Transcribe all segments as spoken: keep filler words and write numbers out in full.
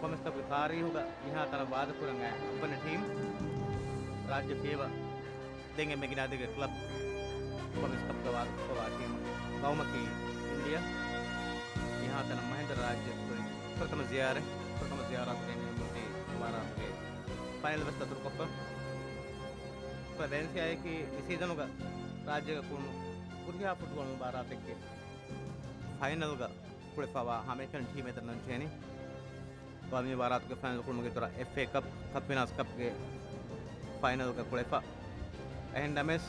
ކޮމެސް ކަޕްގެ ތާރީހުގަ މިހާތަނަށް ވާދަކުރަން އައި އެއްވަނަ ޓީމް. ރާއްޖެ ފިޔަވަ ދެން އެންމެ ގިނަ އަދަދެއްގެ ކްލަބް ކޮމެސް ކަޕްގަ ވާދަކުރައްވާ ޓީމު ގައުމަކީ އިންޑިއާ. މިހާތަނަށް މަހިންދަރ ރާއްޖެ ކުރި ފުރަތަމަ ޒިޔާރަތް، ފުރަތަމަ ޒިޔާރަތުގައި މި މުޅި މުބާރާތުގެ ފައިނަލް ވެސް ދަތުރުކޮށްފަ. ވެލެންސިއާއަކީ މި ސީޒަނުގަ ރާއްޖޭގަ ކުޅުނު ހުރިހާ ފުޓްބޯޅަ މުބާރާތެއްގެ ފައިނަލްގަ ކުޅެފަވާ ހަމައެކަނި ޓީމެއް ނުންޖެހެނީ. މި މުބާރާތުގެ ފައިނަލް ކުޅުމުގެ ދޮރަށް އެފްއޭ ކަޕް، ކަޕް ވިނާސް ކަޕްގެ ފައިނަލްގަ ކުޅެފަ. އެހެން ނަމަވެސް،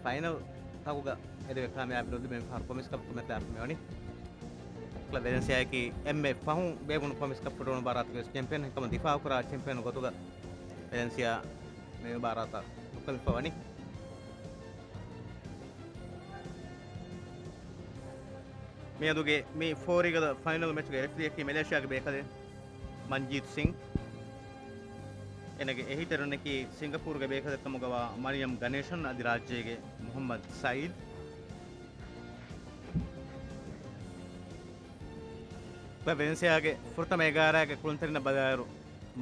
ފައިނަލް ތަކުގަ އެދެވޭ ކާމިޔާބީ ނުލިބެން ފަހަރު ކޮމެސް ކަޕް ކުޅެފަ މިވަނީ. ވެލެންސިއާއަކީ އެންމެ ފަހުން ބޭއްވުނު ކޮމެސް ކަޕް ފުޓްބޯޅަ މުބާރާތުގެ ޗެމްޕިއަން ކަމަށް ދިފާއުކުރާ ޗެމްޕިއަން ގޮތުގަ ވެލެންސިއާ މި މުބާރާތަށް ދުއްކަމިފަ ވަނީ. މިއަދުގެ މި ފޯރީގަދަ ފައިނަލް މެޗުގެ ރެފްރީއަކީ މެލޭޝިއާގެ ބޭކަލެއް މަންޖީތް ސިން. އޭނަގެ އެހީތެރިންނަކީ ސިންގަޕޫރުގެ ބޭކަލެއް ކަމުގަވާ މަރިޔަމް ގަނޭޝަން އަދި ރާއްޖޭގެ މުހައްމަދު ސައީދު. ވެލެންސިއާގެ ފުރަތަމަ އެގާރައިގެ ކުޅުންތެރިންނަށް ބަލާއިރު،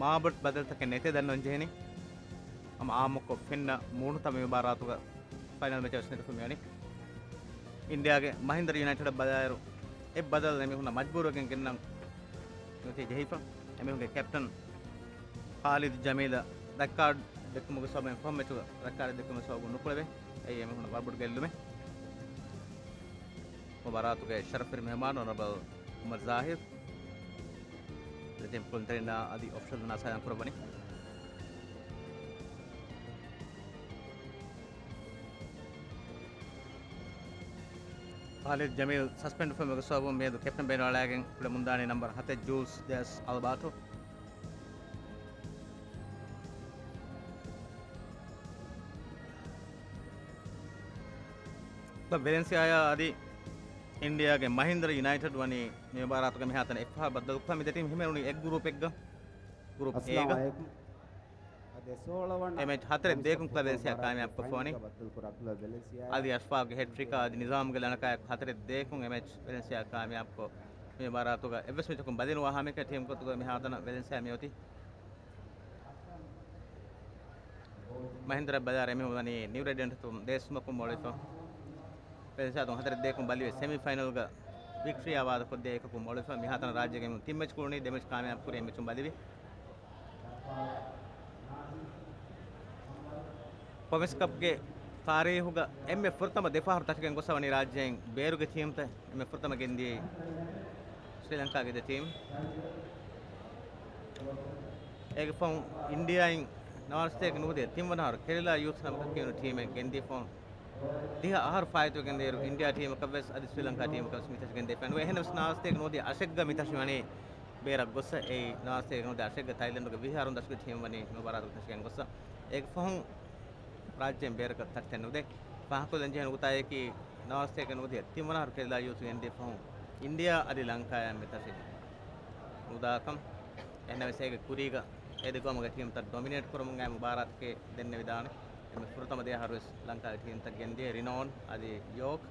މާބޮޑު ބަދަލުތަކެއް ނެތޭ ދަންނަން ޖެހެނީ. ހަމަ އާއްމުކޮށް ފެންނަ މޫނުތައް މި މުބާރާތުގަ ފައިނަލް މެޗަށް ވެސް ނެރެފަ މިވަނީ. އިންޑިއާގެ މަހިންދަރ ޔުނައިޓެޑަށް ބަލާއިރު، އެއް ބަދަލު އެމީހުންނަށް މަޖްބޫރުވެގެން ގެންނަން ނުވަތަ ޖެހިފަ. އެމީހުންގެ ކެޕްޓަން ޚާލިދު ޖަމީލަށް ރެޑް ކާޑް ދެއްކުމުގެ ސަބަބުން ފަހު މެޗުގަ ރެޑް ކާޑް ދެއްކުމުގެ ސަބަބުން ނުކުޅެވޭ. އެއީ އެމީހުންނަށް ވަރަށް ބޮޑު ގެއްލުމެއް. މުބާރާތުގެ ޝަރަފުވެރި މެހެމާނު އޮނަރަބަލް އުމަރު ޒާހިރު، ދެ ޓީމް ކުޅުންތެރިންނާ އަދި އޮފިޝަލް ނާ ސާދަން ކުރައްވަނީ. ޚާލިދު ޖަމީލް ސަސްޕެންޑް ވުމުގެ ސަބަބުން މިއަދު ކެޕްޓަން ބޭނުންއަޅާގެން ކުޅެމުންދާނީ ނަމްބަރު ހަތެއް ޖޫލްސް ޑިއަސް އަލްބާޓޯ. ވެލެންސިއާއާ އަދި އިންޑިއާގެ މަހިންދަރ ޔުނައިޓެޑް ވަނީ މި މުބާރާތުގަ މިހާތަނަށް އެއްފަހަރު ބައްދަލުކޮށް މި ދެ ޓީމް ހިމެނުނީ އެއް ގްރޫޕެއްގަ. ގްރޫޕް އޭގަ. އެ މެޗް ހަތަރެއް ދޭކުން ކްލަބް ވެލެންސިއާ ކާމިޔާބުކޮށްފަވަނީ. އަލީ އަޝްފާގެ ހެޓް ޓްރިކާ އަދި ނިޒާމްގެ ލަނޑަކާއެކު ހަތަރެއް ދޭކުން އެ މެޗް ވެލެންސިއާ ކާމިޔާބުކޮށް، މި މުބާރާތުގަ އެއްވެސް މެޗަކުން ބަލިނުވާ ހަމައެކަނި ޓީމް ގޮތުގަ މިހާތަނަށް ވެލެންސިއާ މިއޮތީ. މަހިންދަރަށް ބަލާއިރު އެމީހުން ވަނީ ނިއު ރެޑް އެންޓްތުން ދޭސްމަކުން މޮޅިފަ. ވެލެންސިއާ ދުން ހަތަރެއް ދޭކުން ބަލިވެ ސެމި ފައިނަލްގަ ވިކްޓްރީއާ ވާދަކޮށްދޭ އެކަކުން މޮޅިފަ. މިހާތަނަށް ރާއްޖޭގެ އެމީހުން ތިން މެޗް ކުޅުނީ ދެ މެޗް ކާމިޔާބު ކުރި އެއް މެޗުން ބަލިވި. ކޮމެސް ކަޕްގެ ތާރީހުގަ އެންމެ ފުރަތަމަ ދެފަހަރު ތަށިގެން ގޮސް ވަނީ ރާއްޖޭން ބޭރުގެ ޓީމްތައް އެންމެ ފުރަތަމަ ގެންދިޔައީ ސްރީލަންކާގެ ދެ ޓީމް. އޭގެ ފަހުން އިންޑިއާއިން ނަވާރަސްތޭކަ ނުވަދިހަ ތިންވަނަ އަހަރު ކެރަލާ ޔޫތު ނަމަކަށް ކިޔުނު ޓީމެއް ގެންދިޔަ ފަހުން ދިހަ އަހަރު ފާއިތުވެގެންދިޔައިރު އިންޑިއާ ޓީމަކަށް ވެސް އަދި ސްރީލަންކާ ޓީމަކަށް ވެސް މި ތަށި ގެންދެވިފައި ނުވޭ. އެހެންނަމަވެސް ނަވާރަސްތޭކަ ނުވަދިހަ އަށެއްގަ މި ތަށި ވަނީ ބޭރަށް ގޮއްސަ. އެއީ ނަވާރަސްތޭކަ ނުވަދިހަ އަށެއްގަ ތައިލެންޑުގެ ވިހި އަހަރުން ދަސްކޮށް ޓީމް ވަނީ މި މުބާރާތުގަ ތަށިގެން ގޮއްސަ. އޭގެ ފަހުން ރާއްޖޭން ބޭރަކަށް ތަށިތައް ނުދޭ. ފާހަގަކޮށްލަން ޖެހޭ ނުކުތާއަކީ، ނަވާރަސްތޭކަ ނުވަދިހަ ތިންވަނަ އަހަރު ކެރަލާ ޔޫތު ގެންދިޔަ ފަހުން އިންޑިއާ އަދި ލަންކާއާ އެންމެ ތަށި ނުދާކަން. އެހެންނަމަވެސް އޭގެ ކުރީގަ އެ ދެ ގައުމުގެ ޓީމްތައް ޑޮމިނޭޓް ކުރަމުން އައި މުބާރާތަކީ ދެންނެވިދާނެ. އެންމެ ފުރަތަމަ ދެ އަހަރު ވެސް ލަންކާގެ ޓީމްތައް ގެންދިޔަ ރިނޯން އަދި ޔޯކް.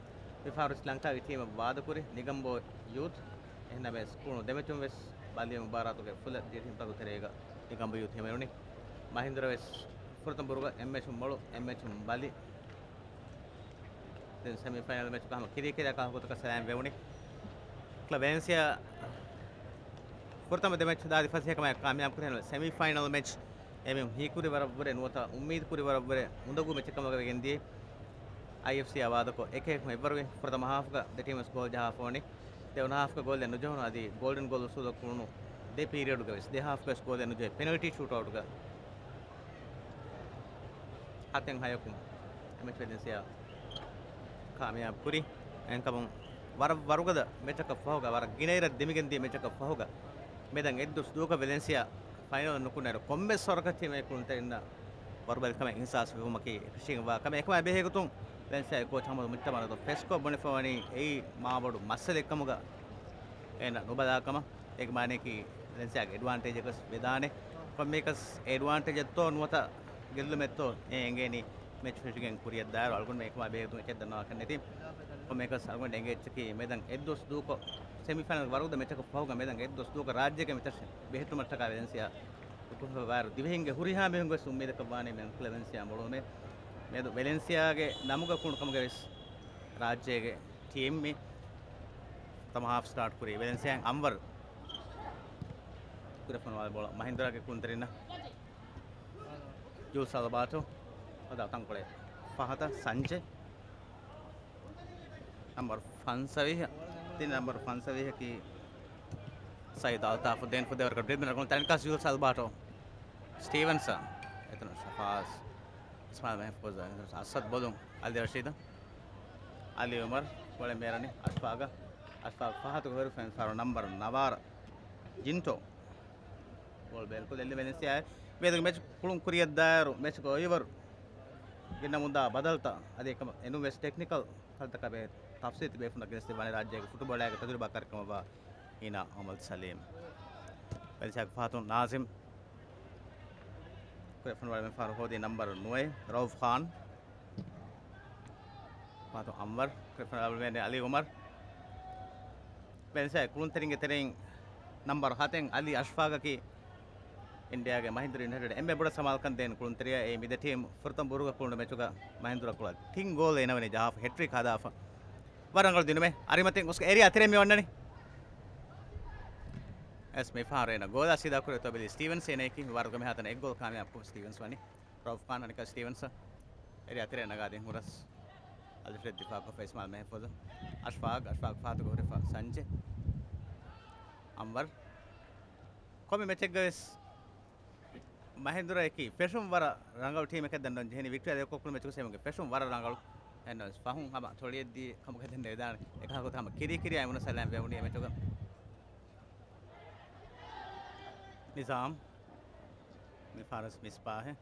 މިފަހަރު ވެސް ލަންކާގެ ޓީމަށް ވާދަކުރި ނިގަނބޯ ޔޫތު. އެހެންނަމަވެސް ކުޅުނު ދެ މެޗުން ވެސް ބަލި މުބާރާތުގެ ފުލަށް ދިވެހި ޓީމްތަކުގެ ތެރޭގަ ނިގަނބޯ ޔޫތު ހިމެނުނީ. މަހިންދަރަށް ވެސް ފުރަތަމަ ބަހުރުގަ އެއް މެޗުން މޮޅު، އެއް މެޗުން ބަލި. ދެން ސެމި ފައިނަލް މެޗުގަ ހަމަ ކިރިޔަކިރިޔާ ކަހަލަ ގޮތަކަށް ސަލާމް ވެވުނީ. ކްލަބް ވެލެންސިއާ ފުރަތަމަ ދެ މެޗް ދާދި ފަސޭހަކަމާއެކު ކާމިޔާބު ކުރި ހެން ސެމި ފައިނަލް މެޗް އެމީހުން ހީކުރި ވަރަށްވުރެ ނުވަތަ އުއްމީދު ކުރި ވަރަށްވުރެ އުނދަގޫ މެޗެއް ކަމުގަ ވެގެންދިޔަ އައިއެފްސީއާ ވާދަކޮށް އެކަކަށް އެއްވަރުވި. ފުރަތަމަ ހާފްގަ ދެ ޓީމް ވެސް ގޯލް ޖަހާފަ ވަނީ. ދެވަނަ ހާފްގަ ގޯލް ދެން ނުޖެހުނު އަދި ގޯލްޑެން ގޯލް އުސޫލަށް ކުޅުނު ދެ ޕީރިއަޑުގަ ވެސް ދެ ހާފްގަ ވެސް ގޯލް ދެން ނުޖެހި ޕެނަލްޓީ ޝޫޓްއައުޓްގަ ހަތެއް ހަޔަކުން އެ މެޗް ވެލެންސިއާ ކާމިޔާބު ކުރި. އެހެންކަމުން ވަރަށް ވަރުގަދަ މެޗަކަށް ފަހުގަ، ވަރަށް ގިނައިރަށް ދެމިގެންދިޔަ މެޗަކަށް ފަހުގަ، މެދަން އެއްދުވަސް ދުވަހަކަށް ވެލެންސިއާ ފައިނަލަށް ނުކުންނައިރު ކޮންމެސް ވަރަކަށް ޓީމެއް ކުޅުންތެރިންނަށް ވަރުބަލިކަމެއް އިހްސާސް ވެވުމަކީ އެކަށީގެންވާ ކަމެއް. އެކަމާ ބެހޭގޮތުން ވެލެންސިއާގެ ކޯޗް ހަމަދު މުޖްތަބާ ނަދު ފެސްކޮށް ބުނެފަ ވަނީ އެއީ މާބޮޑު މައްސަލައެއްކަމުގަ އޭނަ ނުބަލާ ކަމަށް. އޭގެ މާނައަކީ ވެލެންސިއާގެ އެޑްވާންޓޭޖަކަސް ވެދާނެ. ކޮންމެއަކަސް އެޑްވާންޓޭޖެއްތޯ ނުވަތަ ގެއްލުމެއްތޯ އެ އެނގޭނީ މެޗް ފެށިގެން ކުރިއަށްދާއިރު. އަޅުގަނޑުމެން އެކަމާ ބެހޭގޮތުން އެކެއް ދަންނަވާކަށް ނެތި. މޭކަސް އަޅުގަނޑު އެނގޭ އެއްޗަކީ މެދަން އެއްދުވަސް ދުވަހު ސެމިފައިނަލް ވަރުގަދަ މެޗަކަށް ފަހުގަ މެދަން އެއްދުވަސް ދުވަހު ރާއްޖޭގެ މެޗަށް ބެހެއްޓުމަށްޓަކާ ވެލެންސިއާ އުކުފަވާއިރު ދިވެހިންގެ ހުރިހާ މީހުން ވެސް އުއްމީދަކަށް ވާނީ މެދު ވެލެންސިއާ މޮޅުވުމޭ. މެދު ވެލެންސިއާގެ ނަމުގަ ކުޅުނު ކަމުގަ ވެސް ރާއްޖޭގެ ޓީމް މި ތަމަ ހާފް ސްޓާޓް ކުރީ. ވެލެންސިއާއިން އަންވަރު ކުރެފަންވާ ބޯޅަ މަހިންދުރާގެ ކުންތެރިންނަށް. ޖޫލްސް އަލްބާޓޯ ހަދާ ތަންކޮޅެއް ފަހަތަށް ސަންޖެ. ނަމްބަރު ފަންސަވީހަށް، ތިން ނަމްބަރު ފަންސަވީހަކީ ސައީދު އަލްތާފު ދޭން ފުދޭވަރަކަށް ޑްރިބްލް ނަގުން ތަންކާސް ޖޫލްސް އަލްބާޓޯ. ސްޓީވަންސަ އެތަނަށް ޝަފާޒް. އިސްމާއިލް މެހްފޫޒަށް އަސަދް ބޮލުން އަލީ ރަޝީދަށް. އަލީ އުމަރު ބޯޅަ މޭރަނީ އަޝްފާގަށް. އަޝްފާގު ފަހަތުގަ ހުރި ފެން ފާރު ނަމްބަރު ނަވާރަ ޖިންޓޯ. ބޯޅަ ބޭރުކޮށްލި ވެލެންސިއާ މިއަދުގެ މެޗް ކުޅުން ކުރިއަށްދާއިރު މެޗުގެ އޮއިވަރު ގެންނަމުންދާ ބަދަލުތައް އަދި އެކަމަށް އެނޫންވެސް ޓެކްނިކަލް ކަންތަކާ ބެހޭ ތަފްސީލް ތިބޭފުޅުންނަށް ގެނެސްދެއްވާނެ ރާއްޖޭގެ ފުޓުބޯޅައިގެ ތަޖުރިބާކާރެއް ކަމަށްވާ އީނާ އަހްމަދު ސަލީމް. ވެލެންސިއާގެ ފަހަތުން ނާޒިމް. ކުރެފަންވާ މި ފަހަރު ހޯދީ ނަމްބަރު ނުވައެއް ރައުފް ޚާން. ފަހަތުން އަންވަރު. ކުރެފަންވާ އަޅުގަނޑު އަލީ އުމަރު. ވެލެންސިއާގެ ކުޅުންތެރިންގެ ތެރެއިން ނަމްބަރު ހަތެއް އަލީ އަޝްފާގަކީ އިންޑިއާގެ މަހިންދުރު ޔުނައިޓެޑް އެންމެ ބޮޑަށް ސަމާލުކަން ދޭން ކުޅުންތެރިޔާ. އެއީ މި ދެ ޓީމް ފުރަތަމަ ބުރުގަ ކުޅުނު މެޗުގަ މަހިންދުރަށް ކުޅަ ތިން ގޯލް އޭނަ ވަނީ ޖަހާފަ ހެޓްރިކް ހަދާފަ. ވަރަށް ރަނގަޅު ދިނުމެއް. އަރިމަތިން އުސް އޭރިއާ ތެރެ މި ވަންނަނީ. އެސް މި ފަހަރު އޭނަ ގޯލާ ސީދާ ކުރި ތޮބިލި ސްޓީވަންސް އޭނައަކީ ވަރުގަ މިހާތަނަށް އެއް ގޯލް ކާމިޔާބު ސްޓީވަންސް ވަނީ. ރައުފް ޚާން އަނެކާ ސްޓީވަންސް އޭރިއާ ތެރެ ނަގާދިން ހުރަސް. އަލްފްރެޑް ދިފާއުކޮށްފަ އިސްމާއިލް މެހްފޫޒު. އަޝްފާގް، އަޝްފާގް ފަހަތުގަ ހުރެފަ ސަންޖެ. އަންވަރު. ކޮންމެ މެޗެއްގަ ވެސް މަހިންދުރައަކީ ފެށުން ވަރަށް ރަނގަޅު ޓީމެކޭ ދަންނަވަން ޖެހެނީ. ވިކްޓޯރިއާ ދެކޮށް ކުޅު މެޗުގަ ސޭމުގެ ފެށުން ވަރަށް ރަނގަޅު. އެހެންނަމަވެސް ފަހުން ހަމަ ތޮޅިއެއް ދީ ކަމުގަ ދެންނެވިދާނެ. އެކަހަލަ ގޮތަށް ހަމަ ކިރި ކިރިއާ އިމުނަސް އަލާން ވެވުނީ އެ މެޗުގަ. ނިޒާމް. މި ފާރަސް މިސްބާހެއް.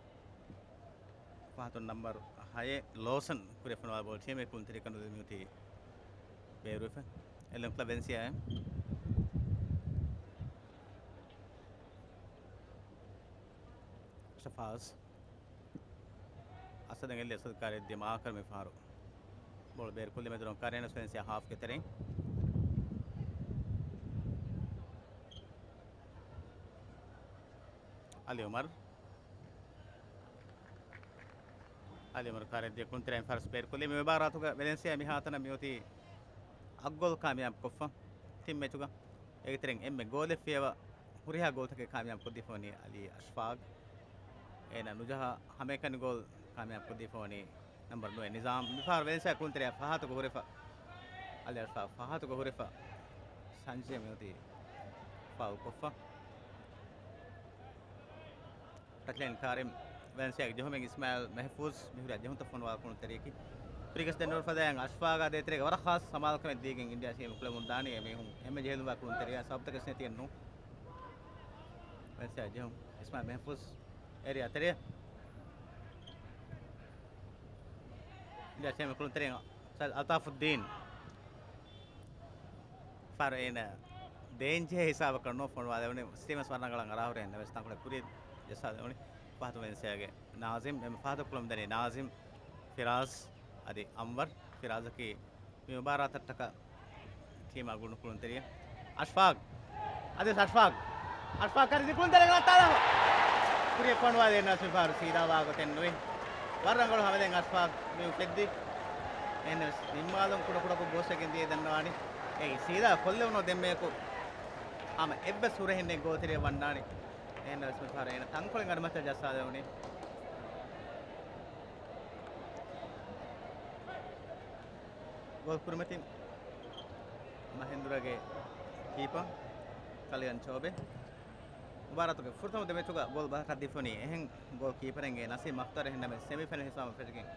ފަހަތުން ނަމްބަރު ހައެއް ލޯސަން ކުރިއަށް ފޮނުވާ ބޯޅަ ޓީމެއް ކުޅުންތެރިކަނޑު ދެމިއޮތީ ބޭރުވެފަ. އެލްއެމް ކްލަބް އެންސީއާއެމް. ޝަފާޒް. އަސަދަށް އެއްލި އަސަދު ކާރިއަށް ދިމާކަށް މި ފަހަރު ބޯޅަ ބޭރުކޮށްލި މެދުރޮން ކާރިއަށް ނުސް ވެލެންސިއާ ހާފްގެ ތެރެއިން. އަލީ އުމަރު. އަލީ އުމަރު ކާރިއަށް ދިޔަ ކުންތެރެއިން ފާރަސް ބޭރުކޮށްލީ. މި މުބާރާތުގަ ވެލެންސިއާ މިހާތަނަށް މިއޮތީ އަށް ގޯލް ކާމިޔާބުކޮށްފަ ތިން މެޗުގަ. އޭގެ ތެރެއިން އެންމެ ގޯލެއް ފިޔަވާ ހުރިހާ ގޯލްތަކެއް ކާމިޔާބު ކޮށްދީފަ ވަނީ އަލީ އަޝްފާގް. އޭނަ ނުޖަހާ ހަމައެކަނި ގޯލް ކާމިޔާބު ކޮށްދީފަ ވަނީ ނަމްބަރު ނުވައެއް ނިޒާމް. މިފަހަރު ވެލެންސިއާ ކުޅުންތެރިޔާ ފަހަތުގަ ހުރެފަ. އަލީ އަޝްފާގް ފަހަތުގަ ހުރެފަ. ސަންޖޭ މިއޮތީ ފައުލް ކޮށްފަ. ޓަޗްލައިން ކާރިމް ވެލެންސިއާގެ ޖެހުމެއް އިސްމާއިލް މެހްފޫޒް މިހުރި ޖެހުންތައް ފޮނުވާ ކުޅުންތެރިޔަކީ. ފްރީކިކް ދެންނެވި ފަދައިން އަޝްފާގާ ދޭތެރޭގަ ވަރަށް ޚާއްސަ ސަމާލުކަމެއް ދީގެން އިންޑިއާ ޓީމު ކުޅެމުން ދާނީ. އެމީހުން ހަމަ ޖެހިލުންވާ ކުޅުންތެރިޔާ ސަބަބުތަކެއް ނެތިއެއްނު. ވެލެންސިއާ ޖެހުން އިސްމާއިލް މެހްފޫޒް އޭރިއާ ތެރެއަށް. އިންޑިއާ ޓީމު ކުޅުންތެރިޔާ ސައިދް އަލްތާފުއްދީން. ފާރު އޭނަ ދޭންޖެހޭ ހިސާބަކަށް ނުވަ ފޮނުވާލެވުނީ. ސްޓީވަންސް ވަރަށް ރަނގަޅަށް އަރާހުރެ ނަވެސް ތަންކޮޅެއް ކުރިއަށް ޖައްސާލެވުނީ. ފަހަތު ވެލެންސިއާގެ ނާޒިމް، އެންމެ ފަހަތަށް ކުޅަމުންދަނީ ނާޒިމް، ފިރާޒް އަދި އަންވަރް. ފިރާޒަކީ މި މުބާރާތަށްޓަކާ ޓީމާ ގުޅުނު ކުޅުންތެރިޔާ. އަޝްފާގް. އަދި އަޝްފާގް. އަޝްފާގް ކަރި ކުޅުންތެރިޔާ ނައްތާލާފަ. ކުރިއަށް ފޮނުވާލީ ނާޒިމް ފާރު ސީދާ ވާގޮތެއް ނުވި. ވަރަށް ރަނގަޅު ހަމަލެއް އަޝްފާގް މި އުފެއްދި. އެހެންނަމަވެސް ނިންމާލުން ކުޑަކުޑަކު ގޯސްއެއްގެން ދިޔަ ދަންނަވާނީ. އެއީ ސީދާ ކޮށްލެވުނު ދެންމެއަކު ހަމަ އެއްވެސް ހުރެހެންނެއް ގޯތެރިއަށް ވަންނާނީ. އެހެންނަމަވެސް މިފަހަރު އޭނަ ތަންކޮޅެއް އަޑުމައްޗަށް ޖައްސާލެވުނީ. ގޯލް ކުރިމަތިން މަހިންދުރާގެ ކީޕަ ކަލިއަން ޗޯބެ. މުބާރާތުގެ ފުރަތަމަ ދެ މެޗުގަ ގޯލް ބަހަކަށް ދީފަ ވަނީ އެހެން ގޯލް ކީޕަރެއްގެ ނަސީމް މަޚްތާރު. އެހެންނަމަވެސް ސެމިފައިނަލް ހިސާބަށް ފެށިގެން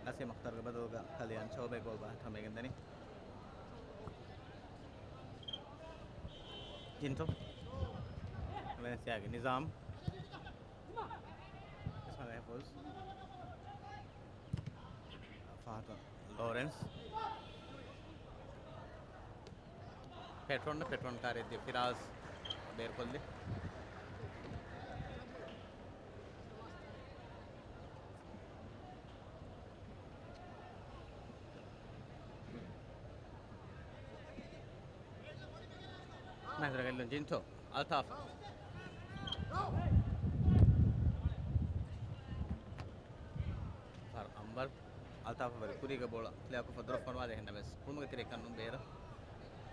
ނަސީމް މަޚްތާރުގެ ބަދަލުގަ ކަލިއަން ޗޯބެ ގޯލް ބަހަކަށް ހަމައިގެން ދަނީ. ޖިންޓޯ. ވެލެންސިއާގެ ނިޒާމް. އިސްމާއިލް މެހްފޫޒް. ފަހަތުން ލޯރެންސް. ޕެޓްރޯން، ޕެޓްރޯން ކާރިއަށް ދިޔަ ފިރާޒް ބޭރުކޮށްލި. ގެއްލުން ޖިންޓޯ. އަލްތާފް. ފާރު އަންވަރު. އަލްތާފް ވަރަށް ކުރީގަ ބޯޅަ ކްލިއާކޮށްފަ ދުރަށް ފޮނުވާދޭ ހެންނަމެސް ކުޅުމުގެ ތެރެއަކަށް ނުން ބޭރަށް.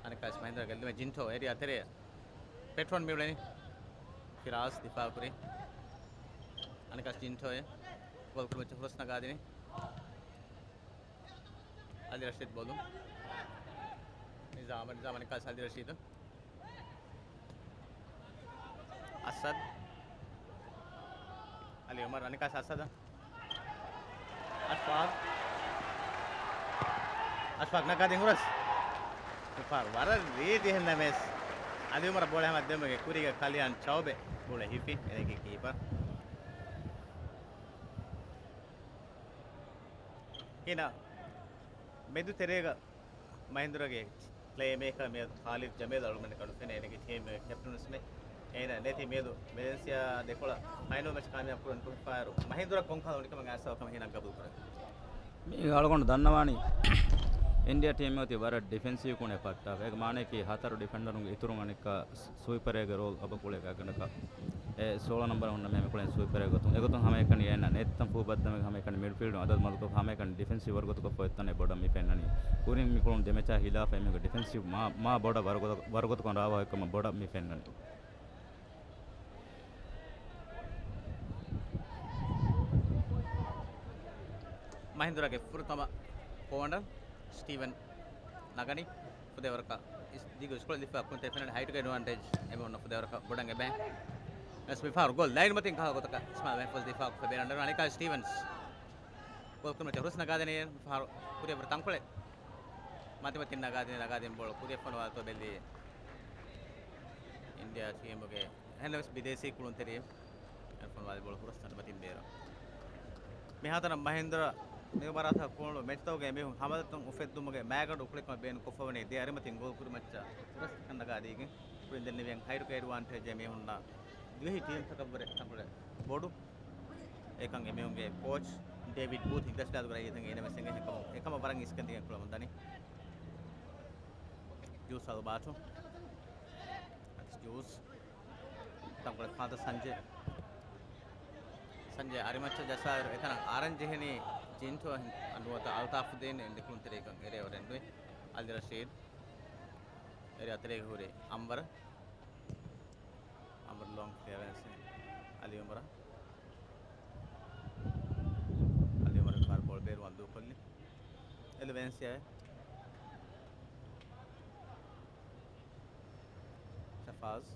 އަނެއްކާވެސް މަހިންދުރާ ގެއްލުމެއް ޖިންޓޯ އޭރިއާ ތެރެއަށް. ޕެޓްރޯން މިއުޅެނީ. ފިރާޒް ދިފާއުކުރި. އަނެއްކާވެސް ޖިންޓޯއެއް. ގޯލް ކުރިމައްޗަށް ހުރަސް ނަގާދިނީ. އަލި ރަޝީދު ބޯލުން. ނިޒާމަށް، ނިޒާމް އަނެއްކާވެސް އަލި ރަޝީދު. އަސަދު. އަލީ އުމަރު އަނެއްކާވެސް އަސަދަށް. އަޝްފާގް. އަޝްފާގް ނަގާދިން ހުރަސް. އެފާރު ވަރަށް ރީތި ހެންނަމެސް އަލީ އުމަރަށް ބޯޅަ ހަމަ ދެމުގެ ކުރީގަ ކަލިއާން ޗައުބެ ބޯޅަ ހިފި އެނެގި ކީޕަރ. ހިނަ މެދު ތެރޭގަ މަހިންދުރާގެ ޕްލޭ މޭކަރ މިއަދު ޚާލިދު ޖަމޭލް އަޅުގަނޑަކަށް ނުފެނޭ އޭނަގެ ޓީމްގެ ކެޕްޓަން ވެސްމެ. އޭނަ ނެތި މިއަދު ވެލެންސިއާ ދެކޮޅަށް ފައިނަލް މެޗް ކާމިޔާބު ކުރަން ކުރިފާއިރު މަހިންދުރާ ކޮންކަހަލަ އުނިކަމެއް އައިސްފަ ކަމަށް ހިނަ ގަބޫލު ކުރޭ. މި އަޅުގަނޑު ދަންނަވާނީ އިންޑިއާ ޓީމް އޮތީ ވަރަށް ޑިފެންސިވް ކުނެ ޕައްޓާފަ. އޭގެ މާނައަކީ ހަތަރު ޑިފެންޑަރުންގެ އިތުރުން އަނެއްކާ ސް-، ސްވީޕަރެއްގެ ރޯލް އަބަ ކުޅޭ ގާތްގަނޑަކަށް. އެ ސޯޅަ ނަންބަރަށް ހުންނަ މީހާ މި ކުޅެން ސްވީޕަރެއް ގޮތުން. އެގޮތުން ހަމައެކަނި އޭނަ ނެތްތަން ފޫބައްދަމެގެ ހަމައެކަނި މިޑްފީލްޑު އަދަދު މަދުކޮށް ހަމައެކަނި ޑިފެންސިވް ވަރުގޮތުގަ ފޮތްތަނެއް ބޮޑަށް މި ފެންނަނީ. ކުރިން މި ކުޅުން ދެމެޗާ ހިލާފަށް އެމީހުންގެ ޑިފެންސިވް މާ، މާ ބޮޑަށް ވަރުގޮތަ-، ވަރުގޮތުކަން ރާވާ އޮތްކަމަށް ބޮޑަށް މި ފެންނަނީ. މަހިންދުރާގެ ފުރަތަމަ ކޯނަރ ސްޓީވަން ނަގަނީ. ފުދޭވަރަކަށް އިސް-، ދިގު ސްކޯލް ދިފާ ކުންތެ ފެނަން ހައިޓުގެ އެޑްވާންޓޭޖް އެމީހުންނަށް ފުދޭވަރަކަށް ބޮޑަށް އެބަ. ވެސް މިފަހަރު ގޯލް ލައިން މަތިން ކަހަލަ ގޮތަކަށް އިސްމާއިލް މެހްފޫޒް ދިފާ ކޮށްފަ ބޭރަށް އަންނަ އަނެއްކާ ސްޓީވަންސް. ގޯލް ކުރިމައްޗަށް ހުރަސް ނަގާދިނީ މިފަހަރު ކުރިއަށް ވުރެ ތަންކޮޅެއް. މަތިމަތިން ނަގާދިނީ ނަގާދިން ބޯޅަ ކުރިއަށް ފޮނުވާތޯ ބެލީ. އިންޑިއާ ޓީމުގެ އެހެންނަމަވެސް ބިދޭސީ ކުޅުންތެރިއެއް އެރްފޯން ވާލިބޯޅަ ހުރަސް ތަންމަތިން ބޭރަށް. މިހާތަނަށް މަހިންދުރަ މި މަރާތާ ކުޅުނު މެޗްތަކުގެ މީހުން ހަމަލަތުން އުފެއްދުމުގެ މައިގަނޑު އުކުޅެކަމަށް ބޭނުން ކޮށްފަވަނީ ދެ އަރިމަތިން ގޯލް ކުރިމައްޗަށް ހުރަސް ކަން ނަގާދީގެން. ކުރިން ދެންނެވިޔަން ހައިޓުގެ އެޑްވާންޓޭޖް މީހުންނަށް ދިވެހި ޓީމްތަކަށްވުރެ ތަންކޮޅެއް ބޮޑު. އެކަން އެމީހުންގެ ކޯޗް ޑޭވިޑް ބޫތް ހިނގަސްލާދުގަ ރައްޔިތުންގެ އިނަވެސް އެނގޭ އެކަމަށް އެކަމަށް ވަރަށް އިސްކަން ދިގެން ކުޅަމުން ދަނީ. ޖޫސް އަލްބާޓޯ. ޖޫސް. ތަންކޮޅެއް ފާދަ ސަންޖޭ. ސަންޖޭ އަރިމައްޗަށް ޖައްސާއިރު އެތަނަށް އަރަން ޖެހެނީ ޖިންޓޯ ނުވަތަ އަލްތާފުދީން އެންޑި ކުޅުންތެރިޔަކަށް އެރޭ އޮރެންޑުވި. އަލި ރަޝީދު. އެރޭ އަތެރޭގަ ހުރި އަންވަރު. އަންވަރު ލޯން ކްލިއަރެންސް. އަލީ އުމަރަށް. އަލީ އުމަރު ފާރު ބޯޅަ ބޭރުވާން ދޫކޮށްލި. އެލް ވެންސިއާ. ޝަފާޒް.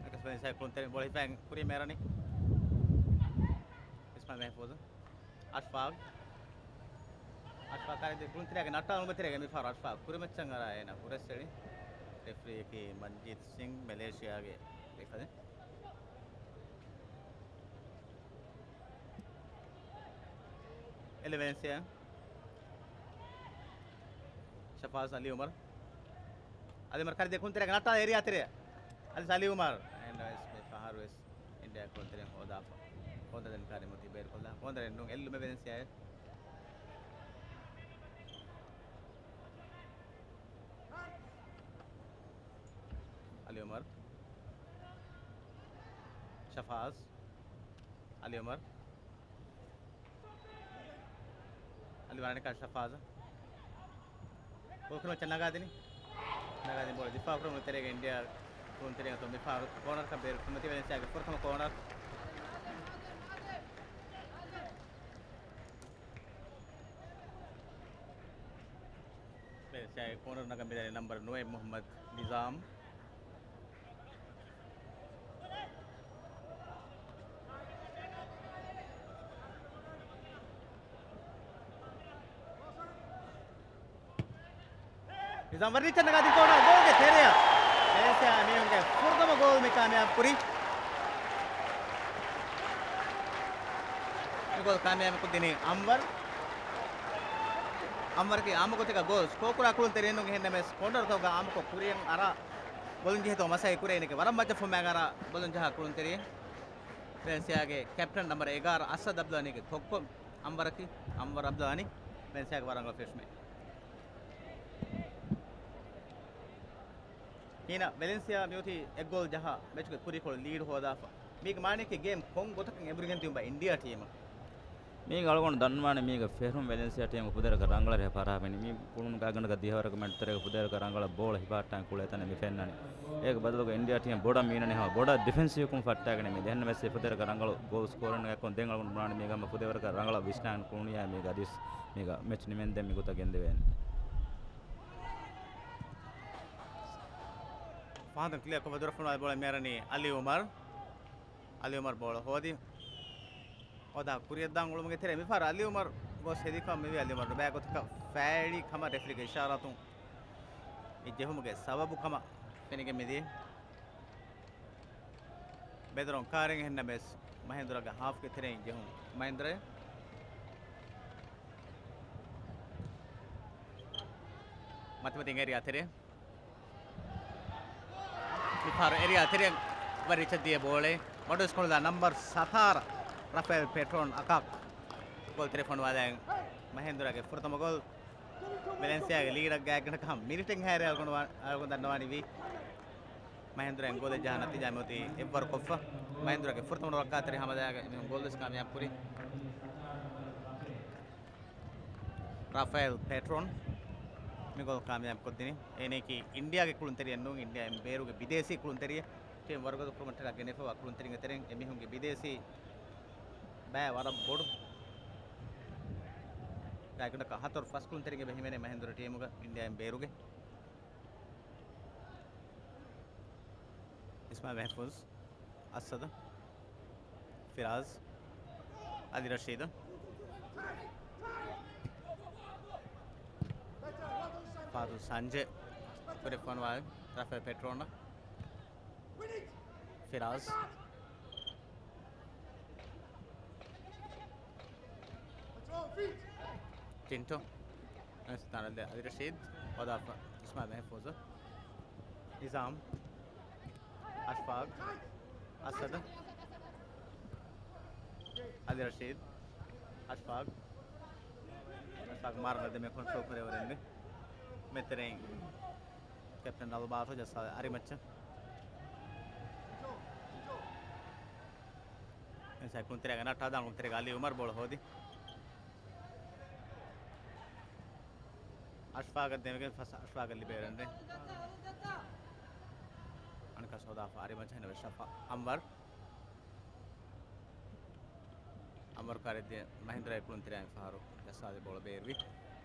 އެކަސް ވެންސިއާ ކުންތެރި ބޯޅަ ހިފައިން ކުރީ މޭރަނި. އިސްމާއިލް މެހްފޫޒު. އަޝްފާގް. އަޝްފާގް ކާރި ދެ ކުޅުންތެރިޔާގެ ނައްޓާލުމުގެ ތެރޭގަ މިފަހަރު އަޝްފާގް ކުރިމައްޗަށް އަރާ އޭނަ ހުރަސްއެޅި. ރެފްރީއަކީ މަންޖީތް ސިންގް މެލޭޝިޔާގެ ރެފްރީ. އެލް ވެންސިއާ. ޝަފާޒް އަލީ އުމަރު. އަލީ އުމަރު ކާރި ދެ ކުޅުންތެރިޔާގެ ނައްޓާލަ އޭރިއާ ތެރެއަށް. އަލީ އަލީ އުމަރު. އެންޑް ވެސް މި ފަހަރު ވެސް އިންޑިއާ ކުޅުންތެރިން ހޯދާފަ. ހޯދަދެން ކާރި މުތި ބޭރުކޮށްލާ. ހޯދަ ރެންޑުން އެއްލުމެއް ވެންސިއާ. އަލީ އުމަރު. ޝަފާޒް. އަލީ އުމަރު. އަލި ވަރަނިކާ ޝަފާޒަށް. ބޯޅަ ކުރިމައްޗަށް ނަގާދިނީ. ނަގާދިން ބޯޅަ ދިފާއު ކުރުމުގެ ތެރޭގަ އިންޑިއާ ކުޅުންތެރިން އަތުން މިފަހަރު ކޯނަރަކަށް ބޭރު ކުރިމަތި ވެންސިއާގެ ފުރަތަމަ ކޯނަރ. ވެންސިއާގެ ކޯނަރު ނަގަން މިދަނީ ނަންބަރު ނުވައެއް މުހައްމަދު ނިޒާމް. ނިޒާމް ވަރިއްޗަށް ނަގާދިން ކޯނަރ ގޯލްގެ ތެރެއަށް. އޭސިއާ މީހުންގެ ފުރަތަމަ ގޯލް މި ކާމިޔާބު ކުރީ. މި ގޯލް ކާމިޔާބު ކޮށްދިނީ އަންވަރު. އަންވަރަކީ އާއްމު ގޮތެއްގަ ގޯލް ސްކޯރު ކުރާ ކުޅުންތެރިއެއް ނޫން އެހެންނަމަވެސް ކޯނަރުތަކުގަ އާއްމުކޮށް ކުރިއަށް އަރާ ބޮލުން ޖެހޭތޯ މަސައްކަތް ކުރޭ އޭނަގެ ވަރަށް މައްޗަށް ފުމާގަ އަރާ ބޮލުން ޖަހާ ކުޅުންތެރިއެއް. ވެންސިއާގެ ކެޕްޓަން ނަންބަރު އެގާރަ އަސަދް އަބްދުލް ޣަނީގެ ކޮއްކޮ އަންވަރަކީ އަންވަރު އަބްދުލް ޣަނީ ވެންސިއާގެ ވަރަށް ރަނގަޅު ފެށުމެއް. އޭނާ ވެލެންސިއާ މިއޮތީ އެއް ގޯލް ޖަހާ މެޗުގެ ކުރީކޮޅު ލީޑް ހޯދާފަ. މީގެ މާނައަކީ ގޭމް ކޮން ގޮތަކަށް އެނބުރިގެން ތިބުން ބާ އިންޑިއާ ޓީމަށް. މީގަ އަޅުގަނޑު ދަންނަވާނެ މީގަ ފެށުން ވެލެންސިއާ ޓީމު ފުދޭވަރަކަށް ރަނގަޅަށް ހިފާ ހަރާ ފެނި. މި ކުޅުނު ގާތްގަނޑަކަށް ދިހަވަރަކަށް މެޗުތެރޭގަ ފުދޭވަރަކަށް ރަނގަޅަށް ބޯޅަ ހިފާއްޓާން ކުޅޭ ތަނެއް މި ފެންނަނީ. އޭގެ ބަދަލުގަ އިންޑިއާ ޓީމް ބޮޑަށް މީނަނީ ހަމަ ބޮޑަށް ޑިފެންސިވްކަން ފައްޓާގެން މި ދެހަންނަ މެޗް ފުދޭވަރަކަށް ރަނގަޅު ގޯލް ސްކޯރިން އެއްކޮށް ދެން އަޅުގަނޑު ބުނާނެ މީގަ ހަމަ ފުދޭވަރަކަށް ރަނގަޅަށް ވިސްނާން ކުޅުނިޔާ މީގަ އަދިސް މީގަ މެޗް ނިމެންދެން މި ގޮތަށް ގެންދެވޭނެ. ފަހަތުން ކްލިއަރ ކޮށްފަ ދުރަށް ފޮނުވާ ބޯޅަ މިއަރަނީ އަލީ އުމަރު. އަލީ އުމަރު ބޯޅަ ހޯދި. ހޯދާ ކުރިއަށްދާން އުޅުމުގެ ތެރޭ މިފަހަރު އަލީ އުމަރު ގޯސް ހެދިފަ މިވީ އަލީ އުމަރު ނުބައި ގޮތަކަށް ފައިޅި ކަމަށް ރެފްރީގެ އިޝާރާތުން އެ ޖެހުމުގެ ސަބަބު ކަމަށް ފެނިގެން މިދީ. ބެދުރުން ކާރިން އެހެންނަމެސް މަހޭންދުރާގެ ހާފްގެ ތެރެއިން ޖެހުން. މަހޭންދުރާ މަތިމަތިން އޭރިއާ ތެރޭ. މިފަހަރު އޭރިއާ ތެރެއަށް ވަރި ރިޗަށް ދިޔަ ބޯޅަ. މަޑުވެސް ކޮޅުލާ ނަމްބަރު ސަތާރަ ރަފައެލް ޕެޓްރޯން އަކާކް ގޯލް ތެރެ ފޮނުވާލައި މަހޭންދުރާގެ ފުރަތަމަ ގޯލް. ވެލެންސިއާގެ ލީޑަށް ގާތްގަނޑަކަށް މިނިޓެއް ހައިރެ އަޅުގަނޑު ވާ-، އަޅުގަނޑު ދަންނަވާނީ ވީ. މަހޭންދުރާ ގޯލެއް ޖަހާ ނަތީޖާ މިއޮތީ އެއްވަރު ކޮށްފަ. މަހޭންދުރާގެ ފުރަތަމަ ރައްކާތެރި ހަމަލާގެ މި ގޯލް ވެސް ކާމިޔާބު ކުރި. ރާފައެލް ޕެޓްރޯން މި ގޯލް ކާމިޔާބު ކޮށްދިނީ. އޭނައަކީ އިންޑިއާގެ ކުޅުންތެރިއެއް ނޫން، އިންޑިއާއިން ބޭރުގެ ބިދޭސީ ކުޅުންތެރިއެއް. ޓީމް ވަރުގަދަ ކުރުމަށްޓަކާ ގެނެފަވާ ކުޅުންތެރިންގެ ތެރެއިން އެމީހުންގެ ބިދޭސީ ބައި ވަރަށް ބޮޑު. ގާތްގަނޑަކަށް ހަތަރު ފަސް ކުޅުންތެރިން އެބަ ހިމެނޭ މަހޭންދުރާ ޓީމުގަ އިންޑިއާއިން ބޭރުގެ. އިސްމާއިލް މެހްފޫޒް، އަސަދު، ފިރާޒް، އަލި ރަޝީދު، ފާތު ސަންޖޭ، ކުރި ފޮނުވާލި، ރަފައި ޕެޓްރޯނަ، ފިރާޒް، ޗިންޓު، އަނެސް ތާނަލް އަލި ރަޝީދް، ވަދާފަ އިސްމާއިލް މެހްފޫޒު، ނިޒާމް، އަޝްފާގް، އަސަދު، އަލި ރަޝީދް، އަޝްފާގް، އަޝްފާގް މާރަން ދެމެ ކޮންޓްރޯލް ކުރެވުރެން މެތެރެއިން ކެޕްޓަން އަލްބާޓޯ ޖައްސާ އަރިމައްޗަށް. އެސައި ކުންތެރޭގަ ނައްޓާ ދާން ކުންތެރޭގަ އަލީ އުމަރު ބޯޅަ ހޯދި. އަޝްފާގަށް ދެމެގެން ފަސް އަޝްފާގަށް ލިބޭ ރަންރެ. އަނެކާ ހޯދާފަ އަރިމައްޗަށް ހިނަވެ ޝަފާ އަންވަރު. އަންވަރު ކާރެއް ދިޔަ މަހިންދުރާ ކުޅުންތެރެއިން ފަހަރު ޖައްސާލި ބޯޅަ ބޭރުވި.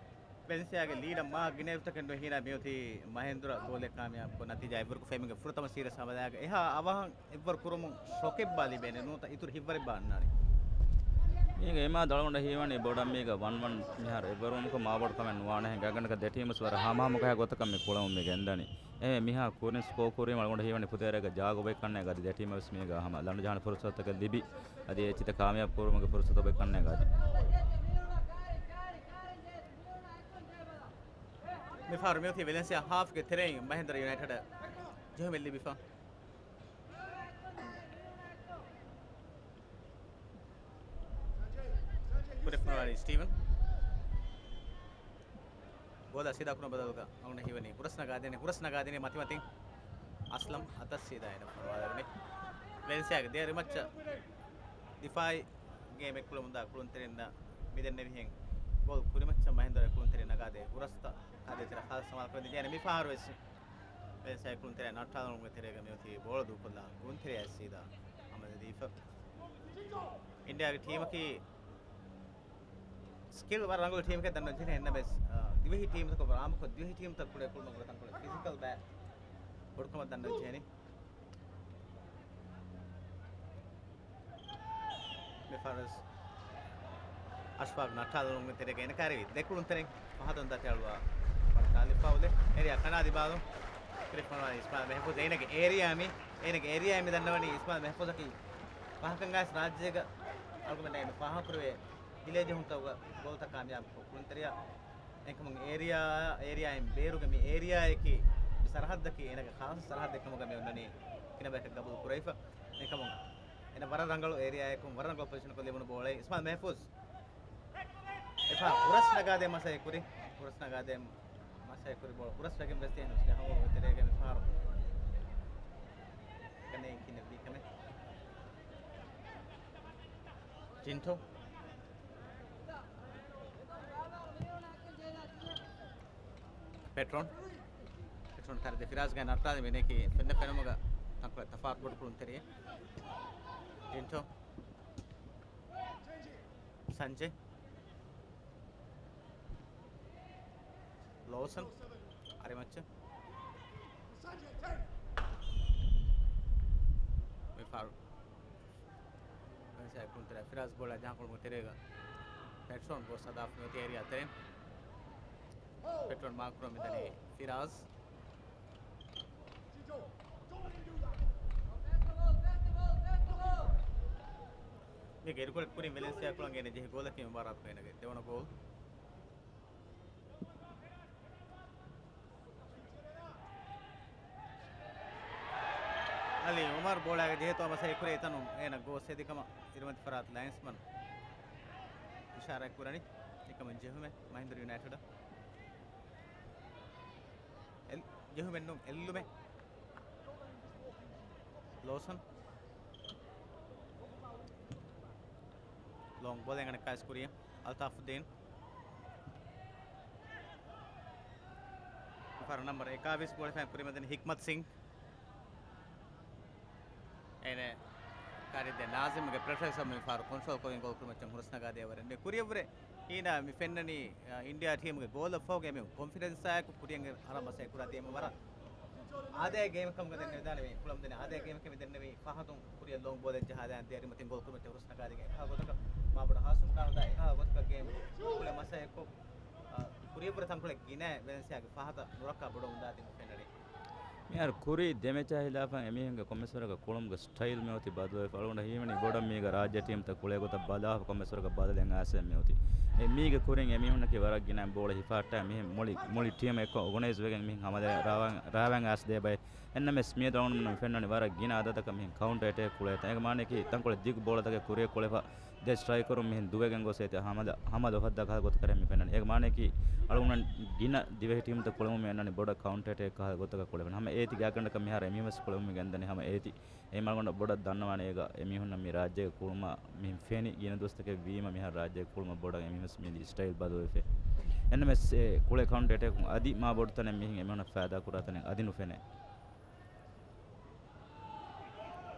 ވެލެންސިއާގެ ލީޑަށް މާ ގިނައިރުތަކެއް ނުވެ ހީނާ މިއޮތީ މަހިންދުރާ ގޯލެއް ކާމިޔާބުކޮށް ނަތީޖާ އެއްވަރު ކޮށްފައި މީގެ ފުރަތަމަ ސީރީސް ހަމަލާގެ އެހާ އަވަހަށް އެއްވަރު ކުރުމުން ޝޮކެއްބާ ލިބޭނެ ނުވަތަ އިތުރު ހިތްވަރެއްބާ އަންނާނެ. މީގެ އެމާ ދަޅުގަނޑަށް ހީވަނީ ބޮޑަށް މީގަ ވަން ވަން މިހާރު އެއްވަރުވުމަކު މާބޮޑު ކަމެއް ނުވާނެހެން ގާތްގަނޑަކަށް ދެ ޓީމުސް ވަރަށް ހަމަހަމަކަހާ ގޮތަކަށް މި ކުޅަމުން މި ގެންދަނީ. އެހެން މިހާ ކުރިން ސްކޯ ކުރީމަ އަޅުގަނޑަށް ހީވަނީ ފުދޭވަރަކަށް ޖާގަ އޮތް ކަންނޭނގެ އަދި ދެ ޓީމަށް ވެސް މީގަ ހަމަ ލަނޑު ޖަހާނެ ފުރުސަތުތަކެއް ލިބި. އަދި އެ އެއްޗިތައް ކާމިޔާބު ކުރުމުގެ ފުރުސަތު އޮތް ކަންނޭނގެ އަދި. މިފަހަރު މިއޮތީ ވެލެންސިއާ ހާފްގެ ތެރެއިން މަހިންދުރާ ޔުނައިޓެޑަށް ޖެހުމެއް ލިބިފަ. ކުރެފުންވާނީ ސްޓީވަން. ގޯލާ ސީދާ ކުރުން ބަދަލުގަ އަޅުގަނޑަށް ހީވަނީ ހުރަސް ނަގާދޭނެ، ހުރަސް ނަގާދޭނެ މަތިމަތިން އަސްލަމް އަތަށް ސީދާ އޭނަ ފޮނުވާލެވުނީ. ވެލެންސިއާގެ ދެ އަރިމައްޗަށް ދިފާއީ ގޭމެއް ކުޅަމުންދާ ކުޅުންތެރިންނަށް މިދެންނެވިހެން ގޯލް ކުރިމައްޗަށް މަހިންދުރާ ކުޅުންތެރިން ނަގާދޭ ހުރަސްތައް އާދޭތެރެ ޚާއްސަ ސަމާލުކަމެއް ދޭނެ. މިފަހަރު ވެސް ވެލެންސިއާ ކުޅުންތެރިއާ ނައްޓާލުމުގެ ތެރޭގަ މިއޮތީ ބޯޅަ ދޫކޮށްލާ ކުޅުންތެރިއާ ސީދާ ހަމަލަދީފަ. އިންޑިއާގެ ޓީމަކީ ސްކިލް ވަރަށް ރަނގަޅު ޓީމެކޭ ދަންނަވަން ޖެހޭ. އެހެންނަމަވެސް، އާ، ދިވެހި ޓީމްތަކަށް ވަރަށް އާއްމުކޮށް، ދިވެހި ޓީމްތައް ކުޅޭ ކުޅުމަށް ވަރަށް ތަންކޮޅެއް ފިޒިކަލް ބައި ބޮޑުކަމަށް ދަންނަވަން ޖެހެނީ. މިފަހަރު އަޝްފާގް ނައްޓާލުމުގެ ތެރޭގަ އޭނަ ކާރިވި ދެ ކުޅުންތެރިން ފަހަތުން ދަތި އަޅުވާ ވަރަށް ތާލިފާ އުޅޭ. އޭރިއާ ކަނާ ދިބާލު. ކުރިފޮނުވާ އިސްމާއިލް މެހްފޫޒް އޭނަގެ އޭރިއާ މި، އޭނަގެ އޭރިއާ މި ދަންނަވަނީ އިސްމާއިލް މެހްފޫޒަކީ ފަހަކަށް އައިސް ރާއްޖޭގަ އަޅުގަނޑަށް އެންމެ ފާހަގަކުރެވޭ ހިލޭ ޖެހުންތަކުގަ ގޯލްތައް ކާމިޔާބު ކުޅުންތެރިޔާ. އެކަމުން އޭރިއާ، އޭރިއާއިން ބޭރުގެ މި އޭރިއާއަކީ މި ސަރަހައްދަކީ އޭނަގެ ޚާއްޞަ ސަރަހައްދެއް ކަމުގަ މި އޮންނަނީ ގިނަ ބަޔަކަށް ގަބޫލު ކުރެވިފަ. އެކަމުން އޭނަ ވަރަށް ރަނގަޅު އޭރިއާއަކުން ވަރަށް ރަނގަޅު ޕޮޒިޝަނަކުން ލިބުނު ބޯޅައެއް އިސްމާއިލް މެހްފޫޒް. އެފަ ހުރަސް ނަގާދޭ މަސައްކަތް ކުރި، ހުރަސް ނަގާދޭ މަސައްކަތް ކުރި ބޯޅަ ހުރަސް ވެގެން ވެސް ތިހެން ހުސް ޖަހަމު ތެރޭގެ މިފަހަރު ނޭނގި ކިނެއްވީ ކަމެއް. ޖިންޓޯ. ޕެޓްރޯން. ޕެޓްރޯން ކަރިދޭ ފިރާޒްގެ ނައްޓާލި މިނޭކީ ފެންނަ ފެނުމުގަ ތަންކޮޅެއް ތަފާތު ބޮޑުކުރުންތެރިއެއް. ޖިންޓޯ. ސަންޖެ. ލޯސަން. އަރިމައްޗަށް. މި ފާރު. ވެންސިއާ ކުޅުންތެރި ފިރާޒް ބޯޅަ ޖަހާކުޅުމުގެ ތެރޭގަ ޕެޓްރޯން ގޯސް ހަދާފަ މިއޮތީ އޭރިއާ ތެރެއިން. ޕެޓްރޯން މާކް ކުރަން މިދަނީ ފިރާޒް. މީގެ އިރުކޮޅެއް ކުރިން ވެލެންސިއާ ކުޅަން ގެނެ ޖެހި ގޯލަކީ މުބާރާތުގަ އޭނަގެ ދެވަނަ ގޯލް. އަލީ އުމަރު ބޯޅައިގެ ޖެހޭތޯ މަސައްކަތް ކުރޭ އެތަނުން އޭނަ ގޯސް ހެދި ކަމަށް އިރުމަތި ފަރާތު ލައިންސްމަން އިޝާރާތް ކުރަނީ. އެކަމަށް ޖެހުމެއް މަހިންދަރު ޔުނައިޓެޑަށް. އެލް-، ޖެހުމެއް ނޫން، އެއްލުމެއް. ލޯސަން. ލޯންގް ބޯލެއް އަނެއްކާވެސް ކުރިޔަށް. އަލްތާފުއްދީން. ފަރު ނަމްބަރު އެކާވީސް ބޯޅަ ފެން ކުރިމަތިން ހިކްމަތް ސިންގް. އޭނަ ކާރިއްދެ ނާޒިމްގެ ޕްރެޝަރ ސަބަބުން މި ފާރު ކޮންޓްރޯލް ކޮށްގެން ގޯލް ކުރިމައްޗަށް ހުރަސް ނަގާދޭ ވަރެއް ނެ. ކުރިއަށްވުރެ ހީނާ މި ފެންނަނީ، އާ، އިންޑިއާ ޓީމުގެ ގޯލަށް ފަހުގެ މި ކޮންފިޑެންސާއެކު ކުރިއަށް ހަރަ މަސައްކަތް ކުރާ ދިޔަމަ ވަރަށް އާދައިގެ ގޭމެއް ކަމުގަ ދެންނެވިދާނެ މި ކުޅަމުދެނެ އާދައިގެ ގޭމެއް މި ދެންނެވީ ފަހަތުން ކުރިއަށް ލޯން ބޯލެއް ޖަހާދޭން ދިޔަ އިރުމަތިން ގޯލް ކުރިމައްޗަށް ހުރަސް ނަގާދިގެން އެކަހަލަ ގޮތަކަށް މާ ބޮޑަށް ހާސުން ކާނުދާ އެކަހަލަ ގޮތަކަށް ގޭމް ކުޅެ މަސައްކަތްކޮށް، އާ، ކުރިއަށްވުރެ ތަންކޮޅެއް ގިނަ ވެލެންސިއާގެ ފަހަތަށް ނުރައްކާ ބޮޑުވަމުން ދާތީ މި ފެންނަނީ. މިހާރު ކުރީ ދެ މެޗާ ހިލާފަށް އެމީހުންގެ ކޮންމެސްވަރަކަށް ކުޅުމުގެ ސްޓައިލް މިއޮތީ ބަދަލުވެފަ. އަޅުގަނޑަށް ހީވަނީ ބޮޑަށް މީގަ ރާއްޖެ ޓީމްތައް ކުޅޭ ގޮތަށް ބަލާފަ ކޮންމެސްވަރަކަށް ބަދަލެއް އައިސް މިއޮތީ. އެ މީގެ ކުރިން އެމީހުންނަކީ ވަރަށް ގިނަ ބޯޅަ ހިފާއްޓާ މިހެން މުޅި، މުޅި ޓީމް އެއްކޮށް އޯގަނައިޒް ވެގެން މިހެން ހަމަ ރާވާ، ރާވާން އައިސް ދޭ ބައެއް. އެންނަމެސް މިއަދު އަޅުގަނޑުމެން ފެންނަނީ ވަރަށް ގިނަ އަދަދަކަށް މިހެން ކައުންޓަރ އެޓޭކް ކުޅޭތަން. އޭގެ މާނައަކީ ތަންކޮޅެއް ދިގު ބޯޅަތަކެއް ކުރިއަށް ކުޅެފަ ދެ ސްޓްރައިކަރުން މިހެން ދުވެގެން ގޮސް އޭތި ހަމަ ދަ-، ހަމަ ދޮފަށް ދާ ކަހަލަ ގޮތަކަށް މި ފެންނަނީ. އޭގެ މާނައަކީ އަޅުގަނޑު ގިނަ ދިވެހި ޓީމްތައް ކުޅެމުން މި އަންނަނީ ބޮޑަށް ކައުންޓަރ އެޓޭކް ކަހަލަ ގޮތަކަށް ކުޅެފަ. ހަމަ އޭތި ގާތްގަނޑަކަށް މިހާރު އެމީހުން ވެސް ކުޅެމުން މި ގެންދަނީ ހަމަ އޭތި. އެ މަޅުގަނޑަށް ބޮޑަށް ދަންނަވާނެ އޭގަ އެމީހުންނަށް މި ރާއްޖޭގެ ކުޅުމަށް މިހެން ފެނި ގިނަ ދުވަސްތަކެއް ވީމަ މިހާރު ރާއްޖޭގެ ކުޅުމަށް ބޮޑަށް އެމީހުން ވެސް މި ސްޓައިލް ބަދަލުވެފަ. އެންނަމެސް އެ ކުޅެ ކައުންޓަރ އެޓޭކުން އަދި މާ ބޮޑު ތަނެއް މިހެން އެމީހުންނަށް ފައިދާ ކުރާ ތަނެއް އަދި ނުފެނޭ.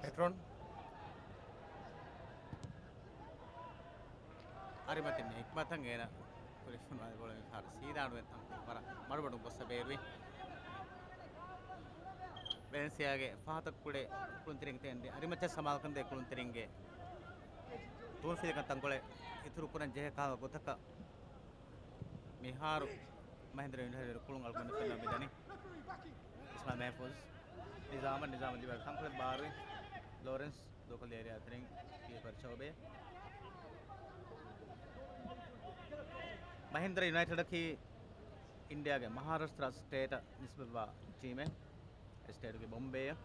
ޕެޓްރޯން. އަރިމަތިން ހިކްމަތަށް އޭނަ ކުރިފަންވާ ބޯޅަ މި ފަހަރު ސީދާ އަޑުއެއް ތަން ވަރަށް މަޑުމަޑުން ގޮއްސަ ބޭރުވި. ވެލެންސިއާގެ ފަހަތަށް ކުޅެ ކުޅުންތެރިން ތެން ދި އަރިމައްޗަށް ސަމާލުކަން ދޭ ކުޅުންތެރިންގެ ތޫންފިލިކަން ތަންކޮޅެއް އިތުރު ކުރަން ޖެހޭ ކަހަލަ ގޮތަކަށް މިހާރު މަހިންދަރު ޔުނައިޓެޑް ކުޅުން އަޅުގަނޑު ފެންނަ މިދަނީ. އިސްމާއިލް މެހްފޫޒް، ނިޒާމަށް، ނިޒާމަށް ލިބޭ ތަންކޮޅެއް ބާރުވި. ލޯރެންސް ދޫކޮށްލި އޭރިއާ ތެރެއިން ކީޕަރ ޝޯބޭ. މަހިންދަރަ ޔުނައިޓެޑަކީ އިންޑިއާގެ މަހާރާޝްޓްރާ ސްޓޭޓަށް ނިސްބަތްވާ ޓީމެއް. އެ ސްޓޭޓުގެ ބޮމްބޭއަށް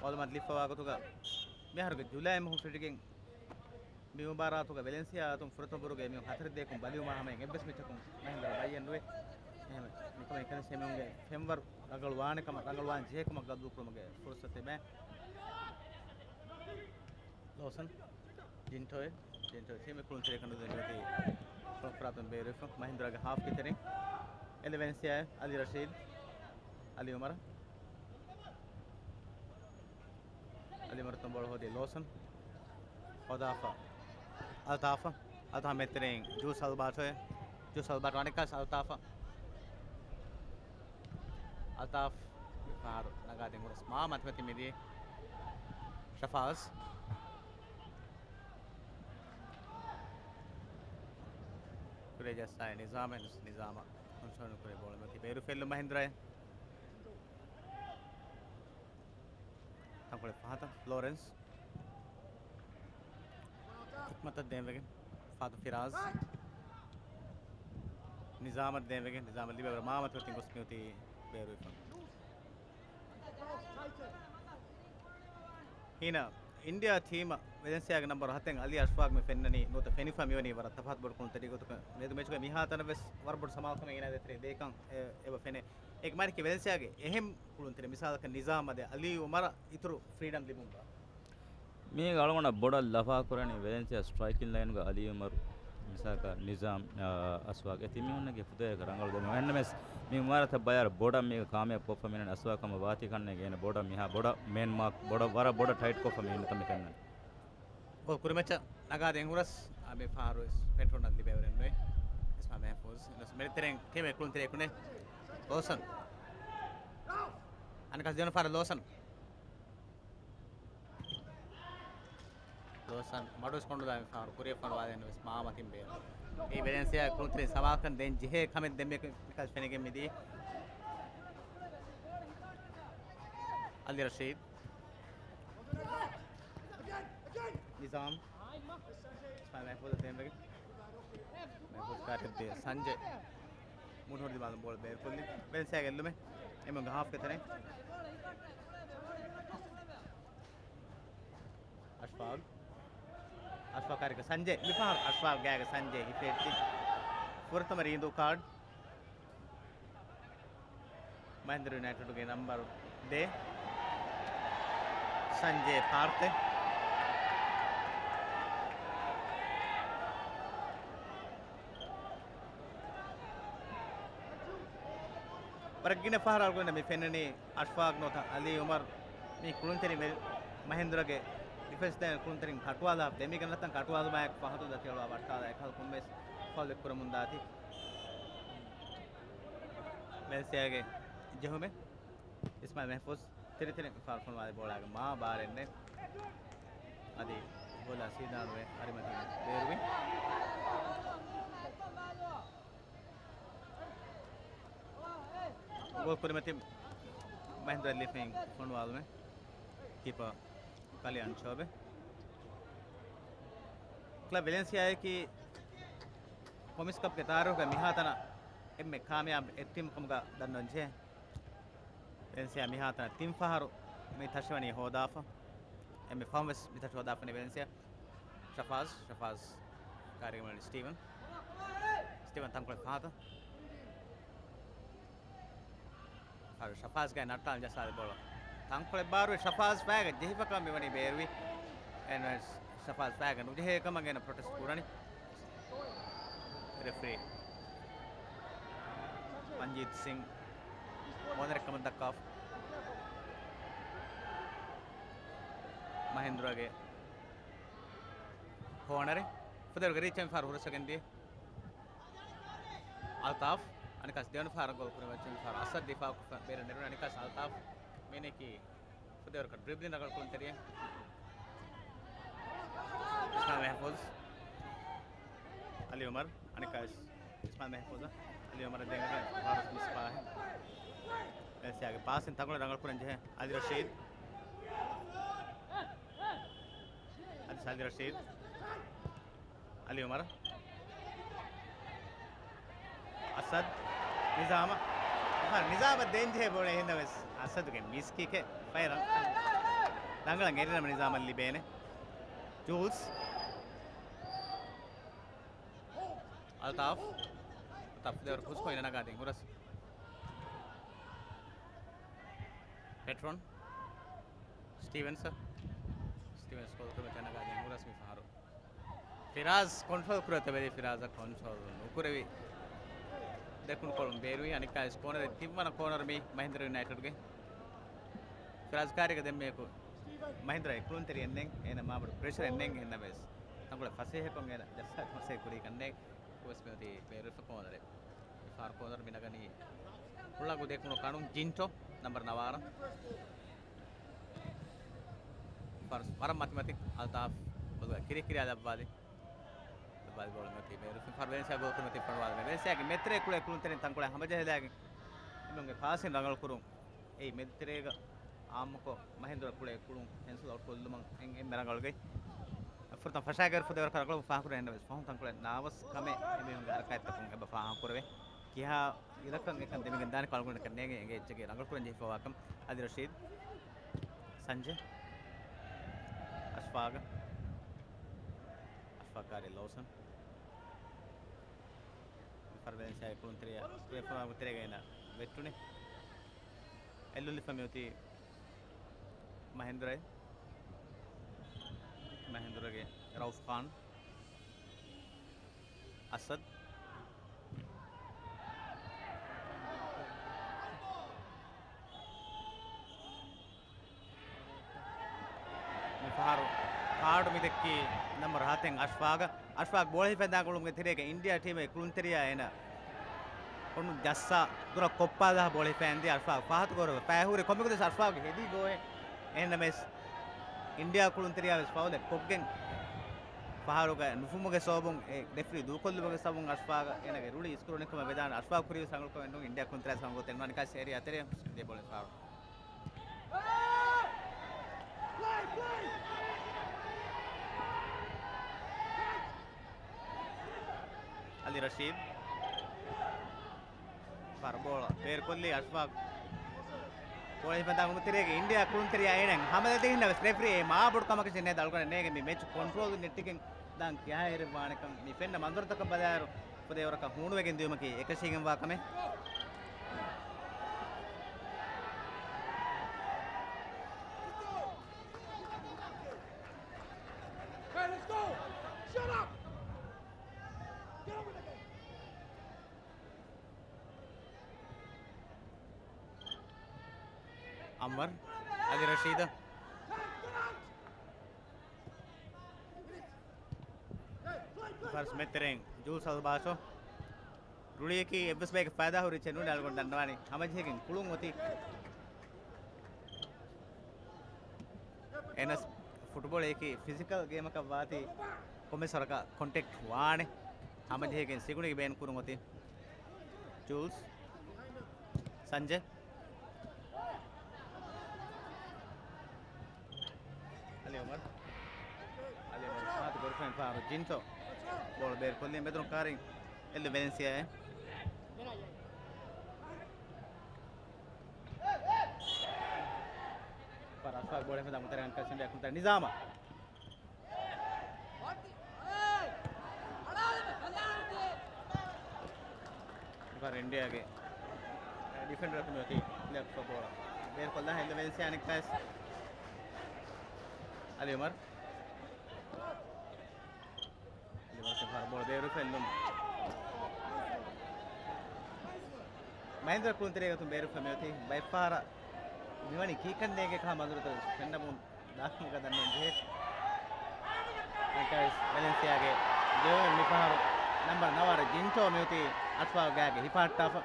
މައުލޫމާތު ލިބިފަވާ ގޮތުގަ މިއަހަރުގެ ޖުލައި މަހު ފެށިގެން މި މުބާރާތުގަ ވެލެންސިއާ އަތުން ފުރަތަމަ ބަރުގެ މި ހަތަރެއް ދޭކުން ބަލިވުމާ ހަމައިން އެއްވެސް މެޗަކުން މަހިންދަރަ ބައްޔެއް ނުވޭ. އެހެންވެ، މިކަމަށް އެކަނި ސެމިއުންގެ ފެންވަރު ރަނގަޅު ވާނެ ކަމަށް، ރަނގަޅު ވާން ޖެހޭ ކަމަށް ގަބޫލު ކުރުމުގެ ފުރުސަތެއް މެ. ލޯސަން، ޖިންޓޯއެ، ޖިންޓޯ ޓީމެއް ކުޅުންތެރި ކަނޑު ދެންނެވި ކުޅުން ފަރާތުން ބޭރުވެފަ. މަހިންދަރާގެ ހާފްގެ ތެރެއިން އެލެ ވެނެސިއާ، އަލީ ރަޝީދް، އަލީ އުމަރު. އަލީ އުމަރު ތުނބޯޅަ ހޯދި ލޯސަން. ހޯދާފަ. އަލްތާފަ. އަލްތާފަ މެތެރެއިން ޖޫސް އަލްބާޓޯއެ. ޖޫސް އަލްބާޓޯ އަނެއްކާސް އަލްތާފަ. އަލްތާފް ފަހަރު ނަގާދިން ހުރަސް މާ މަތިމަތި މިދިޔަ. ޝަފާޒް. ކުރޭ ޖައްސާއި ނިޒާމެ ނުސް ނިޒާމަ. ކޮންޓްރޯލް ކުރޭ ބޯޅަ މަތި ބޭރު ފެއްލު މަހިންދްރާއެ. ތަންކޮޅެއް ފަހަތަށް ލޯރެންސް. ހިކްމަތަށް ދޭންވެގެން ފާތު ފިރާޒް. ނިޒާމަށް ދޭންވެގެން ނިޒާމަށް ލިބޭ މާމަތި ގޮސް މިއޮތީ ބޭރުވެފަ. ހީނަ އިންޑިއާ ޓީމަށް ވެލެންސިއާގެ ނަމްބަރު ހަތެއް އަލީ އަޝްފާގް މި ފެންނަނީ ނުވަތަ ފެނިފަ މިވަނީ ވަރަށް ތަފާތު ބޮޑު ކުޅުންތެރި ގޮތަކަށް. މިއަދު މެޗުގެ މިހާތަނަށް ވެސް ވަރަށް ބޮޑު ސަމާލުކަމެއް ގެނައިދޭތެރޭ ދޭކަން އެ، އެބަ ފެނޭ. އޭގެ މާނައަކީ ވެލެންސިއާގެ އެހެން ކުޅުންތެރި މިސާލަކަށް ނިޒާމް އަދި އަލީ އުމަރަށް އިތުރު ފްރީޑަމް ލިބުން ބާ. މީގެ އަޅުގަނޑަށް ބޮޑަށް ލަފާކުރަނީ ވެލެންސިއާ ސްޓްރައިކިން ލައިންގަ އަލީ އުމަރު މިސާލަކަށް ނިޒާމް، އާ، އަސްވާގް އެ ތިން މީހުންނަކީ ފުދޭވަރަކަށް ރަނގަޅު ދެމެ. އެހެންނަމަވެސް މި މުބާރާތަށް ބަޔާރު ބޮޑަށް މީގަ ކާމިޔާބު ކޮށްފަ މިނަން އަސްވާގް ކަމަށް ވާތީ ކަންނޭނގެ އޭނަ ބޮޑަށް މިހާ ބޮޑަށް މޭން މާކް ބޮޑަށް ވަރަށް ބޮޑަށް ޓައިޓް ކޮށްފަ މި އިންނަތަން މި ފެންނަނީ. ގޯލް ކުރިމައްޗަށް ނަގާދޭން ހުރަސް، އާ، މި ފަހަރު ވެސް ޕެޓްރޯނަށް ލިބޭވަރެއް ނުވޭ. އިސްމާ މެހްފޫޒް، އިނަސް މެދުތެރެއިން ޓީމެއް ކުޅުންތެރިޔަކު ނެ. ލޯސަން. އަނެކާސް ދެވަނަ ފަހަރަށް ލޯސަން. ލޯސަން މަޑުވެސް ކޮނޑުލާ މި ފަހަރު ކުރިއަށް ފަންވާދޭން ވެސް މާ މަތިން ބޭރު. އެ ވެލެންސިއާ ކުޅުންތެރިން ސަމާލުކަން ދޭން ޖެހޭ ކަމެއް ދެންމެ މިކަސް ފެނިގެން މިދީ. އަލީ ރަޝީދް. ނިޒާމް. އިސްމާއިލް މެހްފޫޒަށް ދޭންވެގެން. މެހްފޫޒް ކާޓެއް ދޭ ސަންޖެ. މުންހުރި ދިމާލުން ބޯޅަ ބޭރުކޮށްލި. ވެލެންސިއާގެ އެއްލުމެއް. އެމުންގެ ހާފްގެ ތެރެއިން. އަޝްފާގް. އަޝްފާގް ކާރިކަ ސަންޖެ. މިފަހަރު އަޝްފާގް ގާގެ ސަންޖެ ހިފެއްޓި. ފުރަތަމަ ރީނދޫ ކާޑް. މަހިންދަރު ޔުނައިޓެޑުގެ ނަމްބަރު ދޭ ސަންޖޭ ޕާރްތެ. ވަރަށް ގިނަ ފަހަރަށް އަޅުގަނޑަށް މި ފެންނަނީ އަޝްފާގް ނުވަތަ އަލީ އުމަރު މި ކުޅުންތެރިން ވެ-، މަހިންދަރުގެ ޑިފެންސް ދޭން ކުޅުންތެރިން ކަޓުވާލާ ދެމިގެން ނަތަން ކަޓުވާލުމާއެކު ފަހަތު ދަތިއަޅުވާ ވައްޓާލާ އެކަހަލަ ކޮންމެސް ފައުލެއް ކުރަމުން ދާތީ. ވެލެންސިއާގެ ޖެހުމެއް. އިސްމާއިލް މެހްފޫޒް ތިރިތިރި ފާރު ފޮނުވާލި ބޯޅާގެ މާ ބާރެއް ނެތް. އަދި ބޯޅާ ސީދާނުވެ އަރިމަތިން ބޭރުވި. ގޯލް ކުރިމަތިން މަހިންދަރު ލިފިން ފޮނުވާލުމެއް. ކީޕަރ ކަލި އަންޗޯބެ. ކްލަބް ވެލެންސިއާއަކީ ޕްރޮމިސް ކަޕްގެ ތާރީޚުގަ މިހާތަނަށް އެންމެ ކާމިޔާބު އެއް ޓީމް ކަމުގަ ދަންނަވަން ޖެހޭ. ވެލެންސިއާ މިހާތަނަށް ތިން ފަހަރު މި ތަށިވަނީ ހޯދާފަ. އެންމެ ފަހުން ވެސް މި ތަށި ހޯދާފަ ވެލެންސިއާ. ޝަފާޒް، ޝަފާޒް ކާރިގަ މިވަނީ ސްޓީވަން. ސްޓީވަން ތަންކޮޅެއް ފަހަތަށް. ފަހަރު ޝަފާޒްގެ ނައްޓާލަން ޖައްސާލި ބޯޅަ. ތަންކޮޅެއް ބާރުވެ ޝަފާޒް ފައިގަ ޖެހިފަކަށް މިވަނީ ބޭރުވި. އެންވެސް ޝަފާޒް ފައިގަ ނުޖެހޭ ކަމަށް އޭނަ ޕްރޮޓެސްޓް ކުރަނީ. ރެފްރީ މަންޖީތް ސިން ކޯނަރެއް ކަމަށް ދައްކާފަ. މަހިންދަރުގެ ކޯނަރެއް. ފުދޭވަރުގެ ރީޗަށް މި ފަހަރު ހުރަސްވެގެން ދިޔަ. އަލްތާފް އަނެކާސް ދެވަނަ ފަހަރަށް ގޯލް ކުރިމައްޗަށް މި ފަހަރު އަސަދް ދިފާއުކޮށް ބޭރަށް ނެރުނު. އަނެކާސް އަލްތާފް މީނަކީ ފުދޭވަރަކަށް ޑްރިބްލިން ރަނގަޅު ކުޅުންތެރިއެއް. އިސްމާއިލް މެހްފޫޒް، އަލީ އުމަރު، އަނެކާސް އިސްމާއިލް މެހްފޫޒަށް އަލީ އުމަރަށް ދެންގެ ފާރު މިސްބާހެއް. ވެލެންސިއާގެ ޕާސިން ތަންކޮޅެއް ރަނގަޅު ކުރަން ޖެހޭ އަލީ ރަޝީދް. އަދި އަލީ ރަޝީދް. އަލީ އުމަރު. އަސަދް. ނިޒާމަށް. އަހަރު ނިޒާމަށް ދޭންޖެހޭ ބޯޅަ ހިންނަވެސް އަސަދުގެ މިސް ކިކެއް ފައި ރަނގަޅަށް އެރިނަމަ ނިޒާމަށް ލިބޭނެ. ޖޫލްސް. އަލްތާފް. އަލްތާފް ދެވަރު ކުސްކޮއިން ނަގާދިން ހުރަސް. ޕެޓްރޯން. ސްޓީވަންސް. ސްޓީވަންސް ކޯލް ކުރުމަށް ނަގާދިން ހުރަސް މި ފަހަރު. ފިރާޒް ކޮންޓްރޯލް ކުރެވޭ ތެރޭ ފިރާޒަށް ކޮންޓްރޯލް ނުކުރެވި. ދެކުނު ކޮޅުން ބޭރުވި އަނެއްކާވެސް ކޯނަރެއް ތިންވަނަ ކޯނަރު މި މަހިންދަރު ޔުނައިޓެޑްގެ. ފިރާޒް ކާރީގަ ދެންމެއަކު މަހިންދަރު އެ ކުޅުންތެރި އެންނެން އޭނަ މާބޮޑު ޕްރެޝަރ އެންނެން އެހެންނަމަވެސް ތަންކޮޅެއް ފަސޭހަކޮށް އޭނަ ޖައްސާ މަސޭ ކުރީ ކަންނޭ ކުވެސް މިއޮތީ ބޭރުވެފަ ކޯނަރެއް. މި ފަހަރު ކޯނަރު މި ނަގަނީ ހުޅަނގު ދެކުނު ކަނުން ޖިންޓޯ ނަމްބަރު ނަވާރަ. ފަރުސް ވަރަށް މަތިމަތި އަލްތާފް ބޮލުގަ ކިރިކިރިއާ ލައްވާލި. ލައްވާލި ބޯޅަ މަތި ބޭރު ފަރު ވެލެންސިއާ ގޯލް ކުރިމަތި ފަނުވާލި. ވެލެންސިއާގެ މެދުތެރޭ ކުޅޭ ކުޅުންތެރިން ތަންކޮޅެއް ހަމަޖަހައިލާގެން އެމީހުންގެ ޕާސިން ރަނގަޅު ކުރުން. އެއީ މެދުތެރޭގަ އާއްމުކޮށް މަހިންދަރު ކުޅޭ ކުޅުން ކެންސަލް އައުޓް ކޮށްލުމަށް އެން އެންމެ ރަނގަޅުގަތް. ފުރަތަމަ ފަށާގައި ފުދޭވަރަކަށް ރަނގަޅު ފާހަގަކުރެވޭ އެހެންނަމަވެސް ފަހުން ތަންކޮޅެއް ނާވަސް ކަމެއް އެމީހުންގެ ހަރަކާތްތަކުން އެބަ ފާހަގަކުރެވޭ. ކިހާ އިރަކަށް އެކަން ދެމިގެން ދާނެ ކަޅުގަނޑަކަށް ނޭނގެ އެނގޭ އެއްޗެއްގެ ރަނގަޅު ކުރަން ޖެހިފަވާކަން. އަދި ރަޝީދް. ސަންޖެ. އަޝްފާގަ. އަޝްފާގް ކާރި ލޯސަން. މިފަހަރު ވެލެންސިއާގެ ކުޅުންތެރިޔާ ކުރެފުނާގެ ތެރޭގައި ވެއްޓުނެ. އެއްލުން ލިފަ މިއޮތީ މަހެންދުރައި. މަހެންދުރަގެ ރައުފް ޚާން. އަސަދް. މިފަހަރު ފާޑު މިދެއްކީ ނަމްބަރު ހަތެއް އަޝްފާގަ. އަޝްފާގް ބޯޅަ ހިފެންދާ ގުޅުމުގެ ތެރޭގަ އިންޑިއާ ޓީމުގެ ކުޅުންތެރިޔާ އޭނަ ކޮނޑު ޖައްސާ ދުރަށް ކޮއްޕާލާ ބޯޅަ ހިފައިގެންދިޔަ އަޝްފާގް ފާހަތު ގޮވަރު ފައިހުރި ކޮންމެ ގޮތެއް އަޝްފާގް ހެދީ ގޯލެއް. އެހެންނަމަވެސް އިންޑިއާ ކުޅުންތެރިޔާ ވެސް ފައުލެއް ކޮށްގެން ފަހަރުގަ ނުފުމުގެ ސަބަބުން އެ ރެފްރީ ދޫކޮށްލުމުގެ ސަބަބުން އަޝްފާގަ އޭނަގެ ރުޅި ސްކޯރު ނިކުމެ ވެދާނެ. އަޝްފާގް ކުރީ ސަނގުކޮށް އެންޑުން އިންޑިއާ ކުޅުންތެރިޔާ ސަނގު ތެންވާނި ކާސް އޭރިއާ ތެރެ ދޭ ބޯޅަ ފާރު. އަލި ރަޝީދް. ފަރުބޯޅަ ބޭރުކޮށްލީ އަޝްފާގް. ބޯޅަ ހިފަންދާ ގުޅުމުގެ ތެރޭގަ އިންޑިއާ ކުޅުންތެރިޔާ އޭނަ ހަމަލަދެހިންނަވެސް ރެފްރީ އެ މާބޮޑު ކަމަކަށް ނޭ ދަޅުގަނޑަށް ނޭގެ މި މެޗް ކޮންޓްރޯލް ނެއްޓިގެން ދާން ކިހާއިރެއް ވާނެކަން މި ފެންނަ މަންޒަރުތަކަށް ބަލާއިރު ފުދޭވަރަކަށް ހޫނުވެގެން ދިޔުމަކީ އެކަށީގެންވާ ކަމެއް. އަންވަރު އަލި ރަޝީދަށް. ފަރުސް މެތެރެން ޖޫލްސް އަލްބާޝޯ. ރުޅިއަކީ އެއްވެސް ބަޔަކަށް ފައިދާ ހުރި ޗެނުން އަޅުގަނޑު ދަންނަވާނީ. ހަމަޖެހިގެން ކުޅުން އޮތީ. އެނަސް ފުޓްބޯޅައަކީ ފިޒިކަލް ގޭމަކަށް ވާތީ ކޮންމެސް ވަރަކަށް ކޮންޓެކްޓް ވާނެ. ހަމަޖެހިގެން ސިގުނިގެ ބޭނުން ކުރުން އޮތީ. ޖޫލްސް. ސަންޖެ. އަލީ އުމަރު. އަލީ އުމަރު ފާތު ގޮރުފައިން ފާރު ޖިންޓޯ. ބޯޅަ ބޭރު ކޮށްލީ މެދުން ކާރިން އެއްލު ވެލެންސިއާއެއް. ފަރާސް ފާ ބޯޅަ ފެންދާ މުތަރަން ކަސިން ބޭކުންތަ ނިޒާމާ. މިފަހަރު އިންޑިއާގެ ޑިފެންޑަރަކު މިއޮތީ ލެފްޓް ފޯ ބޯޅަ ބޭރުކޮށްލާ ހެއްލެ ވެލެންސިއާ ނިކްކަސް. އަލީ އުމަރު. އަލީ އުމަރު ފަހަރު ބޯޅަ ބޭރު ފެއްލުން. މަހިންދުރަ ކުޅުންތެރިޔާގެ އަތުން ބޭރު ފެ މިއޮތީ ބައެއްފަހަރަށް މިވަނީ ކީކަން ނޭނގޭ ކަހަލަ މަންޒަރުތައް ފެންނަމުން ދާކަމަކަށް ދަންނަވަން ޖެހޭ. އެކަސް ވެލެންސިއާގެ ޖެހުމެއް މިފަހަރު ނަމްބަރު ނަވާރަ ޖިންޓޯ މިއޮތީ އަޝްފާގު ގާގެ ހިފަހައްޓާފަ.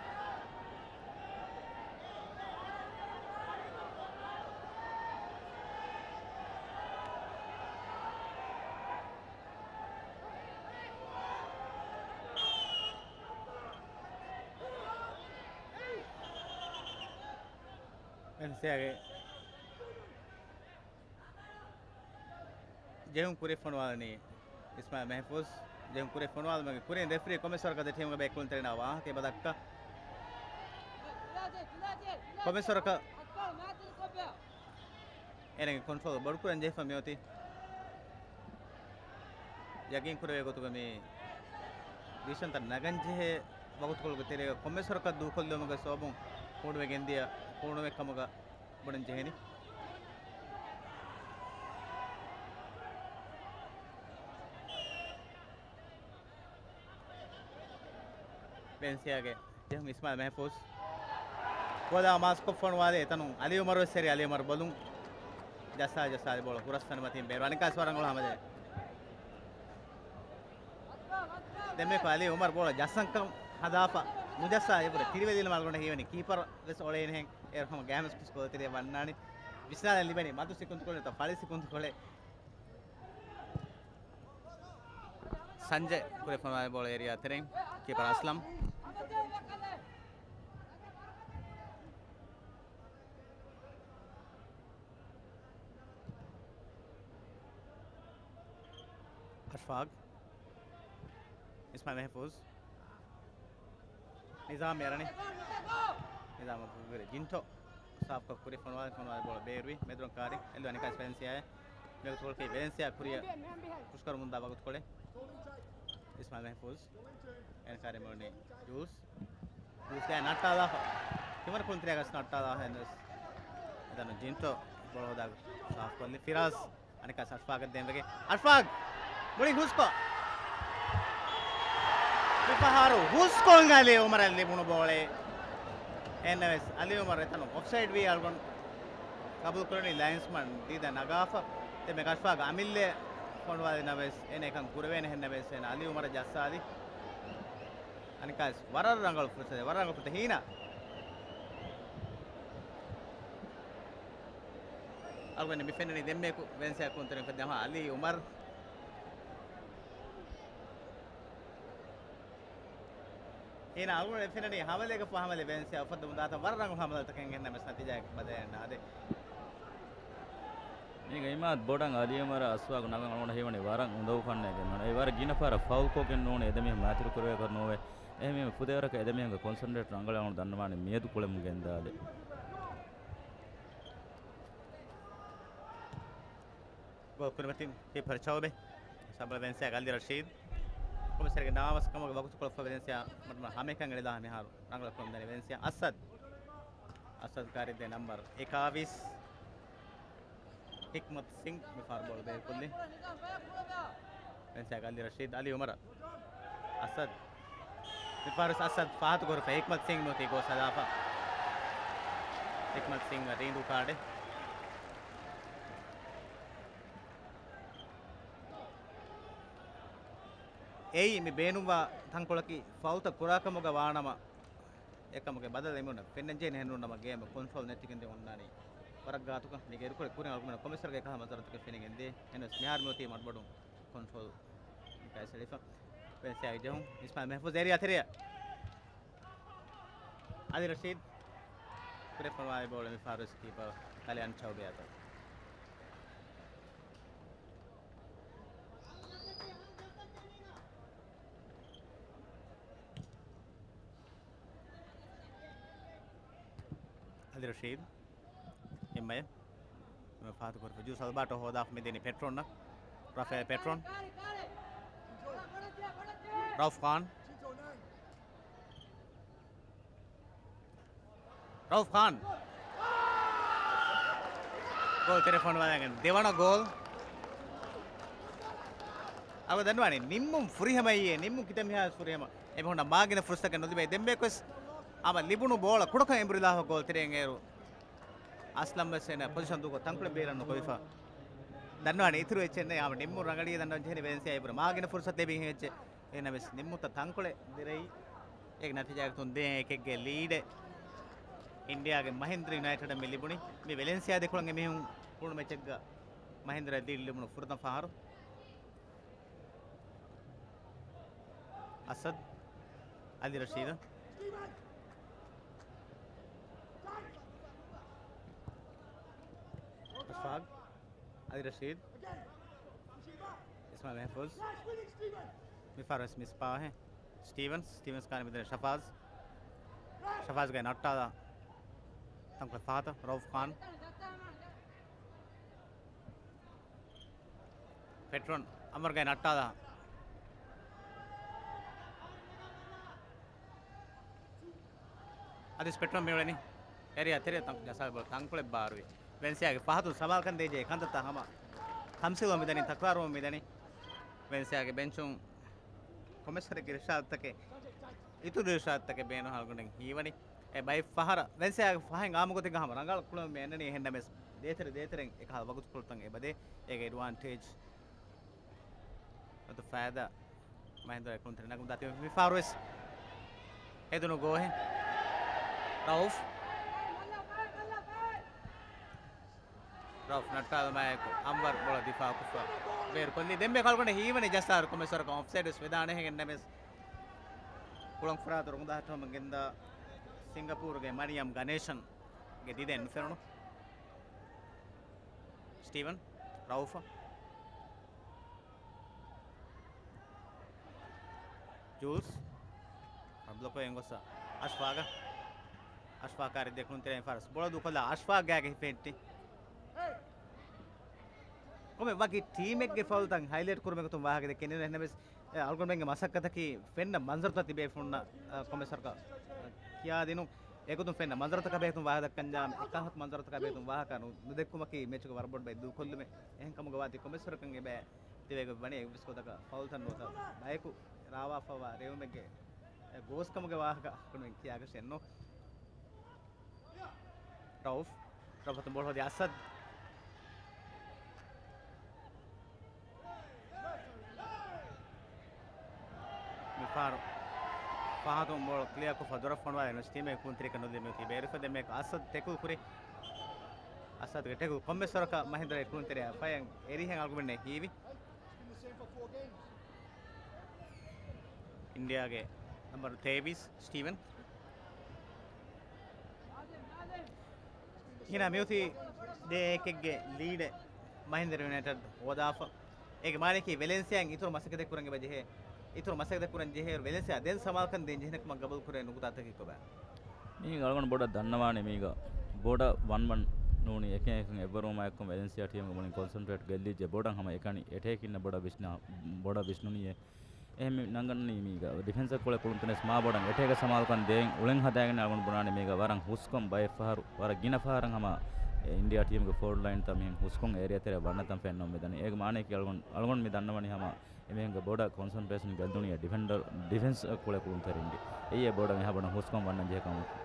ވެލެންސިއާގެ ޖެހުން ކުރިއަށް ފޮނުވާލަނީ އިސްމާއިލް މެހްފޫޒް. ޖެހުން ކުރިއަށް ފޮނުވާލުމުގެ ކުރިން ރެފްރީ ކޮމެސް ވަރަކަށް ދެ ޓީމުގެ ބޭކް ކުޅުންތެރިންނާ ވާހަކައެއް ބަދައްކަ. ކޮމެސް ވަރަކަށް އޭނަގެ ކޮންޓްރޯލް ބޮޑުކުރަން ޖެހިފަ މިއޮތީ. ޔަގީން ކުރެވޭ ގޮތުގަ މި ޑިވިޝަންތައް ނަގަން ޖެހޭ ވަގުތުކޮޅުގެ ތެރޭގަ ކޮމެސް ވަރަކަށް ދޫކޮށްލުމުގެ ސަބަބުން ހޫނުވެގެންދިޔަ ހޫނުވެ ކަމުގަ ބުނަން ޖެހެނީ. ވެލެންސިއާގެ ޖެހުން އިސްމާއިލް މެހްފޫޒް. ގޯލާ މާސްކޮށް ފޮނުވާލި އެތަނުން އަލީ އުމަރު ވެސް އެރި. އަލީ އުމަރު ބޮލުން ޖައްސާ ޖައްސާލި ބޯޅަ ހުރަސް ތަނުމަތީން ބޭރު އަނެއްކާސް ވަރަށް ރަނގަޅު ހަމަޖެހި. ދެންމެކު އަލީ އުމަރު ބޯޅަ ޖައްސަންކަން ހަދާފަ ނުޖައްސާ އެބުރެ ތިރިވެލީން މަލްގޮނޑަށް ހީވަނީ ކީޕަރ ވެސް އޮޅޭނެހެން. އޭރު ހަމަ ގާމެސް ކުސް ކޮލަތެރިއަށް ވަންނާނީ. ވިސްނާލަން ލިބެނީ މަދު ސިކުންތުކޮޅެއް ތަ ފަޅި ސިކުންތުކޮޅެއް. ސަންޖެ ކުރެ ފޮނުވާލި ބޯޅަ އޭރިއާ ތެރެއިން ކީޕަރ އަސްލަމް. އަޝްފާގް. އިސްމާއިލް މެހްފޫޒް. ނިޒާމް އެރަނި. ނިޒާމް ޖިންޓޯ. ސާފްކޮށް ކުރި ފޮނުވާލި، ފޮނުވާލި ބޯޅަ ބޭރުވި. މެދުރަން ކާރި. އެއްލު އަނެކާސް ވެލެންސިއާއެ. މިވަގުތުކޮޅަކީ ވެލެންސިއާ ކުރިއަށް ކުށްކަރަމުންދާ ވަގުތުކޮޅެއް. އިސްމާއިލް މެހްފޫޒް. އެން ކާރި މޮނި ޖޫސް. ޖޫސްގައި ނައްޓާލާފަ. ތިމަރަކުން ތިރޭގަސް ނައްޓާލާފަ އެންވެސް. އެދަނު ޖިންޓޯ ބޯޅަ ހޯދާ ސާފުކޮށްލި ފިރާޒް. އަނެއްކާ އަޝްފާގަށް ދޭންވެގެ. އަޝްފާގް! މުޅި ހުސްކޮށް. މިފަހަރު ހުސްކޮށް އަލީ އުމަރަށް ލިބުނު ބޯޅަ. އެންނަވެސް އަލީ އުމަރު އެތަނު އޮފްސައިޑް ވީ އަޅުގަނޑު ގަބޫލުކުރަނީ ލައިންސްމަން ދީދަ ނަގާފަ. ދެން މެ އަޝްފާގް އަމިއްލަ ފޮނުވާލި ނަވެސް އޭނަ އެކަން ކުރެވޭނެ ހެންނަވެސް އޭނަ އަލީ އުމަރަށް ޖައްސާލި. އަނެއްކާ ވަރަށް ރަނގަޅު ފުރުސަތެއް، ވަރަށް ރަނގަޅު ފުރުސަތެއް ހީނާ. އަޅުގަނޑު މި ފެންނަނީ ދެންމެ ވެލެންސިއާ ކުންތެރިން ފެއްދެ ހަމަ އަލީ އުމަރު. ހީނާ އަޅުގަނޑު ފެންނަނީ ހަމަލެއްގަ ފަހަމަލެއް ވެލެންސިއާ އުފައްދަމުން ދާތަން ވަރަށް ރަނގަޅު ހަމަލަތަކެއް ގެންނަމެސް ނަތީޖާއެއް ބަދަލެއް ނާދޭ. މީގަ އިމާދު ބޮޑަށް އަލީ އުމަރާ އަޝްފާގު ނަގަން އަޅުގަނޑަށް ހީވަނީ ވަރަށް އުނދަގޫ ފަންނައެއް ގެންނުވާނެ. އެ ވަރަށް ގިނަ ފަހަރަށް ފައުލްކޮށްގެން ނޫނީ އެ ދެމީހުން މައިތިރި ކުރެވޭކަށް ނޫވޭ. އެހެންވީމަ ފުދޭވަރަކަށް އެ ދެމީހުންގެ ކޮންސަންޓްރޭޓް ރަނގަޅަށް އަޅުގަނޑު ދަންނަވާނެ މިއަދު ކުޅެމުން ގެންދާލެ. ގޯލް ކުރިމަތިން ކީޕަރ ޗައުބެ. ސަބަ ވެންސާގެ އަލީ ރަޝީދު. ކޮމިސަރގެ ނަވާމަސް ކަމުގެ ވަގުތުކޮޅަށް ފަ ވެންސިއާ މަޑުމަޑު ހަމައެކަން އެޅިދާ މިހާރު ރަނގަޅަށް ކުޅެމުން ދަނީ ވެންސިއާ. އަސަދް. އަސަދް ކާރިއްދޭ ނަންބަރު އެކާވީސް. ހިކްމަތް ސިންގް މި ފާރު ބޯޅަ ބޭރުކޮށްލި. ވެންސާގެ އަލީ ރަޝީދު، އަލީ އުމަރަށް. އަސަދް. މި ފާރު އަސަދް ފާހަތު ކުރިފަ ހިކްމަތް ސިންގް ނުވަތީ ގޯސް ހަދާފަ. ހިކްމަތް ސިންގް ރީނދޫ ކާޑެއް. އެއީ މި ބޭނުންވާ ތަންކޮޅަކީ ފައުލްތައް ކުރާކަމުގަ ވާނަމަ، އެކަމުގެ ބަދަލެއް މިއޮންނަ ފެންނަންޖެހޭނެ ހެންނޫން ނަމަ ގޭމް ކޮންޓްރޯލް ނެތިގެންދެ އޮންނާނީ ވަރަށް ގާތުކަން. މީގެ އިރުކޮޅެއް ކުރިން އަޅުގަނޑު ކޮމިސަރގެ ކަހަލަ މަންޒަރުތަކެއް ފެނިގެންދޭ. އެންވެސް މިހާރު މިއޮތީ މަޑުމަޑުން ކޮންޓްރޯލް ކައިސެޅިފަ. ވެންސިއާގެ ޖެހުން. އިސްމާއިލް މެހްފޫޒް އެރިއާ ތެރެއަށް. އަލީ ރަޝީދު. ކުރެފަންވާ ބޯޅަ މި ފާރު ކީޕަރު ކަލެއަން ޗައުބެ އަތަށް. އަލީ ރަޝީދު. އެންމެ ފާހަތު ކުރިފަ ޖޫސް އަލްބާޓޯ ހޯދާފަ މިދިނީ ޕެޓްރޯންއަށް. ރަފޭލް ޕެޓްރޯން. ރައުފް ޚާން. ރައުފް ޚާން. ގޯލް ތެރެ ފޮނުވާލަން ދެވަނަ ގޯލް. އަޅުގަނޑު ދަންނަވާނީ ނިންމުން ފުރިހަމައެއް، ނިންމުން ކިތަންމެހާ ފުރިހަމަ. އެމީހުންނަށް މާގިނަ ފުރުސަތެއް ނުލިބޭ. ދެންމެ ވެސް ހަމަ ލިބުނު ބޯޅަ ކުޑަކޮށް އެނބުރިލާފަ ގޯލް ތެރެއިން އޭރު އަސްލަމް ވެސް އޭނަ ޕޮޒިޝަން ދޫކޮށް ތަންކޮޅެއް ބޭރަށް ނުކޮށްފަ. ދަންނަވާނެ އިތުރު އެއްޗެއް ނެތް. ހަމަ ނިންމުން ރަނގަޅީ ދަންނަވަން ޖެހެނީ ވެލެންސިއާ އިބުރަ މާގިނަ ފުރުސަތު ލިބި ހިނގައްޖެ. އެހެންނަމަވެސް ނިންމުންތައް ތަންކޮޅެއް ދެރައީ. އޭގެ ނަތީޖާއަކަށް ތުން ދޭ އެކެއްގެ ލީޑެއް އިންޑިއާގެ މަހިންދްރަ ޔުނައިޓެޑަށް މި ލިބުނީ. މި ވެލެންސިއާ ދެކޮޅަށް އެމީހުން ހުޅު މެޗެއްގަ މަހިންދްރަ ލީޑް ލިބުނު ފުރަތަމަ ފަހަރު. އަސަދް. އަލީ ރަޝީދު. އަޝްފާގް. އަލީ ރަޝީދު. އިސްމާއިލް މެހްފޫޒް. މިފަހަރު ވެސް މިސް ޕާހެއް. ސްޓީވަންސް. ސްޓީވަންސް ކާނި މިދަނީ ޝަފާޒް. ޝަފާޒްގެ ނައްޓާލާ ތަންކޮޅެއް ފަހަތަށް ރައުފް ޚާން. ޕެޓްރޯން އަމަރުގެ ނައްޓާލާ. އަދިސް ޕެޓްރޯން މިއުޅެނީ އެރިއާ ތެރެ ތަން-، ޖަސާލް ބޯ ތަންކޮޅެއް ބާރުވި. ވެންސިއާގެ ފަހަތުން ސަމާލުކަން ދޭޖެ ކަންތައްތައް ހަމަ ތަމްސީލު މިދަނީ، ތަކްރާރު މިދަނީ. ވެންސިއާގެ ބެންޗުން ކޮމެސް ހަރެއްގެ އިރުޝާދުތަކެއް، އިތުރު އިރުޝާދުތަކެއް ބޭނުން އަޅުގަނޑަށް ހީވަނީ. އެ ބައެއް ފަހަރަށް ވެންސިއާގެ ފަހެއް އާއްމުގޮތެއްގަ ހަމަ ރަނގަޅަށް ކުޅެމުން މި އަންނަނީ. އެހެންނަމަވެސް ދޭތެރެ ދޭތެރެން އެކަހަލަ ވަގުތުކޮޅުތައް އެބަދޭ. އޭގެ އެޑްވާންޓޭޖް ނުވަތަ ފައިދާ މަހިންދްރާ ކުންތެރި ނަގުން ދާތީ މި ފަހަރު ވެސް ހެދުނު ގޯހެއް. ރައުފް. ރައުފް ނައްޓާލުމާއެކު އަންވަރު ބޯޅަ ދިފާއުކޮށްފަ ބޭރުކޮށްލީ. ދެންމެ ކަހަލަ ގޮނޑި ހީވަނީ ޖަސްޓް އަހަރު ކޮމެސް ވަރަކަށް އޮފްސައިޑް ވެސް ވެދާނެ ހެންނަމެސް ކުޅަން ފުރާތު ރޮނގުދާ ހައްޓަމަ ގެންދާ ސިންގަޕޫރުގެ މަރިޔަމް ގަނޭޝަންގެ ދިދައެއް ނުފެނުނު. ސްޓީވަން ރައުފަށް. ޖޫލްސް. ބްލޮކް ވެގެން ގޮސް އަޝްފާގަށް. އަޝްފާ ކާރި ދެކުން ތެރެއިން ފާރަސް. ބޯޅަ ދޫކޮށްލާ އަޝްފާގާގެ ހިފެއްޓި. ކޮމެ ވަކި ޓީމެއްގެ ފައުލްތައް ހައިލައިޓް ކުރުމެއް ގޮތުން ވާހަކަ ދެއްކެނީ. އެހެންނަމަވެސް، އެ، އަޅުގަނޑުމެންގެ މަސައްކަތަކީ ފެންނަ މަންޒަރުތައް ތިބޭފުޅުންނަށް، އަ، ކޮމެސް ސަރުކާރަށް ކިޔާދިނުން. އެގޮތުން ފެންނަ މަންޒަރުތަކާ ބެހޭގޮތުން ވާހަކަ ދައްކަންޖާ، އެކަހަލަ މަންޒަރުތަކާ ބެހޭގޮތުން ވާހަކަ ނު-، ނުދެއްކުމަކީ މެޗުގެ ވަރަށް ބޮޑު ބައެއް ދޫކޮށްލުމެއް. އެހެންކަމުގަ ވާތީ ކޮމެސް ސަރުކާރުގެ ބައެއް ދިވެހި ވަނީ އެއްވެސް ގޮތަކަށް ފައުލްތައް ނުވަތަ ބަޔަކު ރާވާފައިވާ ރޭވުމެއްގެ ގޯސްކަމުގެ ވާހަކަ އަޅުގަނޑުމެން ކިޔާކަށެއް ނޫން. ރައުފް. ރައުފް އަތުން ބޯޅަ ހޯދި އަސަދް. މިފަހަރު ފަހަތުން ބޯޅަ ކްލިއާކޮށްފަ ދުރަށް ފޮނުވާލި ނުސް ޓީމެއް ކުންތެރިކަ ނުލި މިއޮތީ ބޭރުފަ ދެމެއް އަސަދް ޓެކުލް ކުރި. އަސަދްގެ ޓެކުލް ކޮންމެސް ވަރަކަށް މަހިންދަރައި ކުންތެރިއާ ފަޔަށް އެރިހެން އަޅުގަނޑުމެންނެއް ހީވި. އިންޑިއާގެ ނަމްބަރު ތޭވީސް ސްޓީވަން. ހިނާ މިއޮތީ ދޭއެކެއްގެ ލީޑެއް މަހިންދަރ ޔުނައިޓެޑް ހޯދާފަ. އޭގެ މާނައަކީ ވެލެންސިއާއިން އިތުރު މަސައްކަތެއް ކުރަން އެބަޖެހޭ. އިތުރު މަސައްކަތެއް ކުރަން ޖެހޭއިރު ވެލެންސިއާ ދެން ސަމާލުކަން ދޭން ޖެހޭ ކަމަށް ގަބޫލު ކުރޭ ނުކުތާތަކެއް ކޮބާ؟ މީގަ އަޅުގަނޑު ބޮޑަށް ދަންނަވާނެ މީގަ ބޮޑަށް ވަން ވަން ނޫނީ އެކަން އެކަން އެއްވަރުވުމާއެކު ވެލެންސިއާ ޓީމުގެ މުޅިން ކޮންސެންޓްރޭޓް ގެއްލިއްޖެ ބޮޑަށް ހަމަ އެކަނި އެޓޭކިންނަށް ބޮޑަށް ވިސްނާ، ބޮޑަށް ވިސްނުނީއޭ. އެހެން މި ނަންގަންނަނީ މީގަ ޑިފެންސަށް ކުޅެ ކުޅުންތެރިން ވެސް މާ ބޮޑަށް އެޓޭކަށް ސަމާލުކަން ދޭން އުޅެން ހަދާގެން އަޅުގަނޑު ބުނާނެ މީގަ ވަރަށް ހުސްކޮން ބައެއް ފަހަރު ވަރަށް ގިނަ ފަހަރަށް ހަމަ އެ އިންޑިއާ ޓީމުގެ ފޯވަޑް ލައިންތައް މިހެން ހުސްކޮން އޭރިއާ ތެރެއަށް ވަންނަތަން ފެންނަން މިދަނީ. އޭގެ މާނައަކީ އަޅުގަނޑު، އަޅުގަނޑު މި ދަންނަވަނީ ހަމަ އެމީހުންގެ ބޮޑަށް ކޮންސަންޓްރޭޝަން ގެއްލުނީ އެ ޑިފެންޑަރ، ޑިފެންސް ކުޅެ ކުޅުންތެރިންގެ. އެއީ އެ ބޮޑަށް މިހާ ބޮޑަށް ހުސްކޮން ވަންނަން ޖެހޭ ކަމަކީ.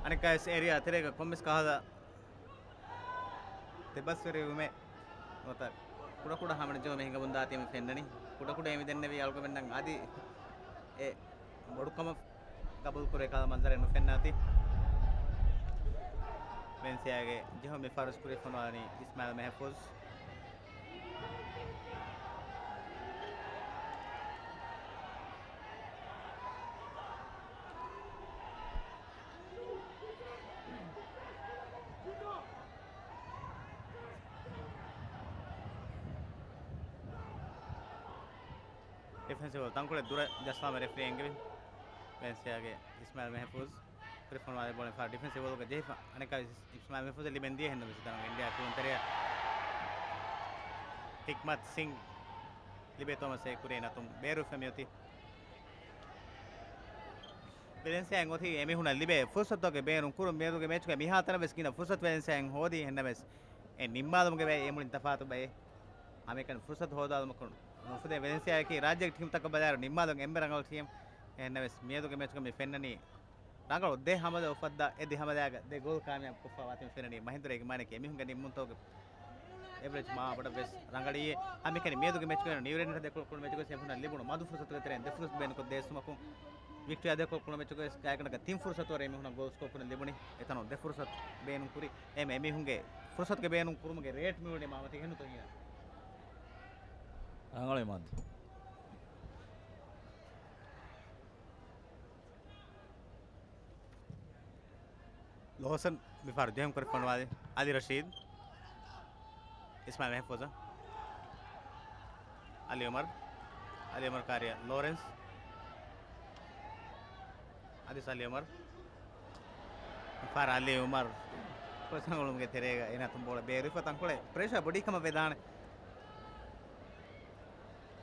އަނެއްކާވެސް އޭރިއާ ތެރޭގަ ކޮންމެސް ކަހަލަ ތިބަސްވެރިވުމެއް ނުވަތަ ކުޑަކުޑަ ހަމަނުޖެހުމެއް ހިނގަމުންދާތީ މި ފެންނަނީ. ކުޑަކުޑަ އެ މި ދެންނެވީ އަޅުގަމެންނަށް އަދި އެ ބޮޑުކަމަށް ގަބޫލުކުރޭ ކަހަލަ މަންޒަރެއް ނުފެންނާތީ. ވެލެންސިއާގެ ޖެހުން މި ފާރުސް ކުރި ފޮނުވާލަނީ އިސްމާއިލް މެހެފޫޒް. ޑިފެންސިވް ތަންކޮޅެއް ދުރަށް ޖައްސާމެ ރެފްރީ އެންގެވި. ވެލެންސިއާގެ އިސްމާއިލް މެހެފޫޒް ކުރި ފޮނުވާލި ބޯޅަ ފާ ޑިފެންސިވް ބޯލުގަ ޖެހިފަ. އަނެއްކާ އިސްމާއިލް މެހެފޫޒަށް ލިބެން ދިޔަ ހެންނަމެސް ތަނު އިންޑިއާ ކުޅުންތެރިޔާ ހިކްމަތް ސިންގް ލިބޭތޯ މަސޭ ކުރި ނަތުން ބޭރުފެ މިއޮތީ. ވެލެންސިއާއިން އޮތީ އެމީހުނަށް ލިބޭ ފުރުސަތުގެ ބޭނުން ކުރުން. މިއަދުގެ މޭޗުގަ މިހާތަނަށް ވެސް ގިނަ ފުރުސަތު ވެލެންސިއާއިން ހޯދީ. އެހެންނަމަވެސް އެ ނިންމާލުމުގެ ބައެއް އެ މުޅިން ތަފާތު ބައެއް. ހަމައެކަނި ފުރުސަތު ހޯދާލުމަކުން ނުފުދޭ. ވެލެންސިއާއަކީ ރާއްޖޭގެ ޓީމްތަކަށް ބަލާއިރު ނިންމާލުން އެންމެ ރަނގަޅު ޓީމް. އެހެންނަމަވެސް މިއަދުގެ މޭޗުގަ މި ފެންނަނީ ރަނގަޅު ދެ ހަމަލަ އުފައްދާ އެ ދެ ހަމަލާގަ ދެ ގޯލް ކާމިޔާބު ކޮށްފަ ވާތީ މި ފެންނަނީ. މަހިންދަރ އޭގެ މާނައަކީ އެމީހުންގެ ނިންމުންތަކުގެ އެވްރެޖް މާ ބޮޑަށް ވެސް ރަނގަޅީ. ހަމައެކަނި މިއަދުގެ މެޗުގަ ނިއުޒީލެންޑް ދެކޮޅު ކުޅު މެޗުގަ އެމީހުންނަށް ލިބުނު މަދު ފުރުސަތުގެ ތެރެއިން ދެ ފުރުސަތު ބޭނުންކޮށް ދޭއްސުމަކުން، ވިކްޓޯރިއާ ދެކޮޅު ކުޅު މެޗުގަ ވެސް ގާތްގަނޑަކަށް ތިން ފުރުސަތު ވަރެއް އެމީހުންނަށް ގޯލް ސްކޯރ ކުރަން ލިބުނީ. އެތަނުން ދެ ފުރުސަތު ބޭނުން ކުރި. އެހެން އެމީހުންގެ ފުރުސަތުގެ ބޭނުން ކުރުމުގެ ރޭޓް މިވަނީ މާ މަތި ހެންނުތޯ ހީނާ؟ ރަނގަޅު މާދު. ލޯސަން މިފަހަރު ޖެހުން ކުރި ފޮނުވާލި. އަލީ ރަޝީދު. އިސްމާއިލް މެހެފޫޒަށް. އަލީ އުމަރު. އަލީ އުމަރު ކާރިއަށް ލޯރެންސް. އަދިސް އަލީ އުމަރު. މިފަހަރު އަލީ އުމަރު ކޮސް އަނގަޅުމުގެ ތެރޭގަ އޭނާ އަތުން ބޯޅަ ބޭރުވެފަ ތަންކޮޅެއް ޕްރެޝާ ބޮޑީ ކަމަށް ވެދާނެ.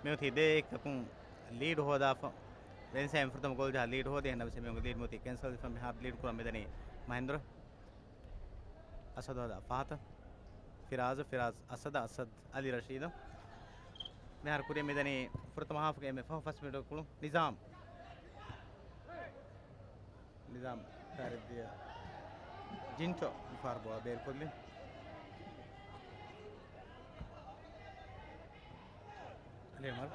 މިއޮތީ ދޭއްކަކުން ލީޑު ހޯދާފަ. ވެލެންސިއާ ފުރަތަމަ ގޯލް ޖަހާ ލީޑް ހޯދި. އެހެންނަމަވެސް މިއޮތީ ލީޑް މިއޮތީ ކެންސަލް ވެފަ މިހާރު ލީޑް ކުރަން މިދަނީ މަހިންދަރ. އަސަދު ހޯދާ ފަހަތަށް. ފިރާޒު، ފިރާޒު އަސަދަށް، އަސަދު އަލީ ރަޝީދަށް. މިހާރު ކުރިއަށް މިދަނީ ފުރަތަމަ ހާފުގެ އެންމެ ފަހު ފަސް މިނެޓު ކުޅުން. ނިޒާމް. ނިޒާމް ކާރިއަށް ދިޔަ ޖިންޓޯ މިފަހަރު ބޯޅަ ބޭރުކޮށްލި. އަލީ އުމަރު.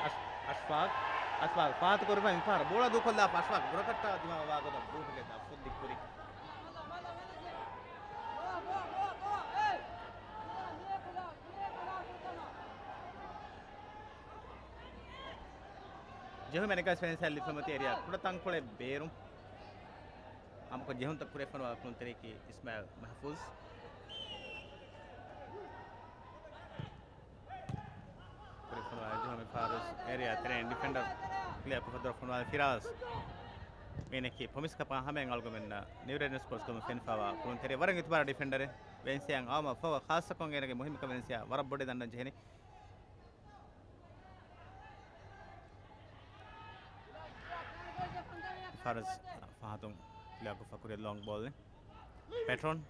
އަޝް-، އަޝްފާޤް. އަޝްފާޤް ފާތު ކުރިފަ މިފަހަރު ބޯޅަ ދޫކޮށްލާފަ އަޝްފާޤް ބުރަކަށްޓާ ދިމާވާ ގޮތަށް ބޫޓުގެ ދަށް ފުއްދި ކުރި. ޖެހުމެއް ނެގަސް ފެންސަ ލިފަމަތި އެރިއާ ކުޑަ ތަންކޮޅެއް ބޭރުން. ހަމަކޮށް ޖެހުންތައް ކުރެފަނުވާ ކުޅުންތެރިޔަކީ އިސްމާއިލް މަހްފޫޒް. ކުރެފަނުވާ ޖެހުމެއް ފާރުސް އެރިއާ ތެރެއިން ޑިފެންޑަރ ކްލިއާ ކޮށްފަ ދުރަށް ފޮނުވާލި ފިރާޒް. މީނަކީ ޕޮމިސް ކަޕާ ހަމައިން އަޅުގަމެންނަށް ނިއު ރެޑް ސްޕޯޓްސް ކަމަށް ފެންފާވާ ކުޅުންތެރި ވަރަށް އިތުބާރު ޑިފެންޑަރެއް. ވެލެންސިއާއަށް އައުމަށް ފަހު ޚާއްޞަކޮށް އޭނަގެ މުހިއްމުކަން ވެލެންސިއާ ވަރަށް ބޮޑެތި ދަންނަން ޖެހެނީ. ފާރިސް ފަހަތުން ކްލިއާކޮށްފަ ކުރި ލޮންގް ބޯލް. ޕެޓްރޯން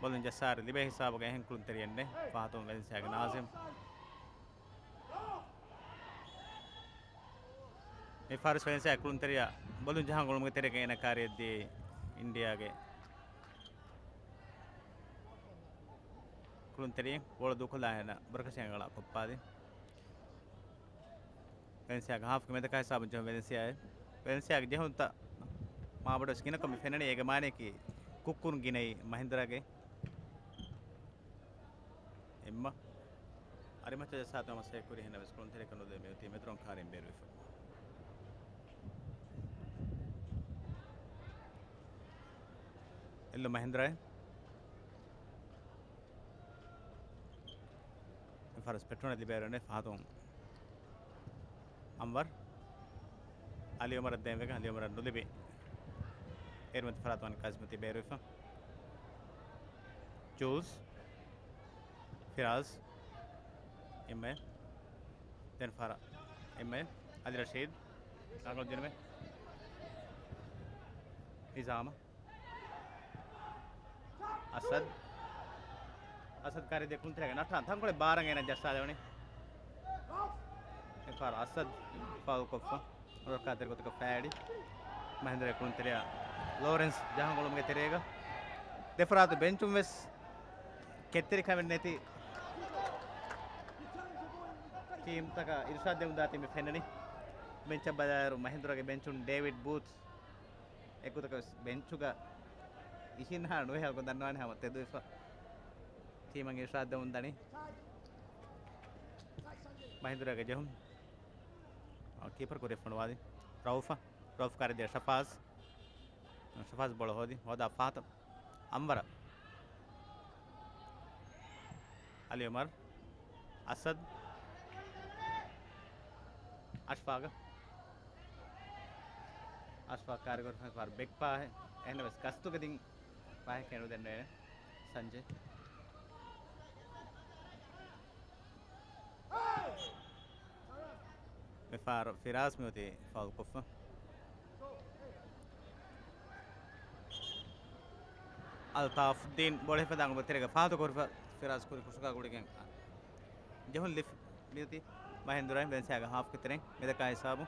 ބޯލުން ޖައްސާރި ލިބޭ ހިސާބުގަ އެހެން ކުޅުންތެރިއެއް ނެތް. ފަހަތުން ވެލެންސިއާގެ ނާޒިމް. މި ފާރިސް ވެލެންސިއާ ކުޅުންތެރިޔާ ބޯލުން ޖަހާ ގުޅުމުގެ ތެރޭގަ އޭނަ ކާރިއަށްދީ އިންޑިއާގެ ކުޅުންތެރިން ބޯޅަ ދޫކޮށްލާ އޭނަ ބުރަކަށި އަނގަޅާ ކޮށްޕާލި. ވެލެންސިއާގެ ހާފްގެ މެދަކާ ހިސާބުން ޖެހުނު ވެލެންސިއާއޭ. ވެލެންސިއާގެ ޖެހުންތައް މާބޮޑުވެސް ގިނަކޮށް މި ފެންނަނީ. އޭގެ މާނަޔަކީ ކުއްކުން ގިނައީ މަހިންދްރާގެ އެއްމަ. އަރިމައްޗަށް ޖައްސާތޯ މަސައްކަތް ކުރި ހެންނަ ވެސް ކުޅުންތެރިކަން ނުލިބޭ މިއޮތީ މެދުރޮން ކާރިން ބޭރުވެފަ. އެއްލު މަހިންދްރާއޭ. ފާރިސް ޕެޓްރޯނަށް ލިބޭއިރު ފަހަތުން އަންވަރު. އަލީ އުމަރަށް ދޭންވެގެން އަލީ އުމަރަށް ނުލިބި. އޭރުމަތި ފަރާތުން ކަޒްމަތީ ބޭރުވެފަ. ޖޫލްސް. ފިރާޒް. އެންމެ. ދެން ފަރާ. އެންމެ. އަލި ރަޝީދް. ރަނގަޅު ދިނުމެއް. ނިޒާމަށް. އަސަދް. އަސަދް ކާރި ދެކުންތެރޭގަ ނަޓާން ތަންކޮޅެއް ބާރަށް އޭނަ ޖައްސާލެވުނީ. އެފާރު އަސަދް ފައުލް ކޮށްފަ. ރައްކާތެރި ގޮތަކަށް ފައިއަޑި. މަހިންދުރެ ކުޅުންތެރިޔާ ލޯރެންސް ޖަހާ ގުޅުމުގެ ތެރޭގަ. ދެފަރާތު ބެންޗުން ވެސް ކެތްތެރިކަމެއް ނެތި ޓީމްތަކަށް އިރުޝާދް ދެމުން ދާތީ މި ފެންނަނީ. ބެންޗަށް ބަލާއިރު މަހިންދުރާގެ ބެންޗުން ޑޭވިޑް ބޫތް އެއްގޮތަކަށް ވެސް ބެންޗުގަ އިށީންހާ ނުވޭ ހަލަކުން ދަންނަވާނެ ހަމަ ތެދުވެފަ. ޓީމަށް އިރުޝާދް ދެމުން ދަނީ. މަހިންދުރާގެ ޖެހުން. އާ، ކީޕަރ ކުރިއަށް ފޮނުވާލި. ރައުފަށް. ރައުފް ކާރި ދޭ ޝަފާޒް. ޝަފާޒް ބޯޅަ ހޯދި. ހޯދާ ފަހަތަށް. އަންވަރަށް. އަލީ އުމަރު. އަސަދް. އަޝްފާގަށް. އަޝްފާގް ކާރި ކުރި ފަހަތަށް ބެކް ފާހެއް. އެހެންނަމަވެސް ގަސްތުގެ ދިން ފާހެއް ނުދެންނެވި ސަންޖެ. މިފަހަރު ފިރާޒް މިއޮތީ ފައުލް ކޮށްފަ. އަލްތާފުއްދީން ބޯޅަ ހިފަދާން ގޮތެރޭގަ ފާތު ކުރިފަ ފިރާޒް ކުރި ކުށުގާ ގުޅިގެން ޖެހުން ލިފް މިއޮތީ މަހިންދުރާ ވެލެންސިއާގެ ހާފްގެ ތެރެއިން މެދަކާ ހިސާބު